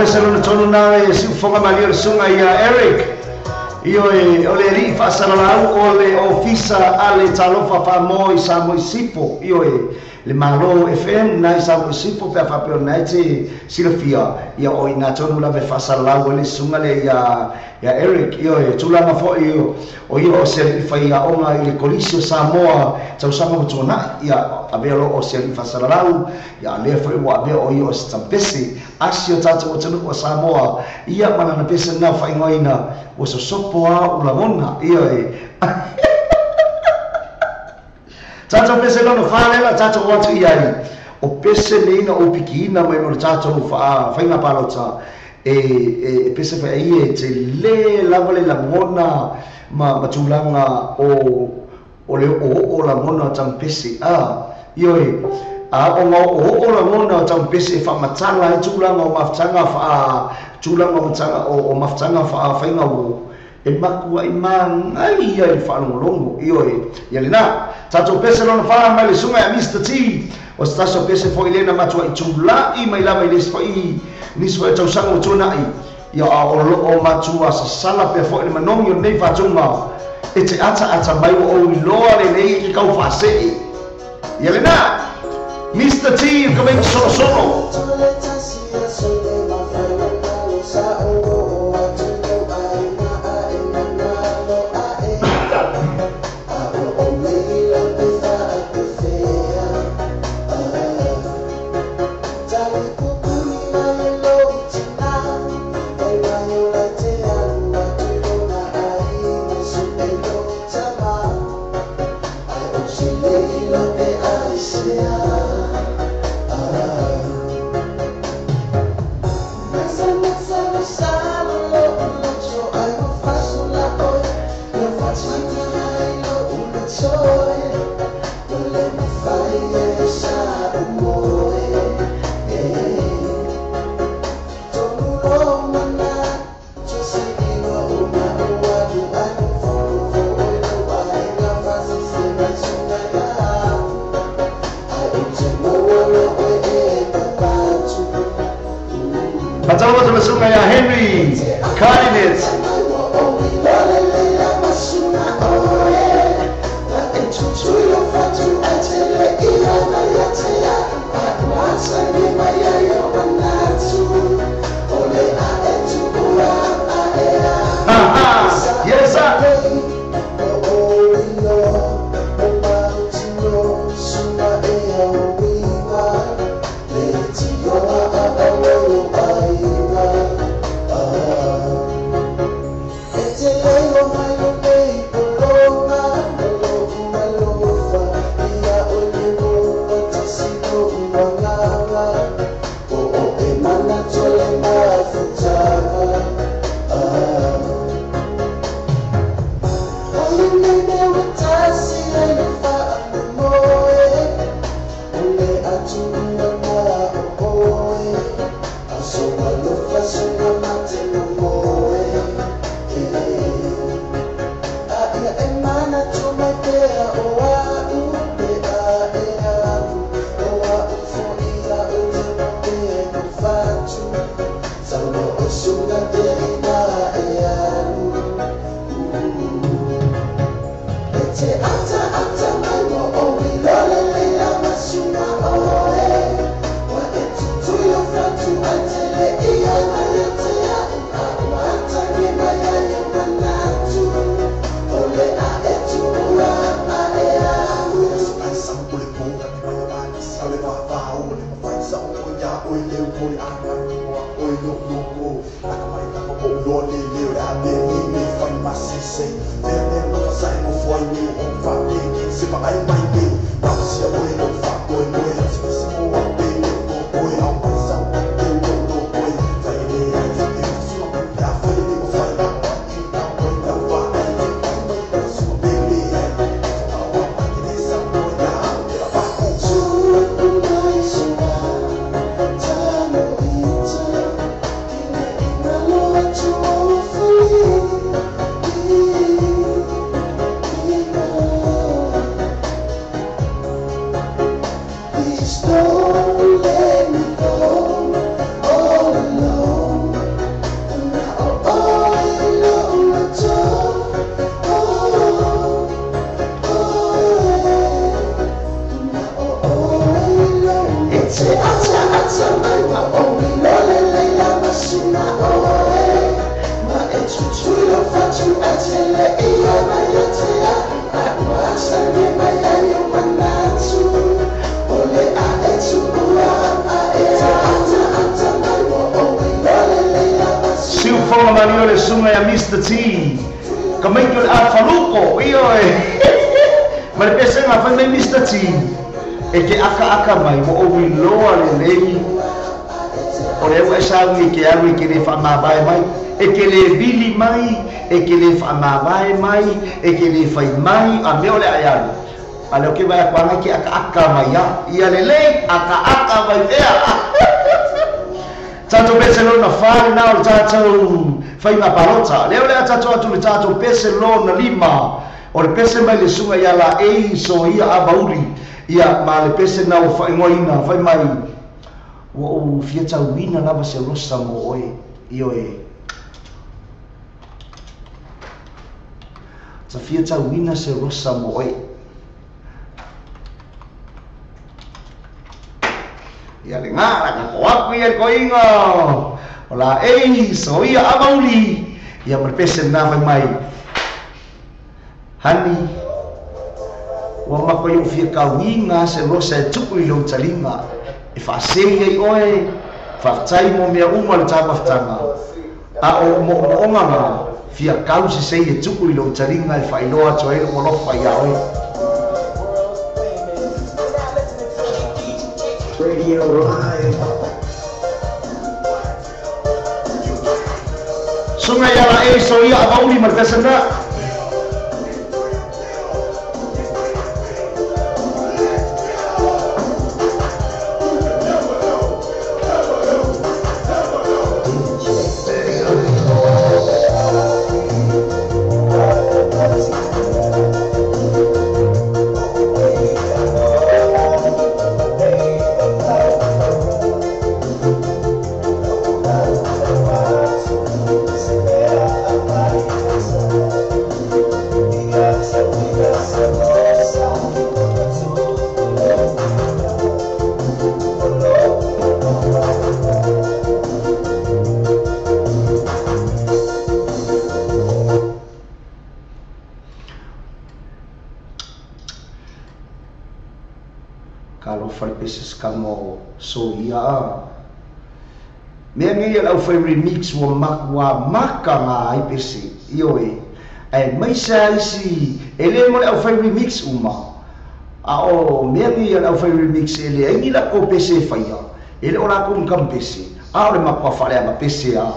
pese lona tonu na e siufoga malia le suga ia Eric. Ioe, o le ali'i fa'asalalau o le ofisa a le talofa fa'amoa i Samoa i Sifo. Ioe, le Malo FM na i Samoa i Sifo pe a fa'apea ona e te silafia ia o ina tonu lava e fa'asalalau ai le suga le ia ia Eric. Ioe, tulaga fo'i o ia o se ali'i faiaoga i le Kolisi o Samoa tausaga ua tuana'i ia avea lo'o o se ali'i fa'asalalau ia lea fo'i ua avea o ia o se tampese asi o tatou atunu'u o Samoa ia ma lana pese lena fa'aigoaina ua sosopo a u lagona. Ioe, tatou pese lona falela tatou o atu i ai o pese nei na ou pikiina mai mo le tatou faiga palota e pese fai e te lē lava le lagona ma tulaga o le o'oo'o lagona o tampese a. Ioe, a o ga o'oo'o lagona o tampese e fa'amatala ai tulaga o mafutaga fa'a tulaga o mataga o mafutaga fa'afaiga ua e makua'i magai ia i le fa'alogologo. Ioe, ia lenā tatou pese lona fa mai le suga ia Mr T o se tasi o pese fo'i lena matua'i tula'i mai lava i le isi fo'i nisi fo'i tausaga ua tuana'i ia a o lo'o matua sasala pea fo'i le manogi o lenei fatuga e te ata'ata mai ua ou iloa lelei e ke kau fa'ase'e. Ia lenā Mr T o ka mei solosolo. Fatalofa le suga ia Henry Cardinet. Yes sir. Fofoga Malie o le susuga ia Mr T Kamaiki o le afaluko ioe ma le pesega fai mai Mr T e ke akaaka mai ua ou iloa lelei o lea ua e sauni e ke alu e ke lē faamavae mai e ke lē vili mai e ke lē faamavae mai e ke lē fai mai a mea o le a e alu a lea o ke vaai atu aga e ke akaaka mai a ia lelei akaaka mai pea. Tatou pese lona fa lenā o le tatou faiga palota. Lea o le a tatou atu le tatou pese lona lima o le pese mai le susuga ia Laei Soia Avauli ia ma le pese na ua faaigoaina fai mai ua ou fia tauina lava se rosa mo oe. Ioe. Ta fia tauina se rosa mo oe. Ia le gā la ka ko aku ia le koiga o Laei Soia Avauli ia ma le pese lena fai mai Honey ua mako i ou fia kauiga se rosa e tuku i lou taliga e faasei ai oe faafetai mo mea uma le taumafataga a o moomooga na fia kau se sei e tuku i lou taliga e faailoa atu ai lou alofa iā oe. Radio Live. Susuga ia Laei Soia Avauli ma le pese lena. Talofa le pese sikama o Soia a. Mea nei a le aufai remix ua makuā maka ngā ai pese, ioe, aemaise a isi e le mo le aufai remix uma. A o mea nei a le aufai remix e leai ni lakou pese e faia, e le o lakou ni kampese, a o le makuā faaleaga pese a.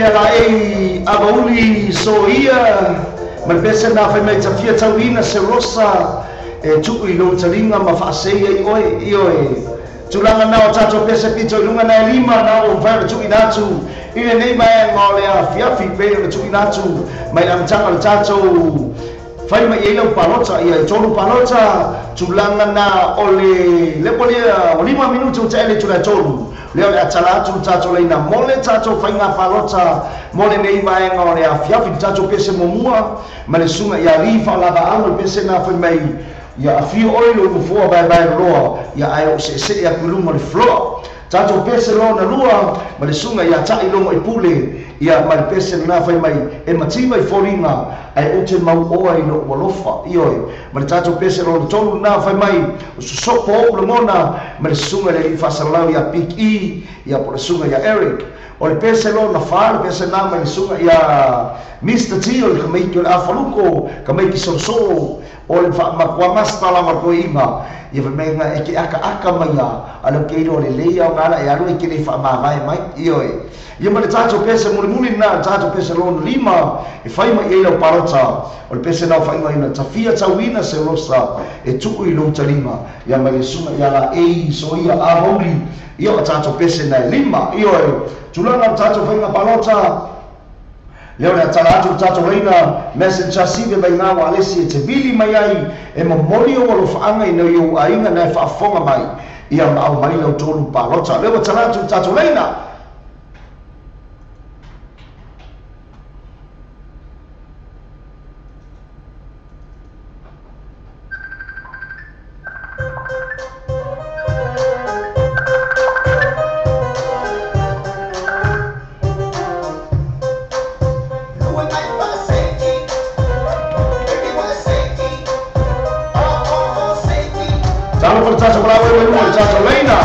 ia laei Avauli Soia ma le pese na fai mai tafia tauina se rosa e tuu i lou taliga ma faasei ai oe ioe tulaga na o tatou pese pito i luga na e lima na ua mafai ona tuuina atu i lenei vaega o le afiafi pei ona tuuina atu mai le amataga o le tatou fai mai ai lau palota ia e tolu palota tulaga na o le lepo lea o 5 minuti ua taele tula e tolu lea o le atala atu le tatou laina mo le tatou faiga palota mo lenei vaega o le afiafi le tatou pese muamua ma le susuga ia Alii Faalavaau le pese na fai mai ia afio oe lou nofoa vaevae loloa ia ae ou seesee atu i luga o le floor tatou pese lona lua ma le susuga ia Ta'ilogo i Pule ia ma le pese lena fai mai e mativa i foliga ae ou te mauoa i lou alofa ioe ma le tatou pese lona tolu lena fai mai o sosopo ou lagona ma le susuga i le alii faasalalau ia Big E ia po o le susuga ia Eric o le pese lona fa le pese lena mai le susuga ia Mr T o le kamaiki o le afaluko kamaiki solosolo o le faamakua masta lava koiga ia fai mai e ke akaaka mai ia a le ke iloa lelei ao gala e alu e ke le faamavae mai ioe ia ma le tatou pese mulimuli lena le tatou pese lona lima e fai mai ai lau palota o le pese na o faaigoaina tafia tauina se rosa e tuu i lou taliga ia mai le susuga ia Laei Soia Avauli ia o tatou pese na e lima ioe tulaga o le tatou faiga palota lea o le atala atu le tatou laina message asive mai ngā wa alesi e te vili mai ai e momoli o alofaaga i nai ou aiga na e faafofoga mai ia ma aumai lau tolu palota lea ua tala atu le tatou laina. Talofa le tatou malaua i luga o le tatou laina.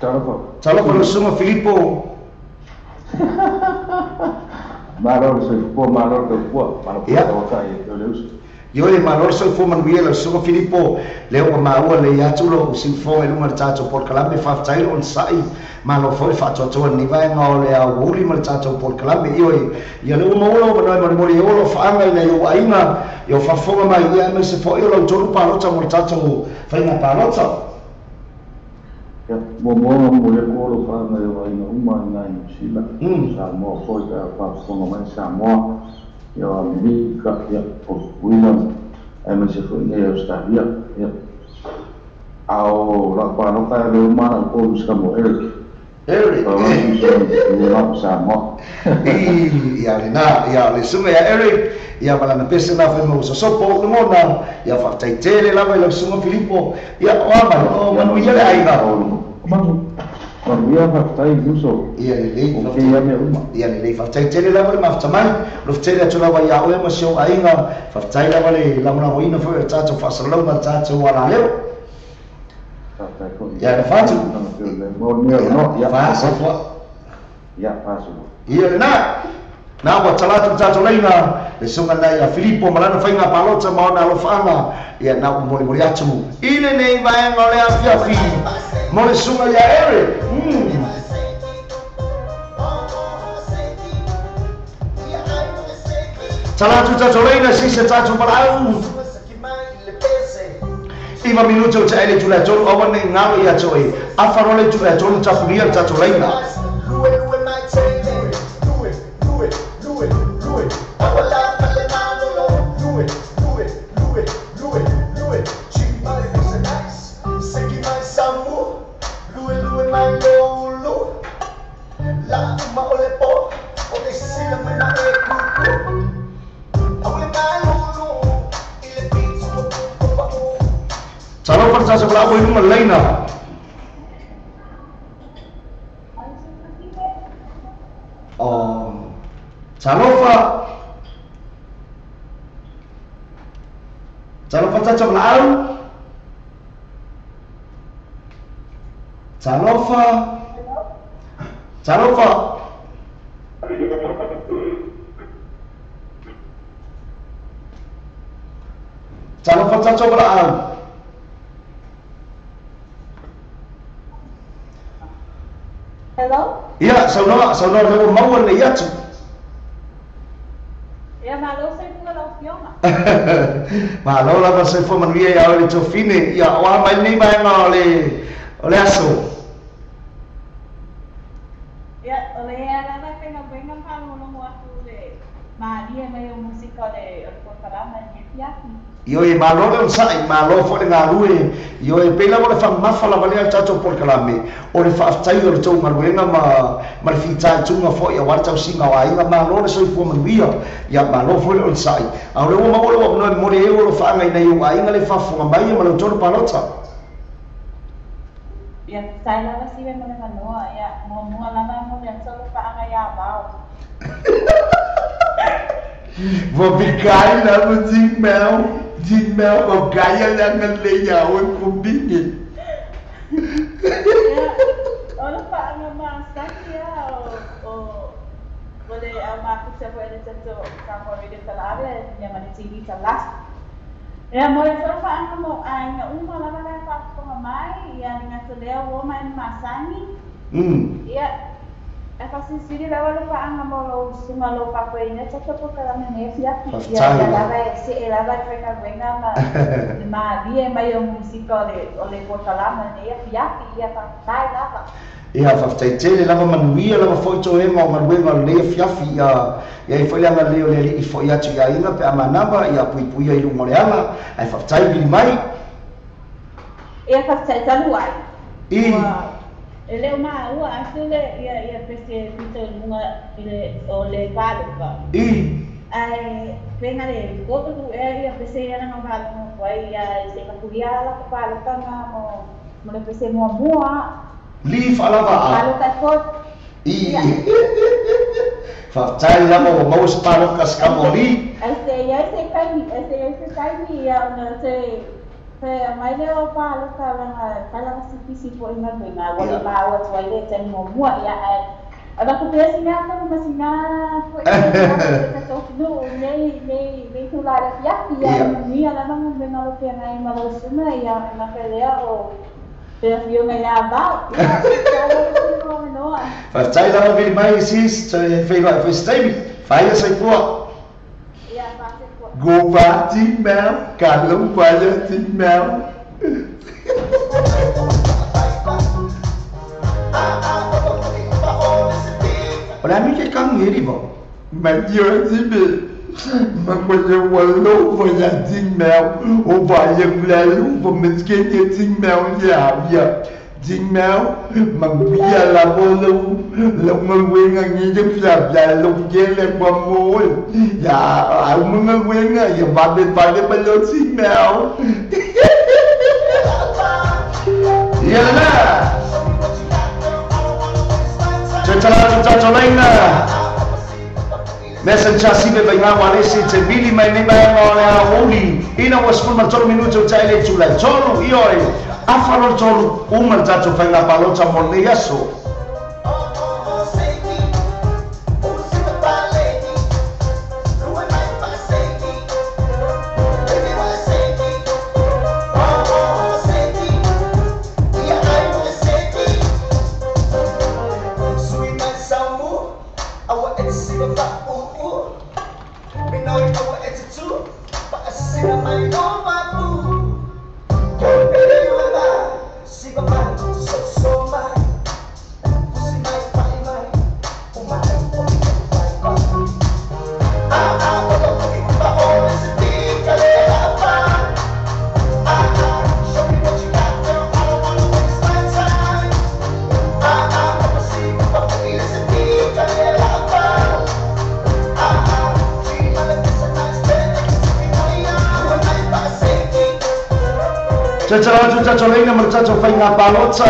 Talofa. Talofa le susuga Filipo. Malo le soifua, malo le taufua, malo Ia. tauatai e le uso. Ioe malo le soifua manuia lau susuga Filipo lea ua maua lelei atu lou siufofoga i luga o le tatou polokalame faafetai le onosai malo foi le faatoatoa i lenei vaega o le aoauli ma le tatou polokalame ioe ia lea ua maua lau avanoa e molimoli ai o alofaaga i nai ou aiga ia o faafofoga mai ia aemaise foi o lau tolu palota mo le tatou faiga palota. Ia, muamua ona momoli atu alofaaga i ou aiga uma i ina i Niu Sila, Samoa foi pe a faafofoga mai Samoa, ia o Amerika, ia o Tutuila, aemaise foi i nei Australia, ia. A o lau palota e ave uma lau tolu sika mo Eric. Eric. Lau Samoa. Ia lena, ia o le susuga ia Eric, ia ma lana pese na fai mai ua sosopo ou lagona, ia faafetai tele lava i lau susuga Filipo, ia o a mai, o manuia le aiga. Manuia faafetai uso. Ia lelei, O kēia mea uma. Ia lelei, faafetai tele lava le mafuta mai, alofa tele atu lava ia oe ma si ou aiga, faafetai lava le lagolagoina foi o le tatou faasalalauga le tatou alaleo. Faafetai foi. Ia na fatu. Ia faasafua. Ia faasafua. Ia lena. Na ua tala atu le tatou laina le susuga lena ia Filipo ma lana faiga palota ma ona alofaaga ia na ua molimoli atu i lenei vaega o le afiafi mo le susuga ia Eric. Tala atu le tatou laina se isi a tatou valaau. 9 minuti o taele i tula e tolu aua nei galo ia te oe afa loa le itula e tolu tapunia le tatou laina. Talofa le tatou valaau i luga o le laina. Talofa. Talofa tatou valaau. Talofa. Talofa. Talofa tatou valaau. Hello? Ia saunoa saunoa le ua maua lenei atu. Ia malo soifua lau afioga. Malo lava soifua manuia ia oe le Tofine. Ia o a mai lenei vaega o le o le aso. Ia o le ea lava e faigaluega ma faalogologo atu le malie mai o musika o le o le polokalama i lenei afiafi. Ioe, malo le onosai, malo foi le galue. Ioe, pei lava o le faamamafa lava lea o le tatou polokalame, o le faafetai o le tou galuega ma, ma le fitaituga foi aua le tausiga o aiga. Malo le soifua manuia, ia malo foi le onosai. A o lea ua maua lou avanoa e momoli ai ou alofaaga i nai ou aiga le faafofoga mai ma lau tolu palota. Ia, faafetai lava Sive mo le avanoa. Ia, muamua lava mo le atu alofaaga ia Vao. Vobikai lava Jingmao, Jingmao o kaya langa le ia oe kumbingi. Ia, o le faaga masani ia o, o, o le au mafuta foi le tatou Samoa Radio Talaave ia ma le TV Talasi. Ia, mo le atu alofaaga mo aiga uma lava la e faafofoga mai, ia le gata lea ua oma e masani. Ia, E faasilisili lava le paaga mo lou susuga o lou faafoeina tatou polokalame nei afiafi. Ia Faafetai. ia lava e see lava le faigaluega ma le malie mai o musika o le o le polokalame nei afiafi. Ia faafetai lava. Ia, faafetai tele lava, manuia lava foi toega o galuega o lenei afiafi. Ia i ai foi le agalelei o le Alii foi atu i aiga pe a manava, ia puipuia i luga o le ala. Ae faafetai vili mai. Ia faafetai talu ai. I. Ua e le o maua atu le ia ia pese pito i luga i le o le paloka. I. Ae pe na le tolu ea ia pese ia na faalogo atu ai ia se i makulia la ko paloka na mo mo le pese muamua. Li faalava a. Paloka e fo I. ia. Faafetai lava ua maua se paloka se Ai kamo se li. ai se iai se taimi ai se iai se taimi ia ona se He mai lea o paloka leaga e fai lava si pisi foi i galuega ua le Ia. maua atu ai le taimi muamua ia ae avatu pea sina tonu ma sina foi tulaga i le tatou atunuu i nei nei nei tulaga i le afiafi ia Ia. e manuia lava galuega o lo feagai ma lau susuga ia e gata i lea o le afioga ia Vao ia faafetai lava mo lou avanoa. Faafetai lava vili mai sis, toe feiloai foi se taimi. Faia soifua. Ia faafetai. Go va Jingmao, ka lou vaya Jingmao. O le a mike kang e riva. Ma yo Jimmy, ma mo yo wa lou vaya Jingmao, o vaya la lou va mesken ye Jingmao ya ya. Jingmao, ma bia la bo lou, lou ma wenga ngi de fia fia lou ke le kwa mo. Ya, au ma wenga ya ba be ba le ba lo Jingmao. Ia lena! Toe tala atu tatou laina. Messenger sive vai ngā walesi te vili mai nei vaega o le aoauli ina ua 13 minute o tae le itula e tolu ioe afa lo le tolu uma le tatou faiga palota mo lenei aso. Toe tala atu tatou laina ma le tatou faiga palota.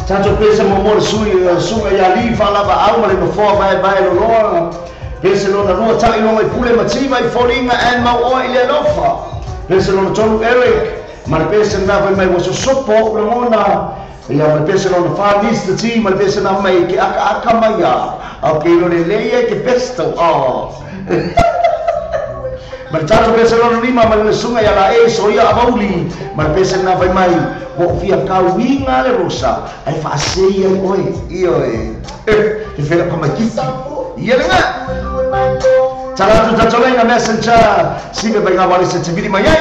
Tatou pese muamua le sui susuga ia Lee Faalavaau ma le nofoa vaevae loloa. Pese lona lua ta'i loga i pule ma tiva i foliga and mau oe i le alofa. Pese lona tolu Eric ma le pese lena fai mai ua sosopo ou lagona. Ia ma le pese lona fa Mr T ma le pese lena mai i ke akaaka mai a. Ok, lo lelei ai ke pesto. Oh. Ma le tatou pese lona lima ma le suga ia la e soia avauli ma le pese na fai mai ua fia kauiga le rosa ae faasei ai oe ioe e fela pamaikiki ia lega talatu tatolaina messenger sive mai gawale se tevili mai ai.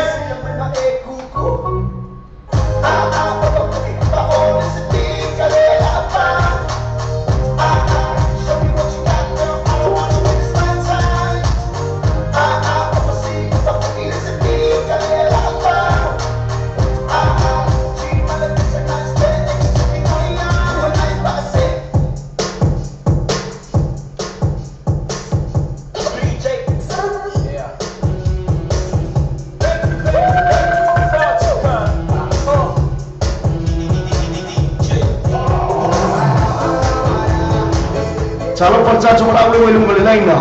Talofa tatou lau le lunga le laina.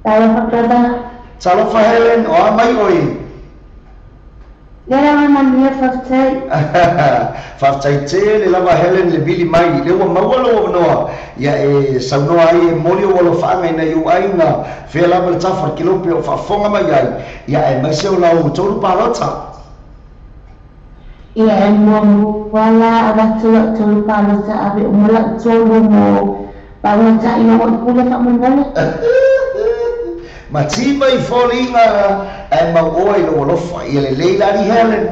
Talofa brother. Talofa Helen, o a mai oi. Lera wa manuia faafetai. Faafetai tele lava Helen le vili mai le ua maua lou avanoa ia e saunoa ai e moli o alofaaga ina i ou aiga fea lava le tafa le kilope o faafofoga mai ai ia e maise o lau tolu palota. Ia e muamua la avatu lau tolu palota ave uma lau tolu mo paulata i o i pule faamolemole. Ma tima i foliga ae mau oa i lou alofa ia lelei la ali Helen.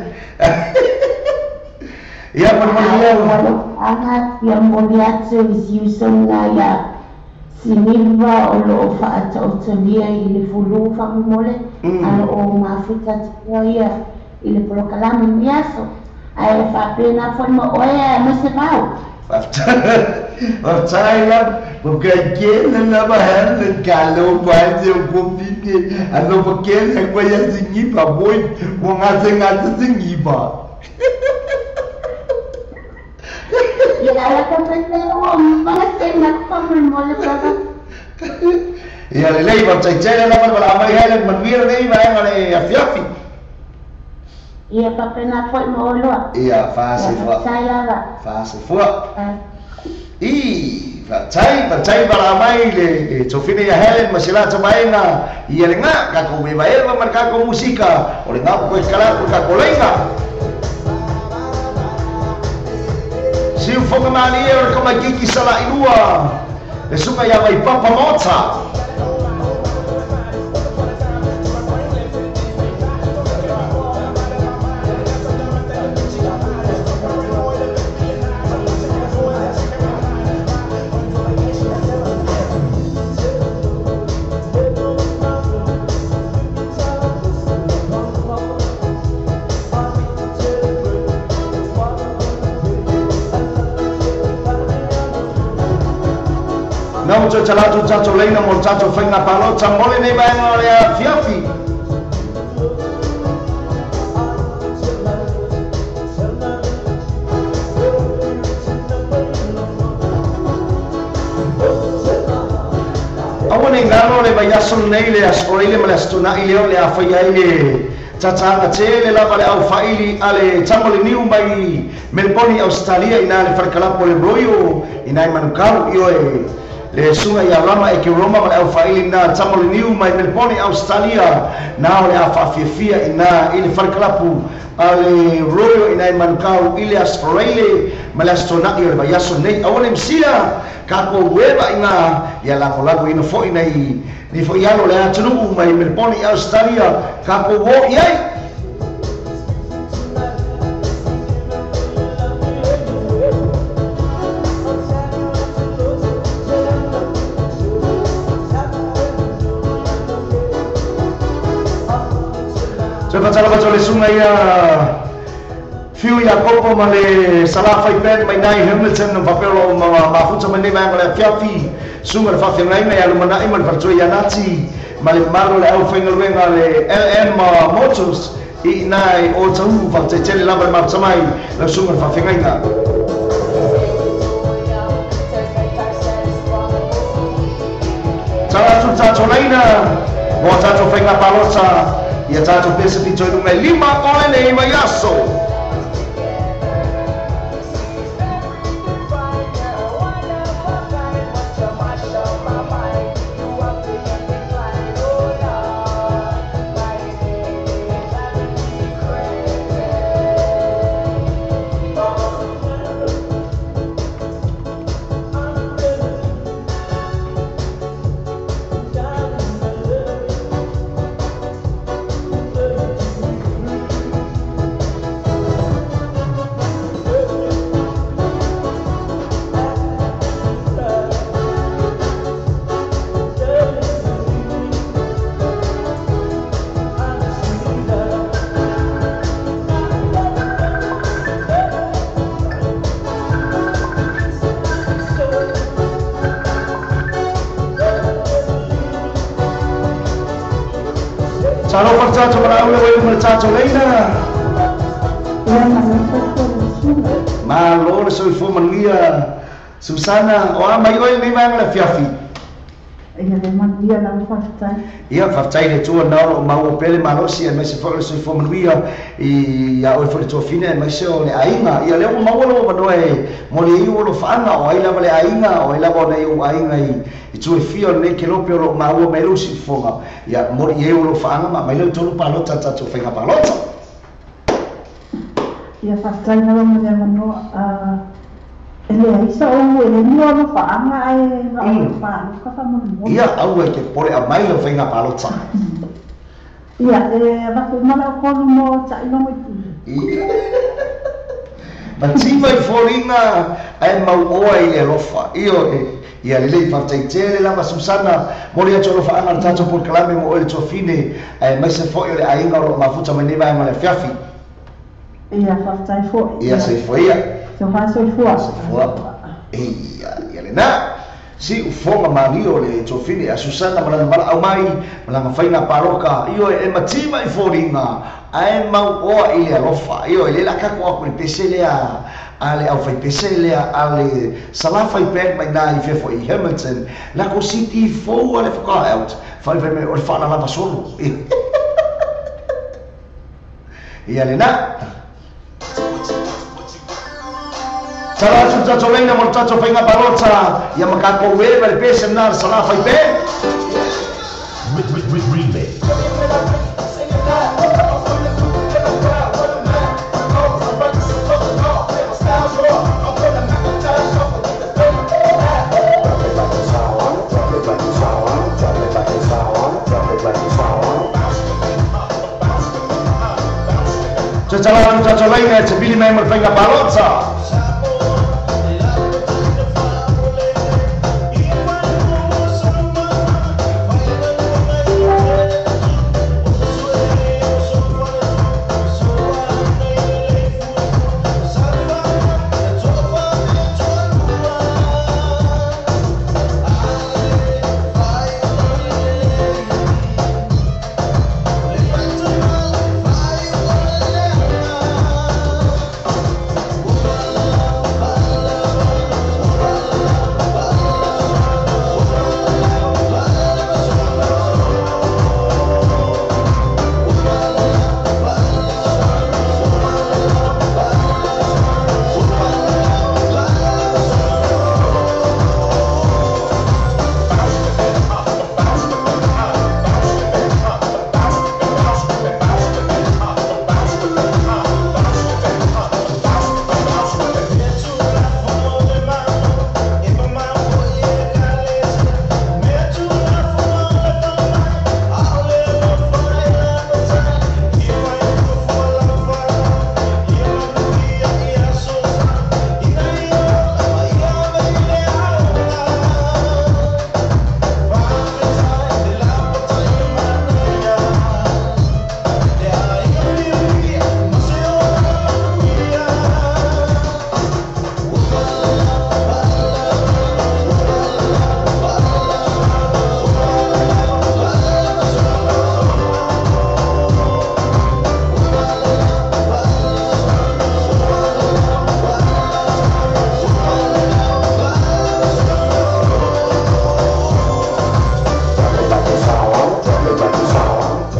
Ia manumanuia alofaga ia moli atu i siusoga ia siniva o loo faataotolia i le fulū faamolemole a loo mafuta atu ia i le polokalame ni aso ae faapena foi ma oe ae maise vau. Faafetai lava mokaikele lava Helen kalo mai o kofine alo pakele kwa ya singipa boy mo ngase ngase singipa. Ia ala ka pese o mangase nakpamolemole brother. Ia lelei faafetai tele lava le valaau mai Helen manuia lenei vaega le afiafi. Ia faapena foi ma oloa. Ia faasefua. Faafetai lava. Faasefua. I faafetai faafetai valaau mai le tofine ia Helen ma se latou vaega ia lega kakou evaeva ma le kakou musika o le gapu koe kalapu kakou laiga. Siufoga malie o le kamaikiki salailua le suga ia Vaipapa Maota. Nau tau talatu tatou leina mo le tatou faiga palota mo lenei vaega o le afiafi. Aua nei galo le vaiaso lenei le aso le ma le aso tuna'i lea o le afaia ai le tataaga tele lava le aufaili a le tamaliniu mai Melbourne Australia ina le falekalapo le Royal ina i Manukau ioe le suga ia Rama e ke Roma ma le aufaili na tamaliniu mai Melbourne Australia na o le afaafiafia ina i le falekalapu a le Royal ina i Manukau i le aso Faraile ma le aso tuana'i o le vaiaso nei. Aua le msia kakou eva ina ia lagolago ina fo'i nei ni fo'i alo le atunuu mai Melbourne Australia kakou o i ai. Toe faatalofa le suga ia Fiu Iakopo ma le Salafai Band mai nai Hamilton no faapea o loo mafuta mai nei vaega o le afiafi suga le faafeagaiga ia lumana'i ma le faletua ia Nati ma le mamalu o le aufaigaluega le LM Motors i ina i Otahuhu faafetai tele lava le mafuta mai lau suga le faafeagaiga. Talatu tatou laina mo tatou faiga palota ia tatou pese pito i luga i lima o lenei vaiaso. Talofa le tatou valaau le ua i luma le tatou leina. Malo le soifua manuia. Susana, o a mai oe lenei vaega le afiafi. Ia le manuia lava faafetai. Ia faafetai i le Atua na o loo maua pea le malosi aemaise foi o le soifua manuia ia oe foi le tuafine aemaise o le aiga. Ia lea ua maua lou avanoa e moli ai ou alofaaga, o ai lava le aiga, o ai lava o nai ou aiga i itu e fia o lenei kelope o loo maua mai ai lou siufofoga. Ia moli i ai ou alofaaga ma aumai lau tolu palota i le tatou faiga palota. Ia faafetai lava mo le avanoa. E leai sa ou e le mo alofaaga ae na o le palota faamolemole. Ia, aua e te popole aumai lau faiga palota. Ia, e avatu uma lau tolu mo Taʻilogo i Pule. Ia. Mativa i foliga ae mauoa i le alofa. Ioe. Ia lelei, faafetai tele lava Susana mo le atu alofaaga o le tatou polokalame mo oe le tuafine aemaise foi o le aiga o lo o mafuta mai nei vaega o le afiafi. Ia, faafetai foi. Ia, soifua ia. Soifua, soifua. Soifua. Ia, ia lena. Siufoga malie o le tuafine a Susana ma lana valaau mai ma lana faiga paloka. Ioe, e mativa i foliga ae mauoa i le alofa. Ioe, lea la tatou aku i le pese lea a le aufaipese lea a le Salafai Band mai na i fea foi i Hamilton. Lako city fou a le faatoa out. Fai mai o le faalalava solo. Ia lena. Tala atu le tatou laina mo le tatou faiga palota ia ma tatou e ma le pese lena a le Salafai Band. Remix. Toe tala atu le tatou laina e te vili mai mo le faiga palota.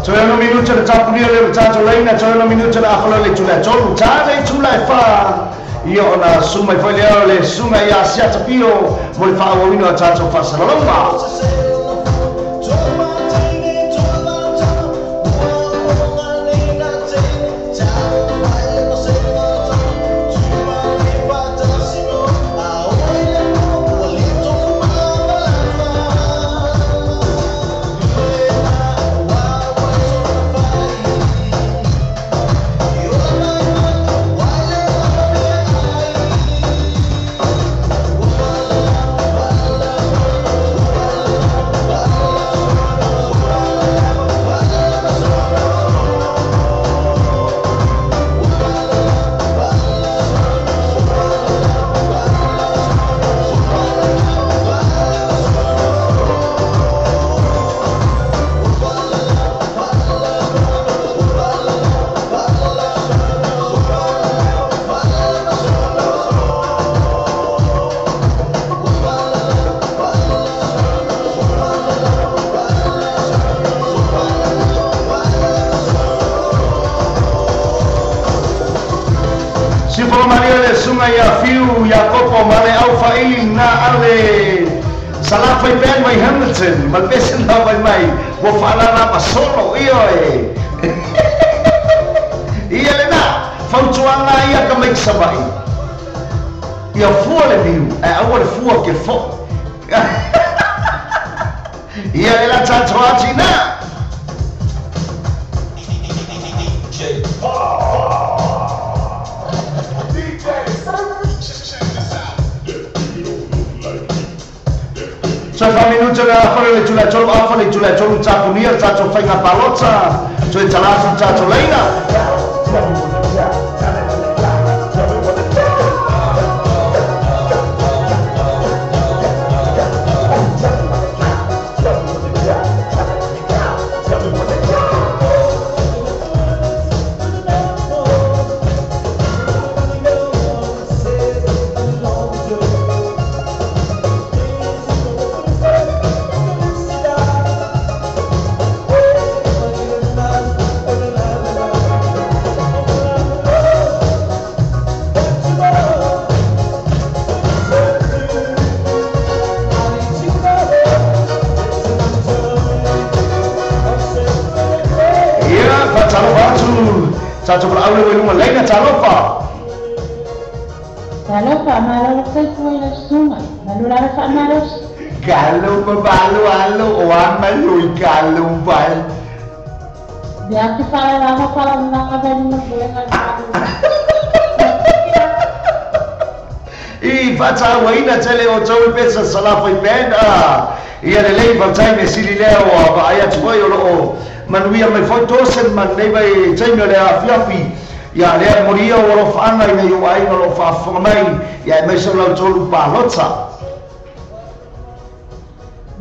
Toe ono minute le tapunia lea o le tatou laina, toe ono minute le afa lea o le itula e tolu, ta le itula e fa. Ia ona susu mai foi lea o le susuga ia Asiata Pio mo le faaauauina o a tatou faasalalauga. Talofa ma le au whaili na ale Salafai Ben mai Hamilton, ma le pese na vai mai, ua whaalala ma solo, ia e. Ia le na, fautuanga ia ka mai sabai. Ia fua le viu, e aua le fua ke fo. Ia le la tātou ati na. So fa minuta na fale le tula tolu afa le tula tolu tapunia tato whainga palota toe talafu tato leina. Tātou wala aule wai leina talofa. Talofa, malo kai kua ila sunga. Malo lara wha maros. Galo pa balo alo o ama lui galo pai. Bia te whala lama whala mga veli na buenga galo. I whātāua ina tele o tau pesa salafai band. Ia le lei whātai me sili leo a vaai atu foi o loo manuia mai foi tosen man nei vai taimi o le afiafi. Ia lea moria o lo whaanga i nei o ainga o lo whaafonga mai. Ia e maisa lau tolu palota.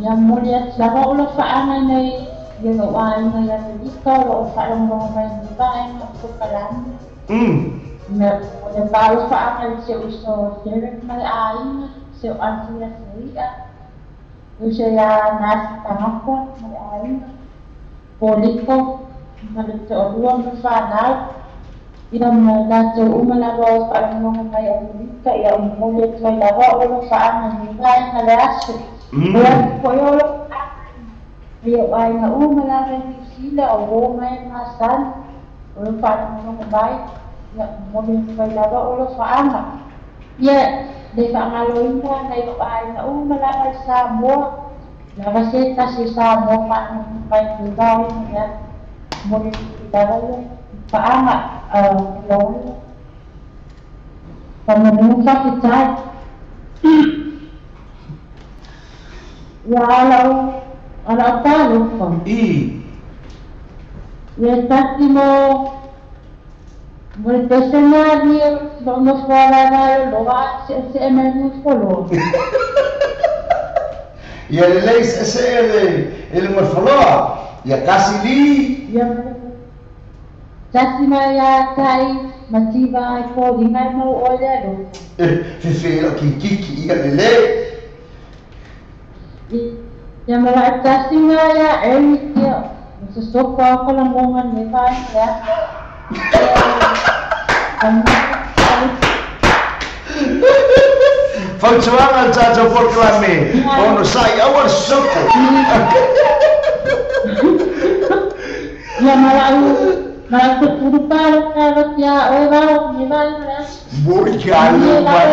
Ia moria lava o lo whaanga i nei ia o ainga ia te lika o lo whaalongonga mai ni vaenga o kalani. Me o le palo whaanga i se uso Derek mai ainga, se o anti ia se ia. Uso ia nasi tangata mai ainga. Poliko, ma le te orua me whanau. Ia ma lātou uma lava o whaalongonga mai Amerika, ia o moli atu ai lava o lo whaanga ni vaenga le aso. Ia koe o lo whaanga. Ia o ainga uma lava i New Zealand o wō mai masani. O lo whaalongonga mai, ia moli atu ai lava o lo whaanga. Ia le whaangaloina nai o ainga uma lava i Samoa. Lava se tasi Samoa whaalongonga mai ni vaenga ia moli atu lava ia whaanga loa. Whamanunga whakitai. Ia ala o tālofa. I. Ia tati mo le pesena ni no whalala loa se se e mai mo foloa. Ia le lei se se e le mo foloa. Ia kasi li. Ia tati mai ia tai mativa ai ko ringai mau o le alo. Fefe o ki kiki ia le lei. Ia mala tasi mai ia Eric ia. Se sopa ko la monga ne vai ia. Fautuanga tātou porkalame. Ono sai aua sopo. Ia mala mala te puru palo ka vatia o vau ni vai la. Boi galo vai.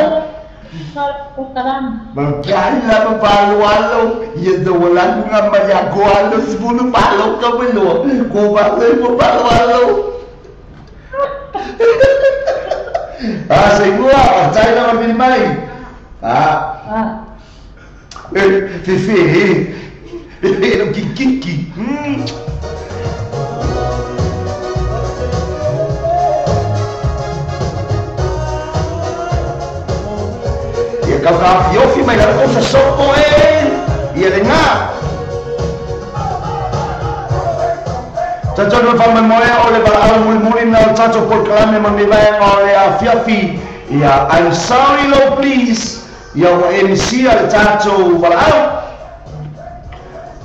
Magkala pa palo alo, ia da wala nga mayago alo sibulu palo ka melo. Ko ba mo palo alo. Ah, sei mua, tai na mabili mai. Ah. Fefe, eh, kiki. Ia kau ka fiofi mai la kosa sopo e. Ia le ngā. Tātou no whamai moea o le walaau muli muli na o tātou porkalame ma me vaenga o le afiafi. Ia, I'm sorry low please. Ia ua emisia le tātou walaau.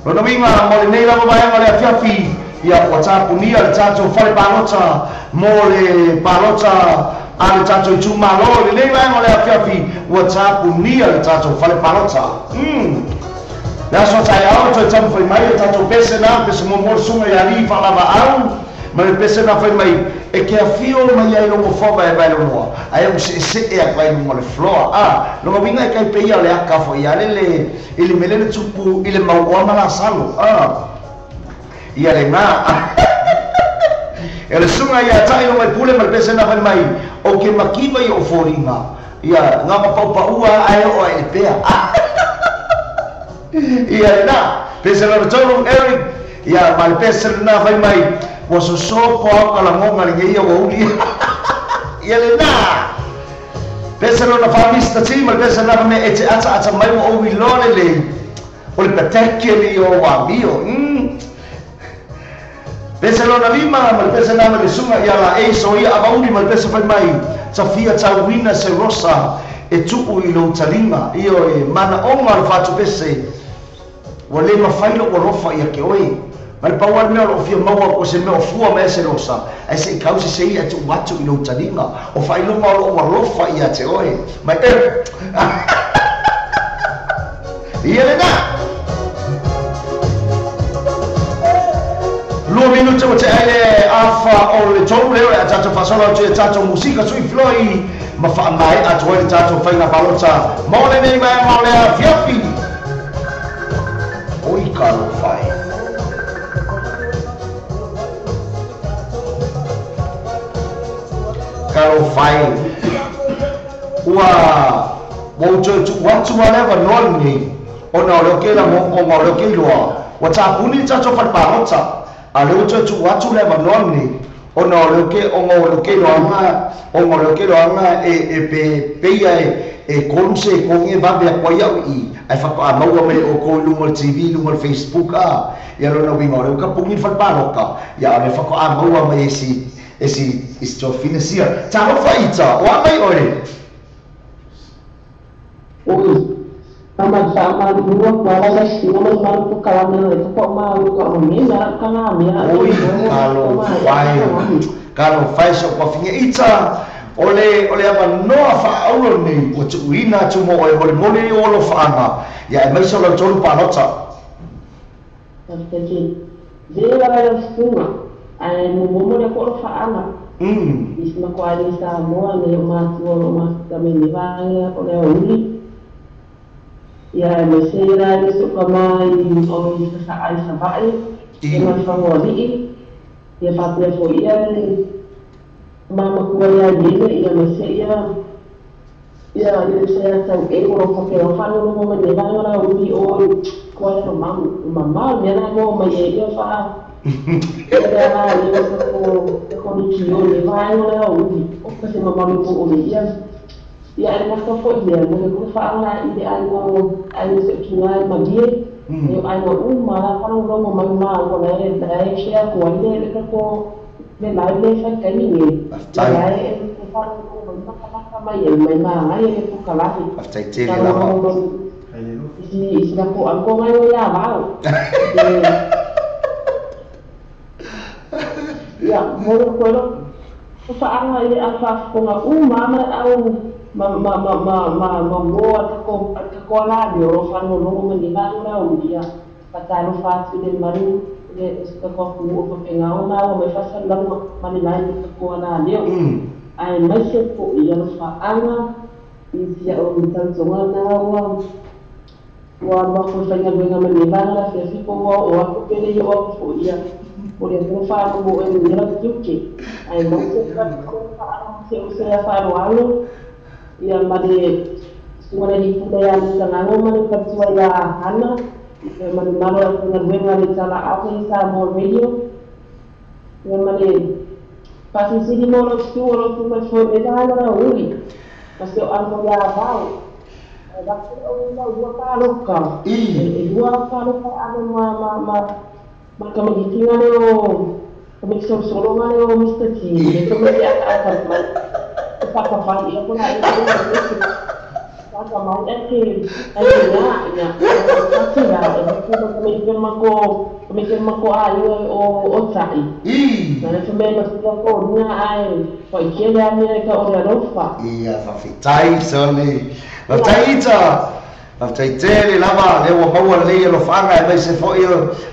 Lona winga mo le nei lava vaenga o le afiafi. Ia ua tāpunia le tātou whare palota mo le palota A le tatou itumalo lenei vaega o le afiafi ua tapunia le tatou fale palota. Le aso taeao toe taumafai mai le tatou pese na pese muamua le suga ia alii faalavaau ma le pese na fai mai e ke afio mai ai logo foa vaevae lonoa ae ou seesee atu ai luga o le floa a loga uiga e kai peia o le aka foʻi ale le i le mele le tupu i le mauoa ma lasalo a ia lena e le suga ia taʻi loga i pule ma le pese na fai mai o ke makiva i o foliga ia gama paupaua ae oo ai le pea ia lena pese lona tolu Eric ia ma le pese lena fai mai ua soso po au kalagoga legei ia ua uli ia lena pese lona fa Mr. T ma le pese lena fai e te ataata mai ua ou iloa lelei o le pateke le o amio pese lona lima ma le pese lena ma le suga ia la e soia avauli ma le pese fai mai tafia tauina se rosa e tuu i lou taliga io e manaoga o le fatupese ua lē mafai lou alofa ia ke oe ma le pau ale mea o loo fia maua o se mea o fua ma e se rosa ae seʻi kausi se ia e tuu atu i lou taliga o faailoga o loo alofa ia te oe mai e ia lena 2 minute ua teʻa i le afa o le 3 leo e a tatou faasolo atu e tatou musika sui filoi ma faamaeʻa atu ai le tatou faiga palota mo lenei vaega o le afiafi oi kalofai. Kalofai ua ua toe tuu atu a le avanoa lenei ona o le oke lagogoga o le oke iloa ua tapuni le tatou fale palota a le ua toe tuu atu le avanoa lenei ona o le oke ona o le oke iloaga ona o le oke iloaga e pe peia e kolu se e kogi e vave aku ai au i ae faatoa mai oukou i luga o le TV luga o le Facebook a ia lona uiga o le uka pugi le fale paloka ia o le faatoa maua mai e si e si si tofine sia talofa ita o a mai oe. Oi, ama sa ma lua kuala la sina ma ma ku kala me le ko ma u ko me na ka na me a Oi kalofai kalofai so kwa finge ita ole avanoa faaulo lenei ua tuuina atu mo oe molimoli o alofaaga ia e maise o lau tolu palota. Tafitake le la la sunga ai mo mo le ko faaga is ma ko ai sa mo me ma tu o ma ta me me va o le uli ia me se ra ni so ka mai o i sa ai sa vai e ma fa mo ni ia fa pe fo ia ma ma ku ia ni ia me se ia ia ni se ia sa e ko fa pe o fa no mo me va na uli o ko ia ma ma ma me na mo ma ia fa ia na ni ko ni ki o le va no uli o ko se ma ma ko o ia ia e ma fa fo ia mo ko fa na i le ai mo ai se ki na ma die e ai mo uma fa no mo ma ma ko na e na e che ko le ko le la le fa ka ni ni la e ko fa ko ma ma ma ma ia ma ma ai e ko ka la Faafetai tele lava. Si si ko ko mai o ia va ia mo ko ko fa anga i a fa ko nga uma ma au ma ma ma ma ma ma mo ko ko la ni o fa no no mo ni va na o dia pa ta no fa tu le maru le sta ko ku o pa nga o ma o me fa sa la ma ni la ni ko na ni ai mai se ko ia no fa anga i sia o ni tan so na o wa ma ko fa nga nga me ni va na se fi ko o a ko pe le o ko ia o le ko fa no mo e ni la tu ke ai mai se ko fa se o se fa ro alo ia ma de sungana di pula ya ni sangango ma ni patua ya hana ia ma ni malo ya kuna wenga ni tala ave sa mo radio ia ma ni pasi sini mo lo su lo tu ma fo me da na uri ma se o amo ya vau da ko o ma ua pa lo ka e ua pa lo ka amo ma ma ma ma ka ma kinga le o ka me so solo ma le o Mr. T le to me ya ka ma papa fa ia ko na e Ia faafetai soli. Faafetai ita. Faafetai tele lava le ua maua lelei alofaga e maise foʻi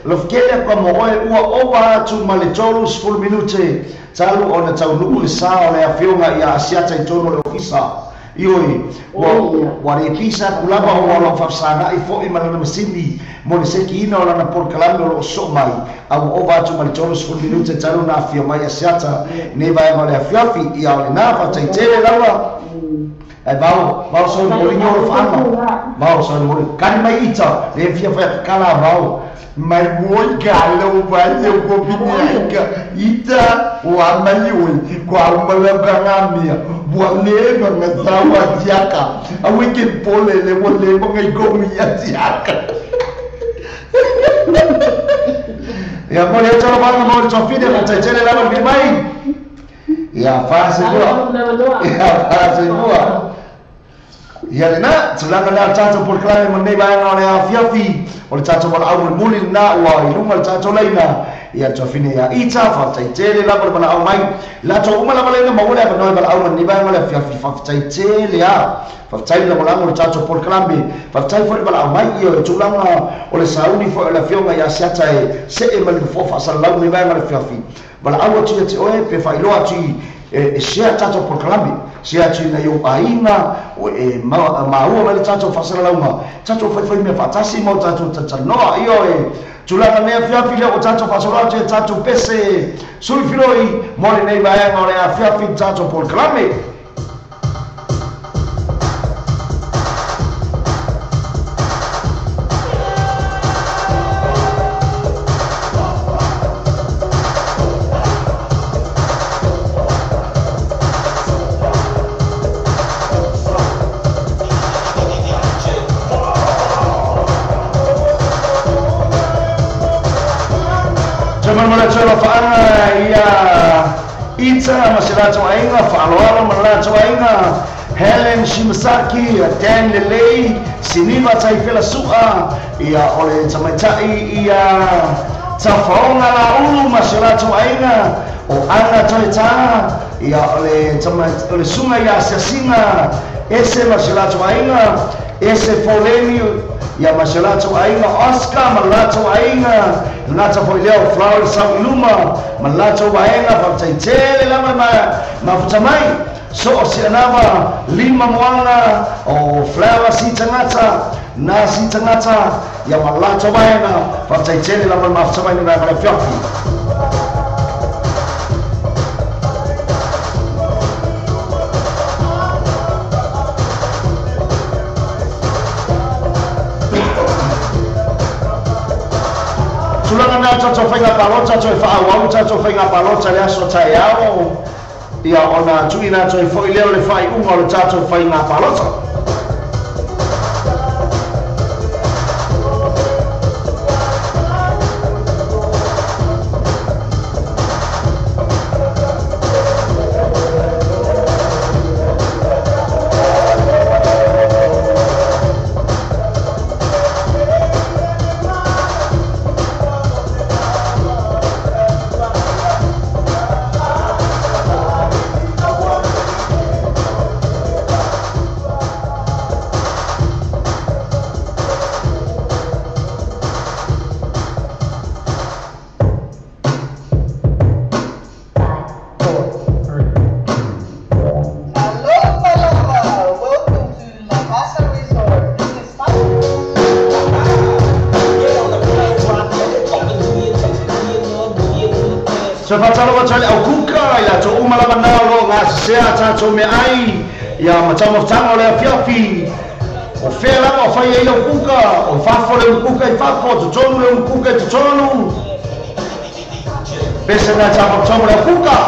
lofukele aku mo oe ua ova atu ma le 30 minute talu ona taunuu le sa o le afioga ia Asiata i tonu o le ofisa. Ioi, ua le pisa aku lava o ua loo faafesagaʻi foʻi ma lana masini mo le sekiina o lana polokalame o loo soo mai a ua ova atu ma le 30 minute talu na afio mai Asiata nei vaega o le afiafi. Ia o lenā faafetaitele lava. Ai vao, vao soi moli ni olo whaanga. Vao soi moli. Kani mai ita, le fia whai kala vao. Mai moi ka leo vai eu ko pini ita o amai oi ko amala ka ngamia. Bua le nga sawa tiaka. A wiki pole le wo le mo ngai ko mi tiaka. Ia mo le tolo vanga mo le tofine mo te tele lava ni mai. Ia fase bua. Ia fase bua. Ia lena, tulaga lea tatou polokalame mo lenei vaega o le afiafi o le tatou valaau mulimuli lena ua i luga le tatou laina. Ia tofine ia ita, faafetaitele lava le valaau mai. Latou uma lava laina maua le avanoa e valaau ma lenei vaega o le afiafi. Faafetaitele a. Faafetai le lagolago o le tatou polokalame. Faafetai foi le valaau mai ia o le tulaga o le sauni foi o le afioga ia Asiata e see ma le nofoa faasalalau lenei vaega o le afiafi. Valaau atu ia te oe pe faailoa atu e share tatou polokalame. Se atu ina iou aiga o e maua mai le tatou faasalalauga tatou faifai mea faatasi ma o tatou talanoa. Ia e tulaga nei afiafi lea o tatou faasolo atu e tatou pese sui filoi mo lenei vaega o le afiafi tatou polokalame. Ita ma se latou aiga faaloalo ma latou aiga Helen Shimasaki, Dan Lelei, Siniva Taifela Su'a, ia o le tamaitai ia Tafaoga Laulu ma se latou aiga o Ana Toetā, ia o le suga ia Asiasiga Ese ma se latou aiga Ese Foleni ia ma se latou aiga Oscar ma latou aiga lata foi leo Flower sau iluma ma latou vaega faafetaitele lava mafuta mai so o se anava lima moana o Flower si tagata na si tagata ia ma latou vaega faafetaitele lava mafuta mai ni vaega le afiafi. Tulaga na tatou faiga palota toe faaauau tatou faiga palota le aso taeao ia ona tuuina atu ai foʻi lea o le faaiuga o le tatou faiga palota. Tatou me ai ia matau mafutaga o le afiafi o fea lava o fai ai lau kuka o fafo le umukuka i fafo totonu le umukuka i totonu pese na tau mafutaga o le kuka.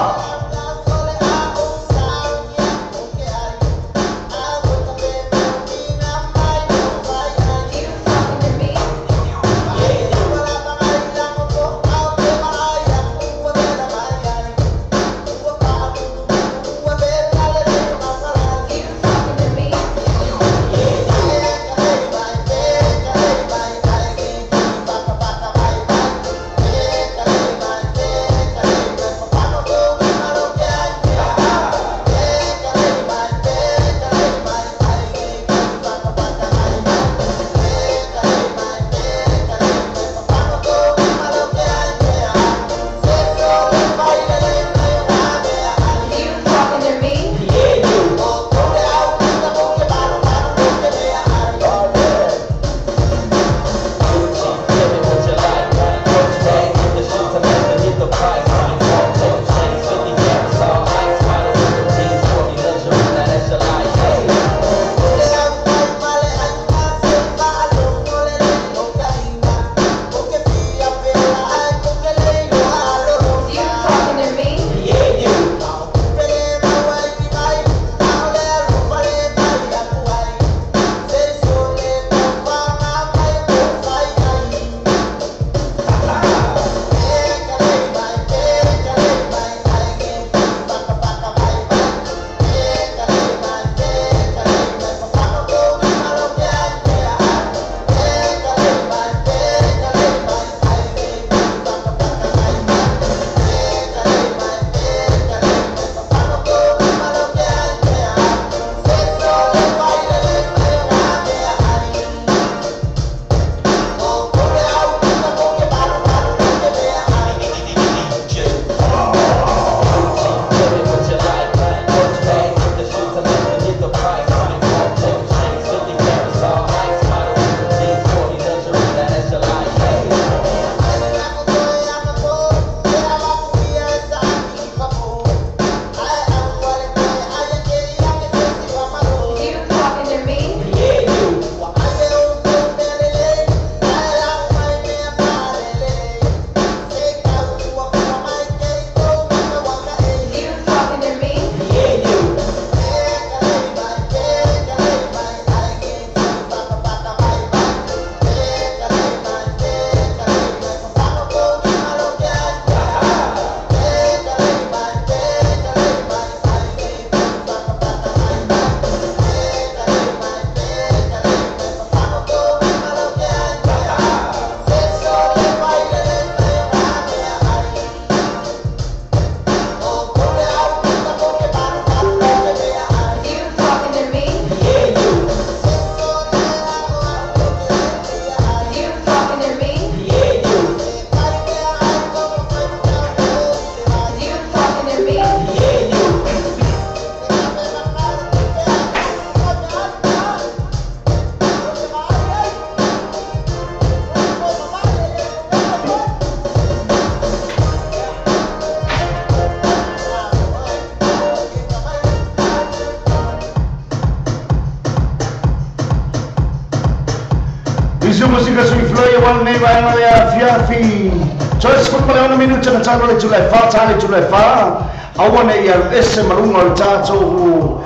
One nei vaega le afiafi. Toe 16 minuta na talo le tula e wha, tale tula e wha. Aua nei alu ese malunga o le tātou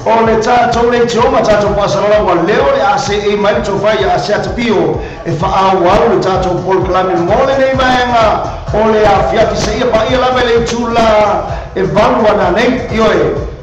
o le tātou le tioma tātou pasalala ua leo le ACE mai le tofai ia ase atapio e whaau le tātou polokalame mo le nei vaega o le afiafi se ia pa ia lava le tula e valu ana nei ioe.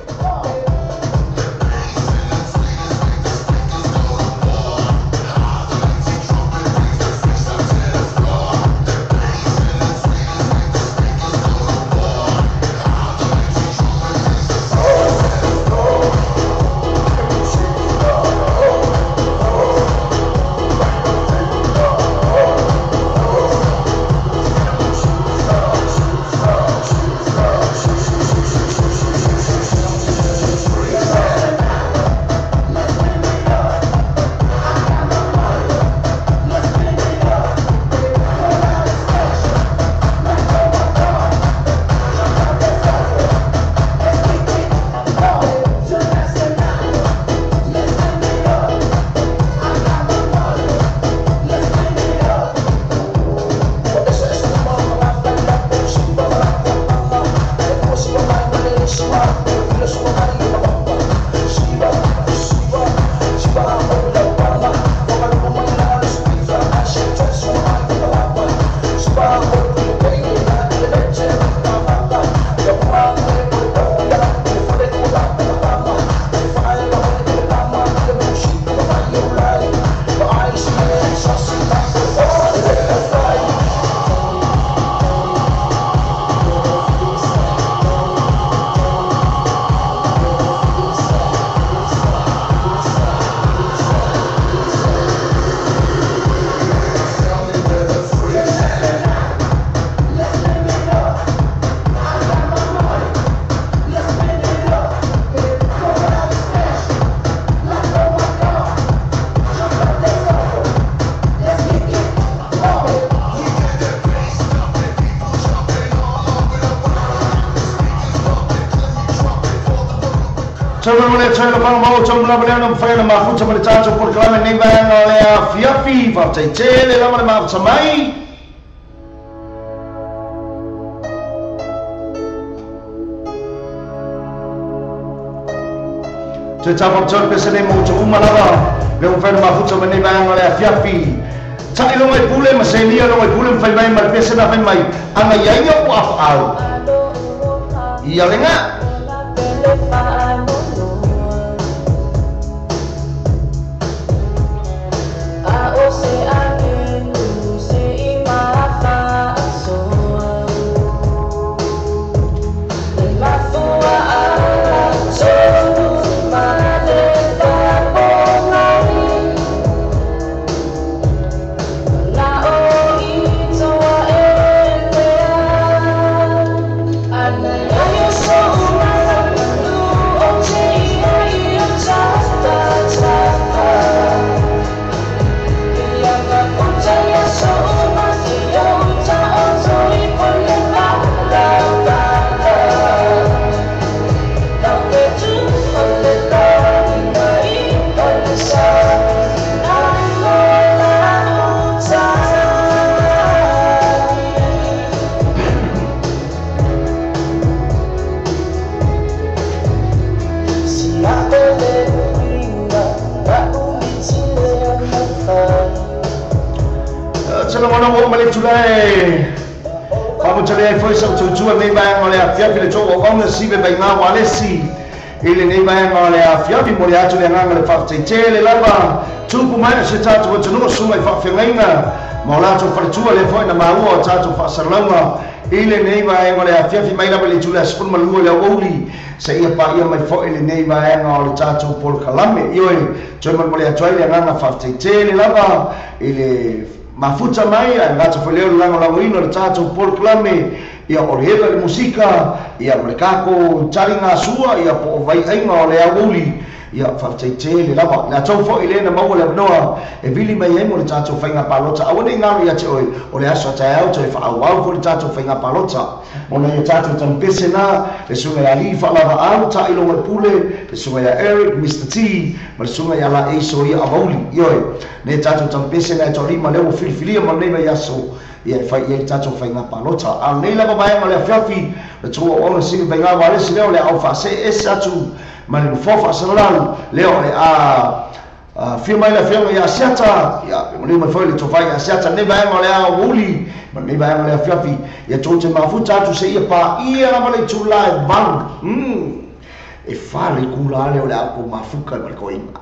Tele lava tupu mai se tātou atunuu sunga i faafeagaiga ma o latou faletua lea foi na maua o tatou faasalalauga i lenei vaega o le afiafi mai lava le itula 12 le aoauli seia paia mai foi lenei vaega o le tatou polokalame ioe toe molemole atu ai le agaga faafetaitele lava i le mafuta mai ae gata foi lea o le lagolagoina o le tatou polokalame ia o le hela le musika ia ma le kako taliga sua ia po o vaiaiga o le aoauli. Ia faafetai tele lava le atou foʻi lē na maua le avanoa e vili mai ai mo le tatou faiga palota. Aua nei galo ia te oe o le aso a taeao toe faaauau foi le tatou faiga palota ona ia tatou taupese na le susuga ia alii faalavaau taailoga i pule, le susuga ia Eric Mr T ma le susuga ia Laei Soia Avauli. Ioe nei tatou taupese na e toalima lea ua filifilia ma lenei vaiaso ia e fai i ai le tatou faiga palota. A o lenei lava vaega o le afiafi le tou auauna sili faiga ualesi lea o le a ou faasee ese atu ma le nofoa faasalalau lea o le a fia mai le afioga ia Asiata. Ia maliu mai foi le tofai ia Asiata lenei vaega o le a uli ma lenei vaega o le afiafi ia tou te mafuta atu seia paia lava le itulā e 8. E fa le itulā lea o le a outou mafuta ma le toeaina.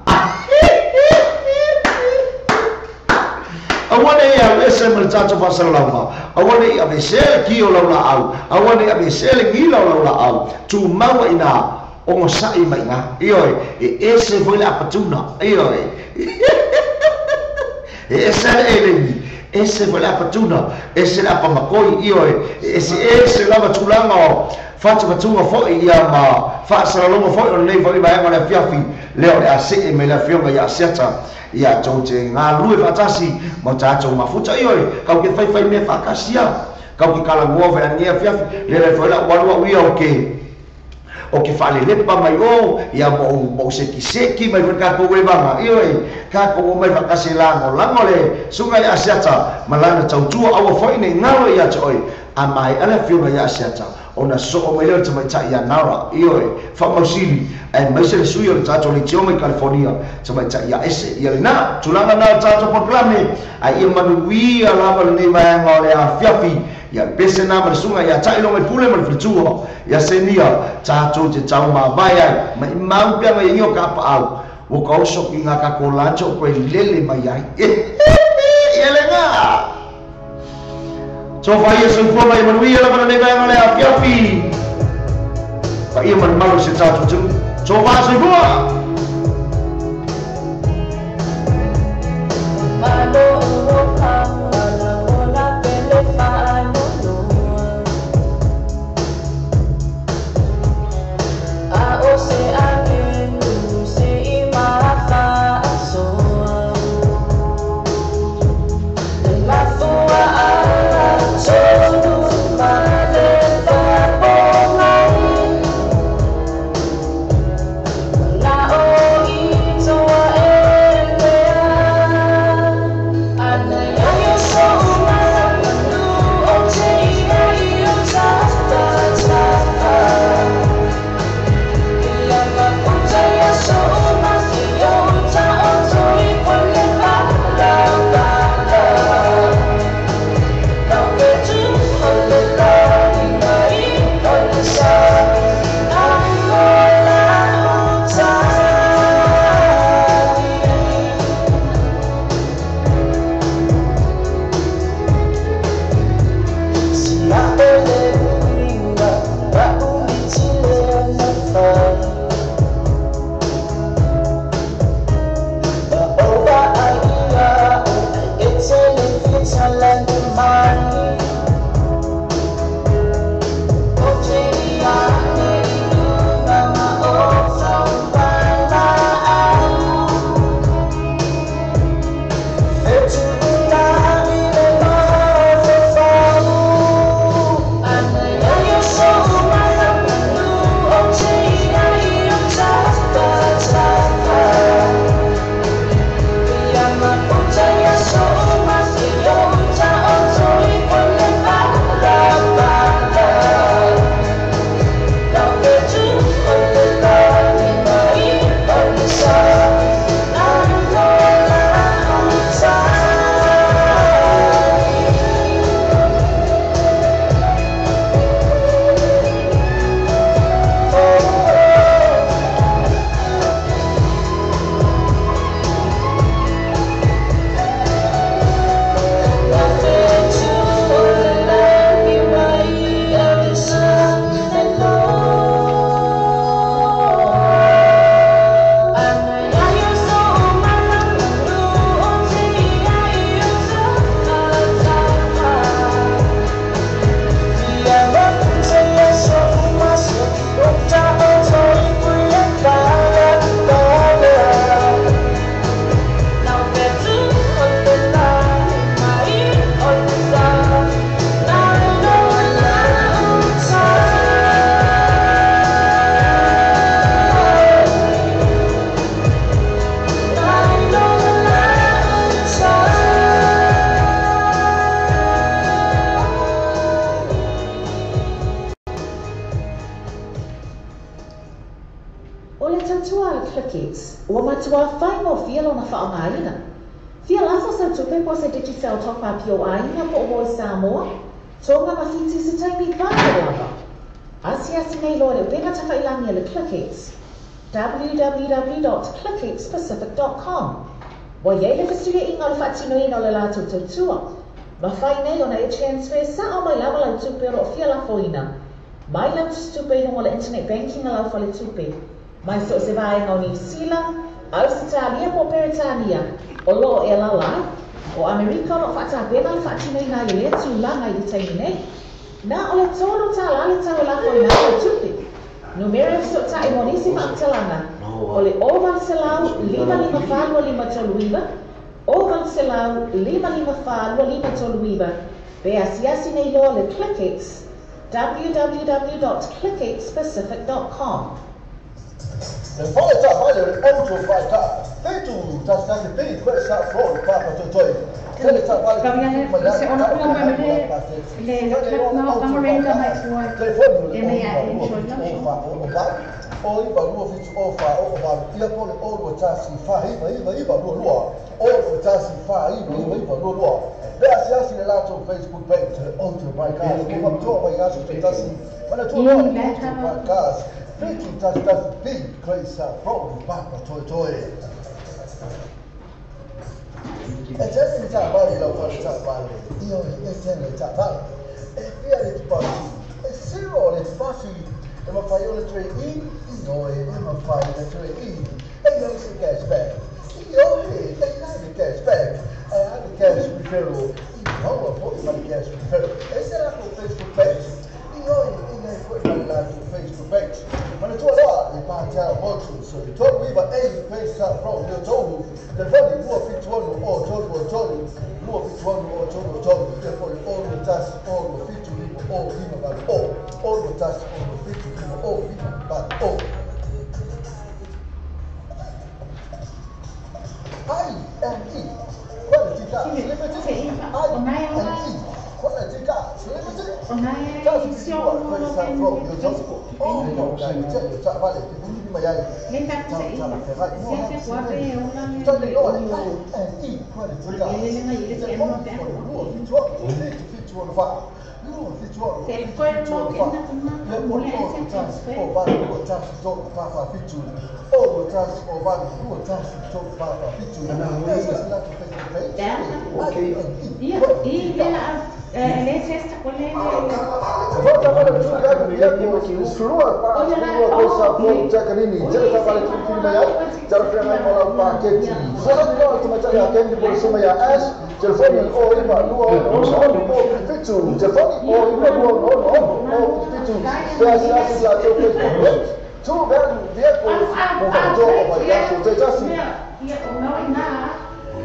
Aua nei aveese ma le tatou faasalalauga, aua nei aveesea le ki o lau laau, aua nei aveesea le gila o lau laau, tumau ai ina ogosaʻi mai ina. Ioe, e ese foi le apatuna. Ioe, e ese le eleni, ese foi le apatuna, ese le apamakoi. Ioe, e ese ese lava tulaga o fatufatuga foʻi ia ma faasalalauga foʻi o lenei foi vaega o le afiafi lea o le a see mai le afioga ia Asiata ia tou te galulue faatasi ma tatou mafuta. Ioe, kau ke faifai mea faatasi ia, kau ke kalagoa foi lenei afiafi lea le foi lau alu au ia o ke faalelepa mai o ia mo sekiseki mai foi tatou evaga. Ioe, tatou o mai faatasi lagolago le susuga ia Asiata ma lana tautua. Aua foi nei galo ia te oe a maea le afioga ia Asiata ona soo mai lea o le tamaitai ia Nara. Ioe, faamausili aemaise le sui o le tatou leitioga i California tamaitai ia ese. Ia lena tulaga na o le tatou polokalame ae ia manuia lava lenei vaega o le afiafi ia pese na ma le susuga ia Taailoga i Pule ma le faletua ia Senia tatou te taumavae ai maimau pea mai ia o ka paau ua kaoso ki ngā kako lancho o koe lele mai ai. Ia lena Tofa ia soifua mai manuia lava lenei vaega o le afiafi paia malumalu se tatou atunuu. Tofa soifua. Na ClickX, ua matuā faigofie lona faaaogaina. Fia lafo sau tupe po o se Digicel top up i ou aiga po o uo i Samoa, Tonga ma Fiti i se taimi vave lava. Asiasi nei loa i le upega tafailagi a le ClickX, www.clickxpacific.com. Ua i ai le fesuiaiga o le faatinoina o le latou tautua. Mafai nei ona e transfer sao mai lava lau tupe o lo o fia lafoina mai lau tusitupe i luga o le internet banking a lau faletupe, mai so o se vaega o Niu Sila, Ausetalia po o Peretania o lo o e alaala ai. O Amerika o lo o faatapena le faatinoina ai o lea tulaga i le taimi nei. Na o le $3 le tau e lafoina ai lau tupe. Numera e fesootai mo nisi faamatalaga o le 0800 554 2539, 0800 554 2539, pe asiasi nei loa le ClickX, www.clickxpacific.com. Le fale taavale o le auto faata 7 1 B Quest Floor Papa Totoe. Tele taavale o iva 2 7 o fa o 8 ia po le o 2 1 4 9 9 9 2 2 o 2 1 4 9 9 9 2 2 pe asiasi le latou Facebook page le Auto by Cars o faapitua mai aso taitasi manatua loa le Auto by Cars 7 1 1 B Grace Road Papa Toetoe. E tele ni taavale lau fale taavale ioe e tele taavale e fia le tupasi e zero le tupasi e mafai o le toe i ioe e mafai le toe i e iai se cashback ioe e iai le cashback e a le cash referral i maua fo'i ma le cash referral e se latou Facebook page ioe e iai fo'i ma le latou Facebook page manatua loa le Patel Motors o le 39 A Grace Road i Otahuhu telefoni 276 o 323 276 o 323 ia po le o 21 o 25 o 58 o o 21 o 75 o 58 o I M E Quality Cars Limited I M E Quality Cars Limited 1 Grace Road i Otahuhu o tele taavale te puni mai ai tale loa le I M E Quality Cars telefoni o le 2 7 7 7 4 2 7 7 4 ia po le o 1 o 8 2 1 3 4 4 7 o 2 1 o 8 2 1 3 4 4 7 e se latou Facebook page I M E Quality Cars. Volta para o Surua pa surua kosa po chakanini tele taavale tuli mai ai tala feagai ma lau paketi fesoasoani loa le tamaitai ia Kendi po le suma ia Ash telefoni o 9 2 6 6 o 7 telefoni o 9 2 6 6 o 7 pe asiasi i latou Facebook page True Value Vehicles mo faapitoa o vaiaso taitasi.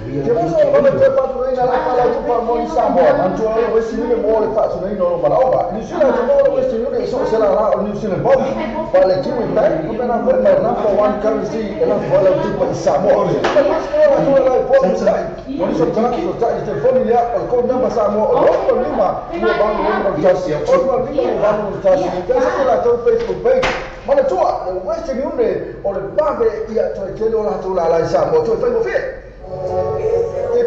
Ke muso o le toe faatunaina le fale mo i Samoa, manatua le Western Union mo le faatunaina o lo malaoga. New Zealand te mo le Western Union e so o se lala o New Zealand Pound, pa le Kiwi Bank, o pena foi mai number one currency e lafo ai lau tupe i Samoa. Mai mas mo la tua lai po tai, mo ni so talaki so tai telefoni lea o le code number Samoa o le 5 2 8 6 1 o 5 2 8 6 1. Pe asiasi latou Facebook page. Manatua le Western Union o le vave ia toe tele o latou lala i Samoa toe faigofie. E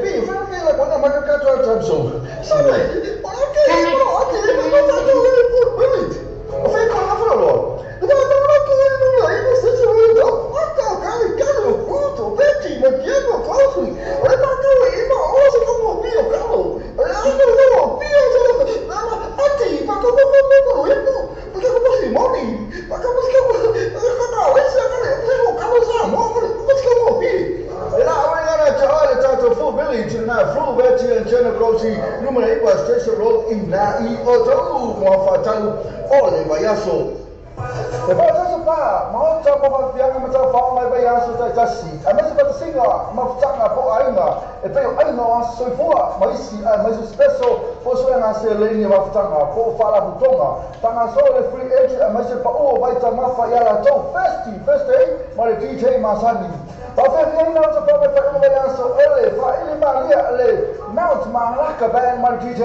pi, whai me la kona maka katoa tamso. Sabe, o ke o ke e ma ta to le por minute. O whai kona whai lo. E ta ta la ko no la i se se o to. O ka ka ka no puto beti ma kiego kosi. O ta ka e ma o se ko mo pi o ka lo. E a no no pi o se lo. Na ati pa ko ko ko ko e ko. Pa ko ko si moni. Pa ko ko ko ko na o se ka le ko ka lo sa mo ko ko mo pi. E la o na te le tātou full village na full veti and Jenna Grosi numera 9 Station Road i na i Otahuhu mo faatalu o le vaiaso. E faatasi pa maota mo faafiaga ma taufao mai vaiaso taitasi aemaise faatasiga ma futaga po o aiga e pei o aiga o aso soifua ma isi aemaise special po o suega seleni e mafutaga po o faalaputoga faagasolo le free entry aemaise paʻu o vaitamafa ia latou festi first day ma le DJ masani. Faafeafeaina o tafa mai faaiuga vaiaso o le faaili malia le Mount Malaka Band ma le DJ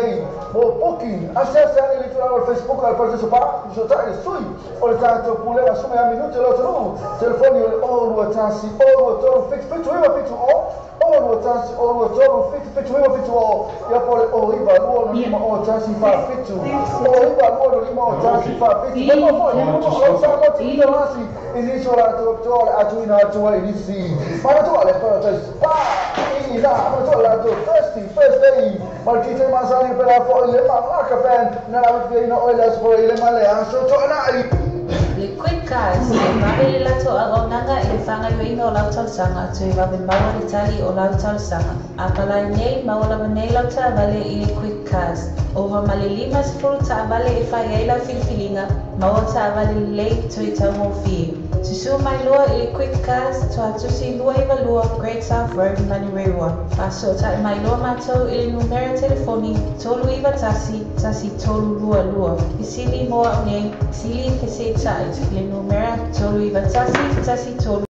mo booking asiasi ane le itula lalo o le Facebook a le Fale Sapa, fesootai le sui o le tatou pulega suga ia minute le atunuu. Telefoni o le 021 023 77 9 70, 021 023 77 9 70, ia po o le 0 9 2 5 0 1 4 7, 0 9 2 5 0 1 4 7. Ma foi o lau Samoa TV lasi i nisi o latou toa le atuina atu ai i nisi. Manatua le Paradise Spa i ina, manatua latou Thirsty Thursday. Ma le DJ masani pela foi le Malaka Band na la fiaina o le aso foi le ma le aso toanai. Le Quick Cars, e vave le latou auaunaga i le faagaoioiga o lau talosaga, toe vave maua le tali o lau talosaga. A palai nei, maua lava nei lau taavale i le Quick Cars. Ova ma le 50 taavale e fai ai lau filifiliga, maua taavale lelei toe taugofie. Susū mai loa i le Quick Cars, Tuatusi 292 Great South Road, Manurewa. Faasootai mai loa matou i le numera telefoni 391 1322. Fesili mo au nei, sili fesetai i le numera 391 13.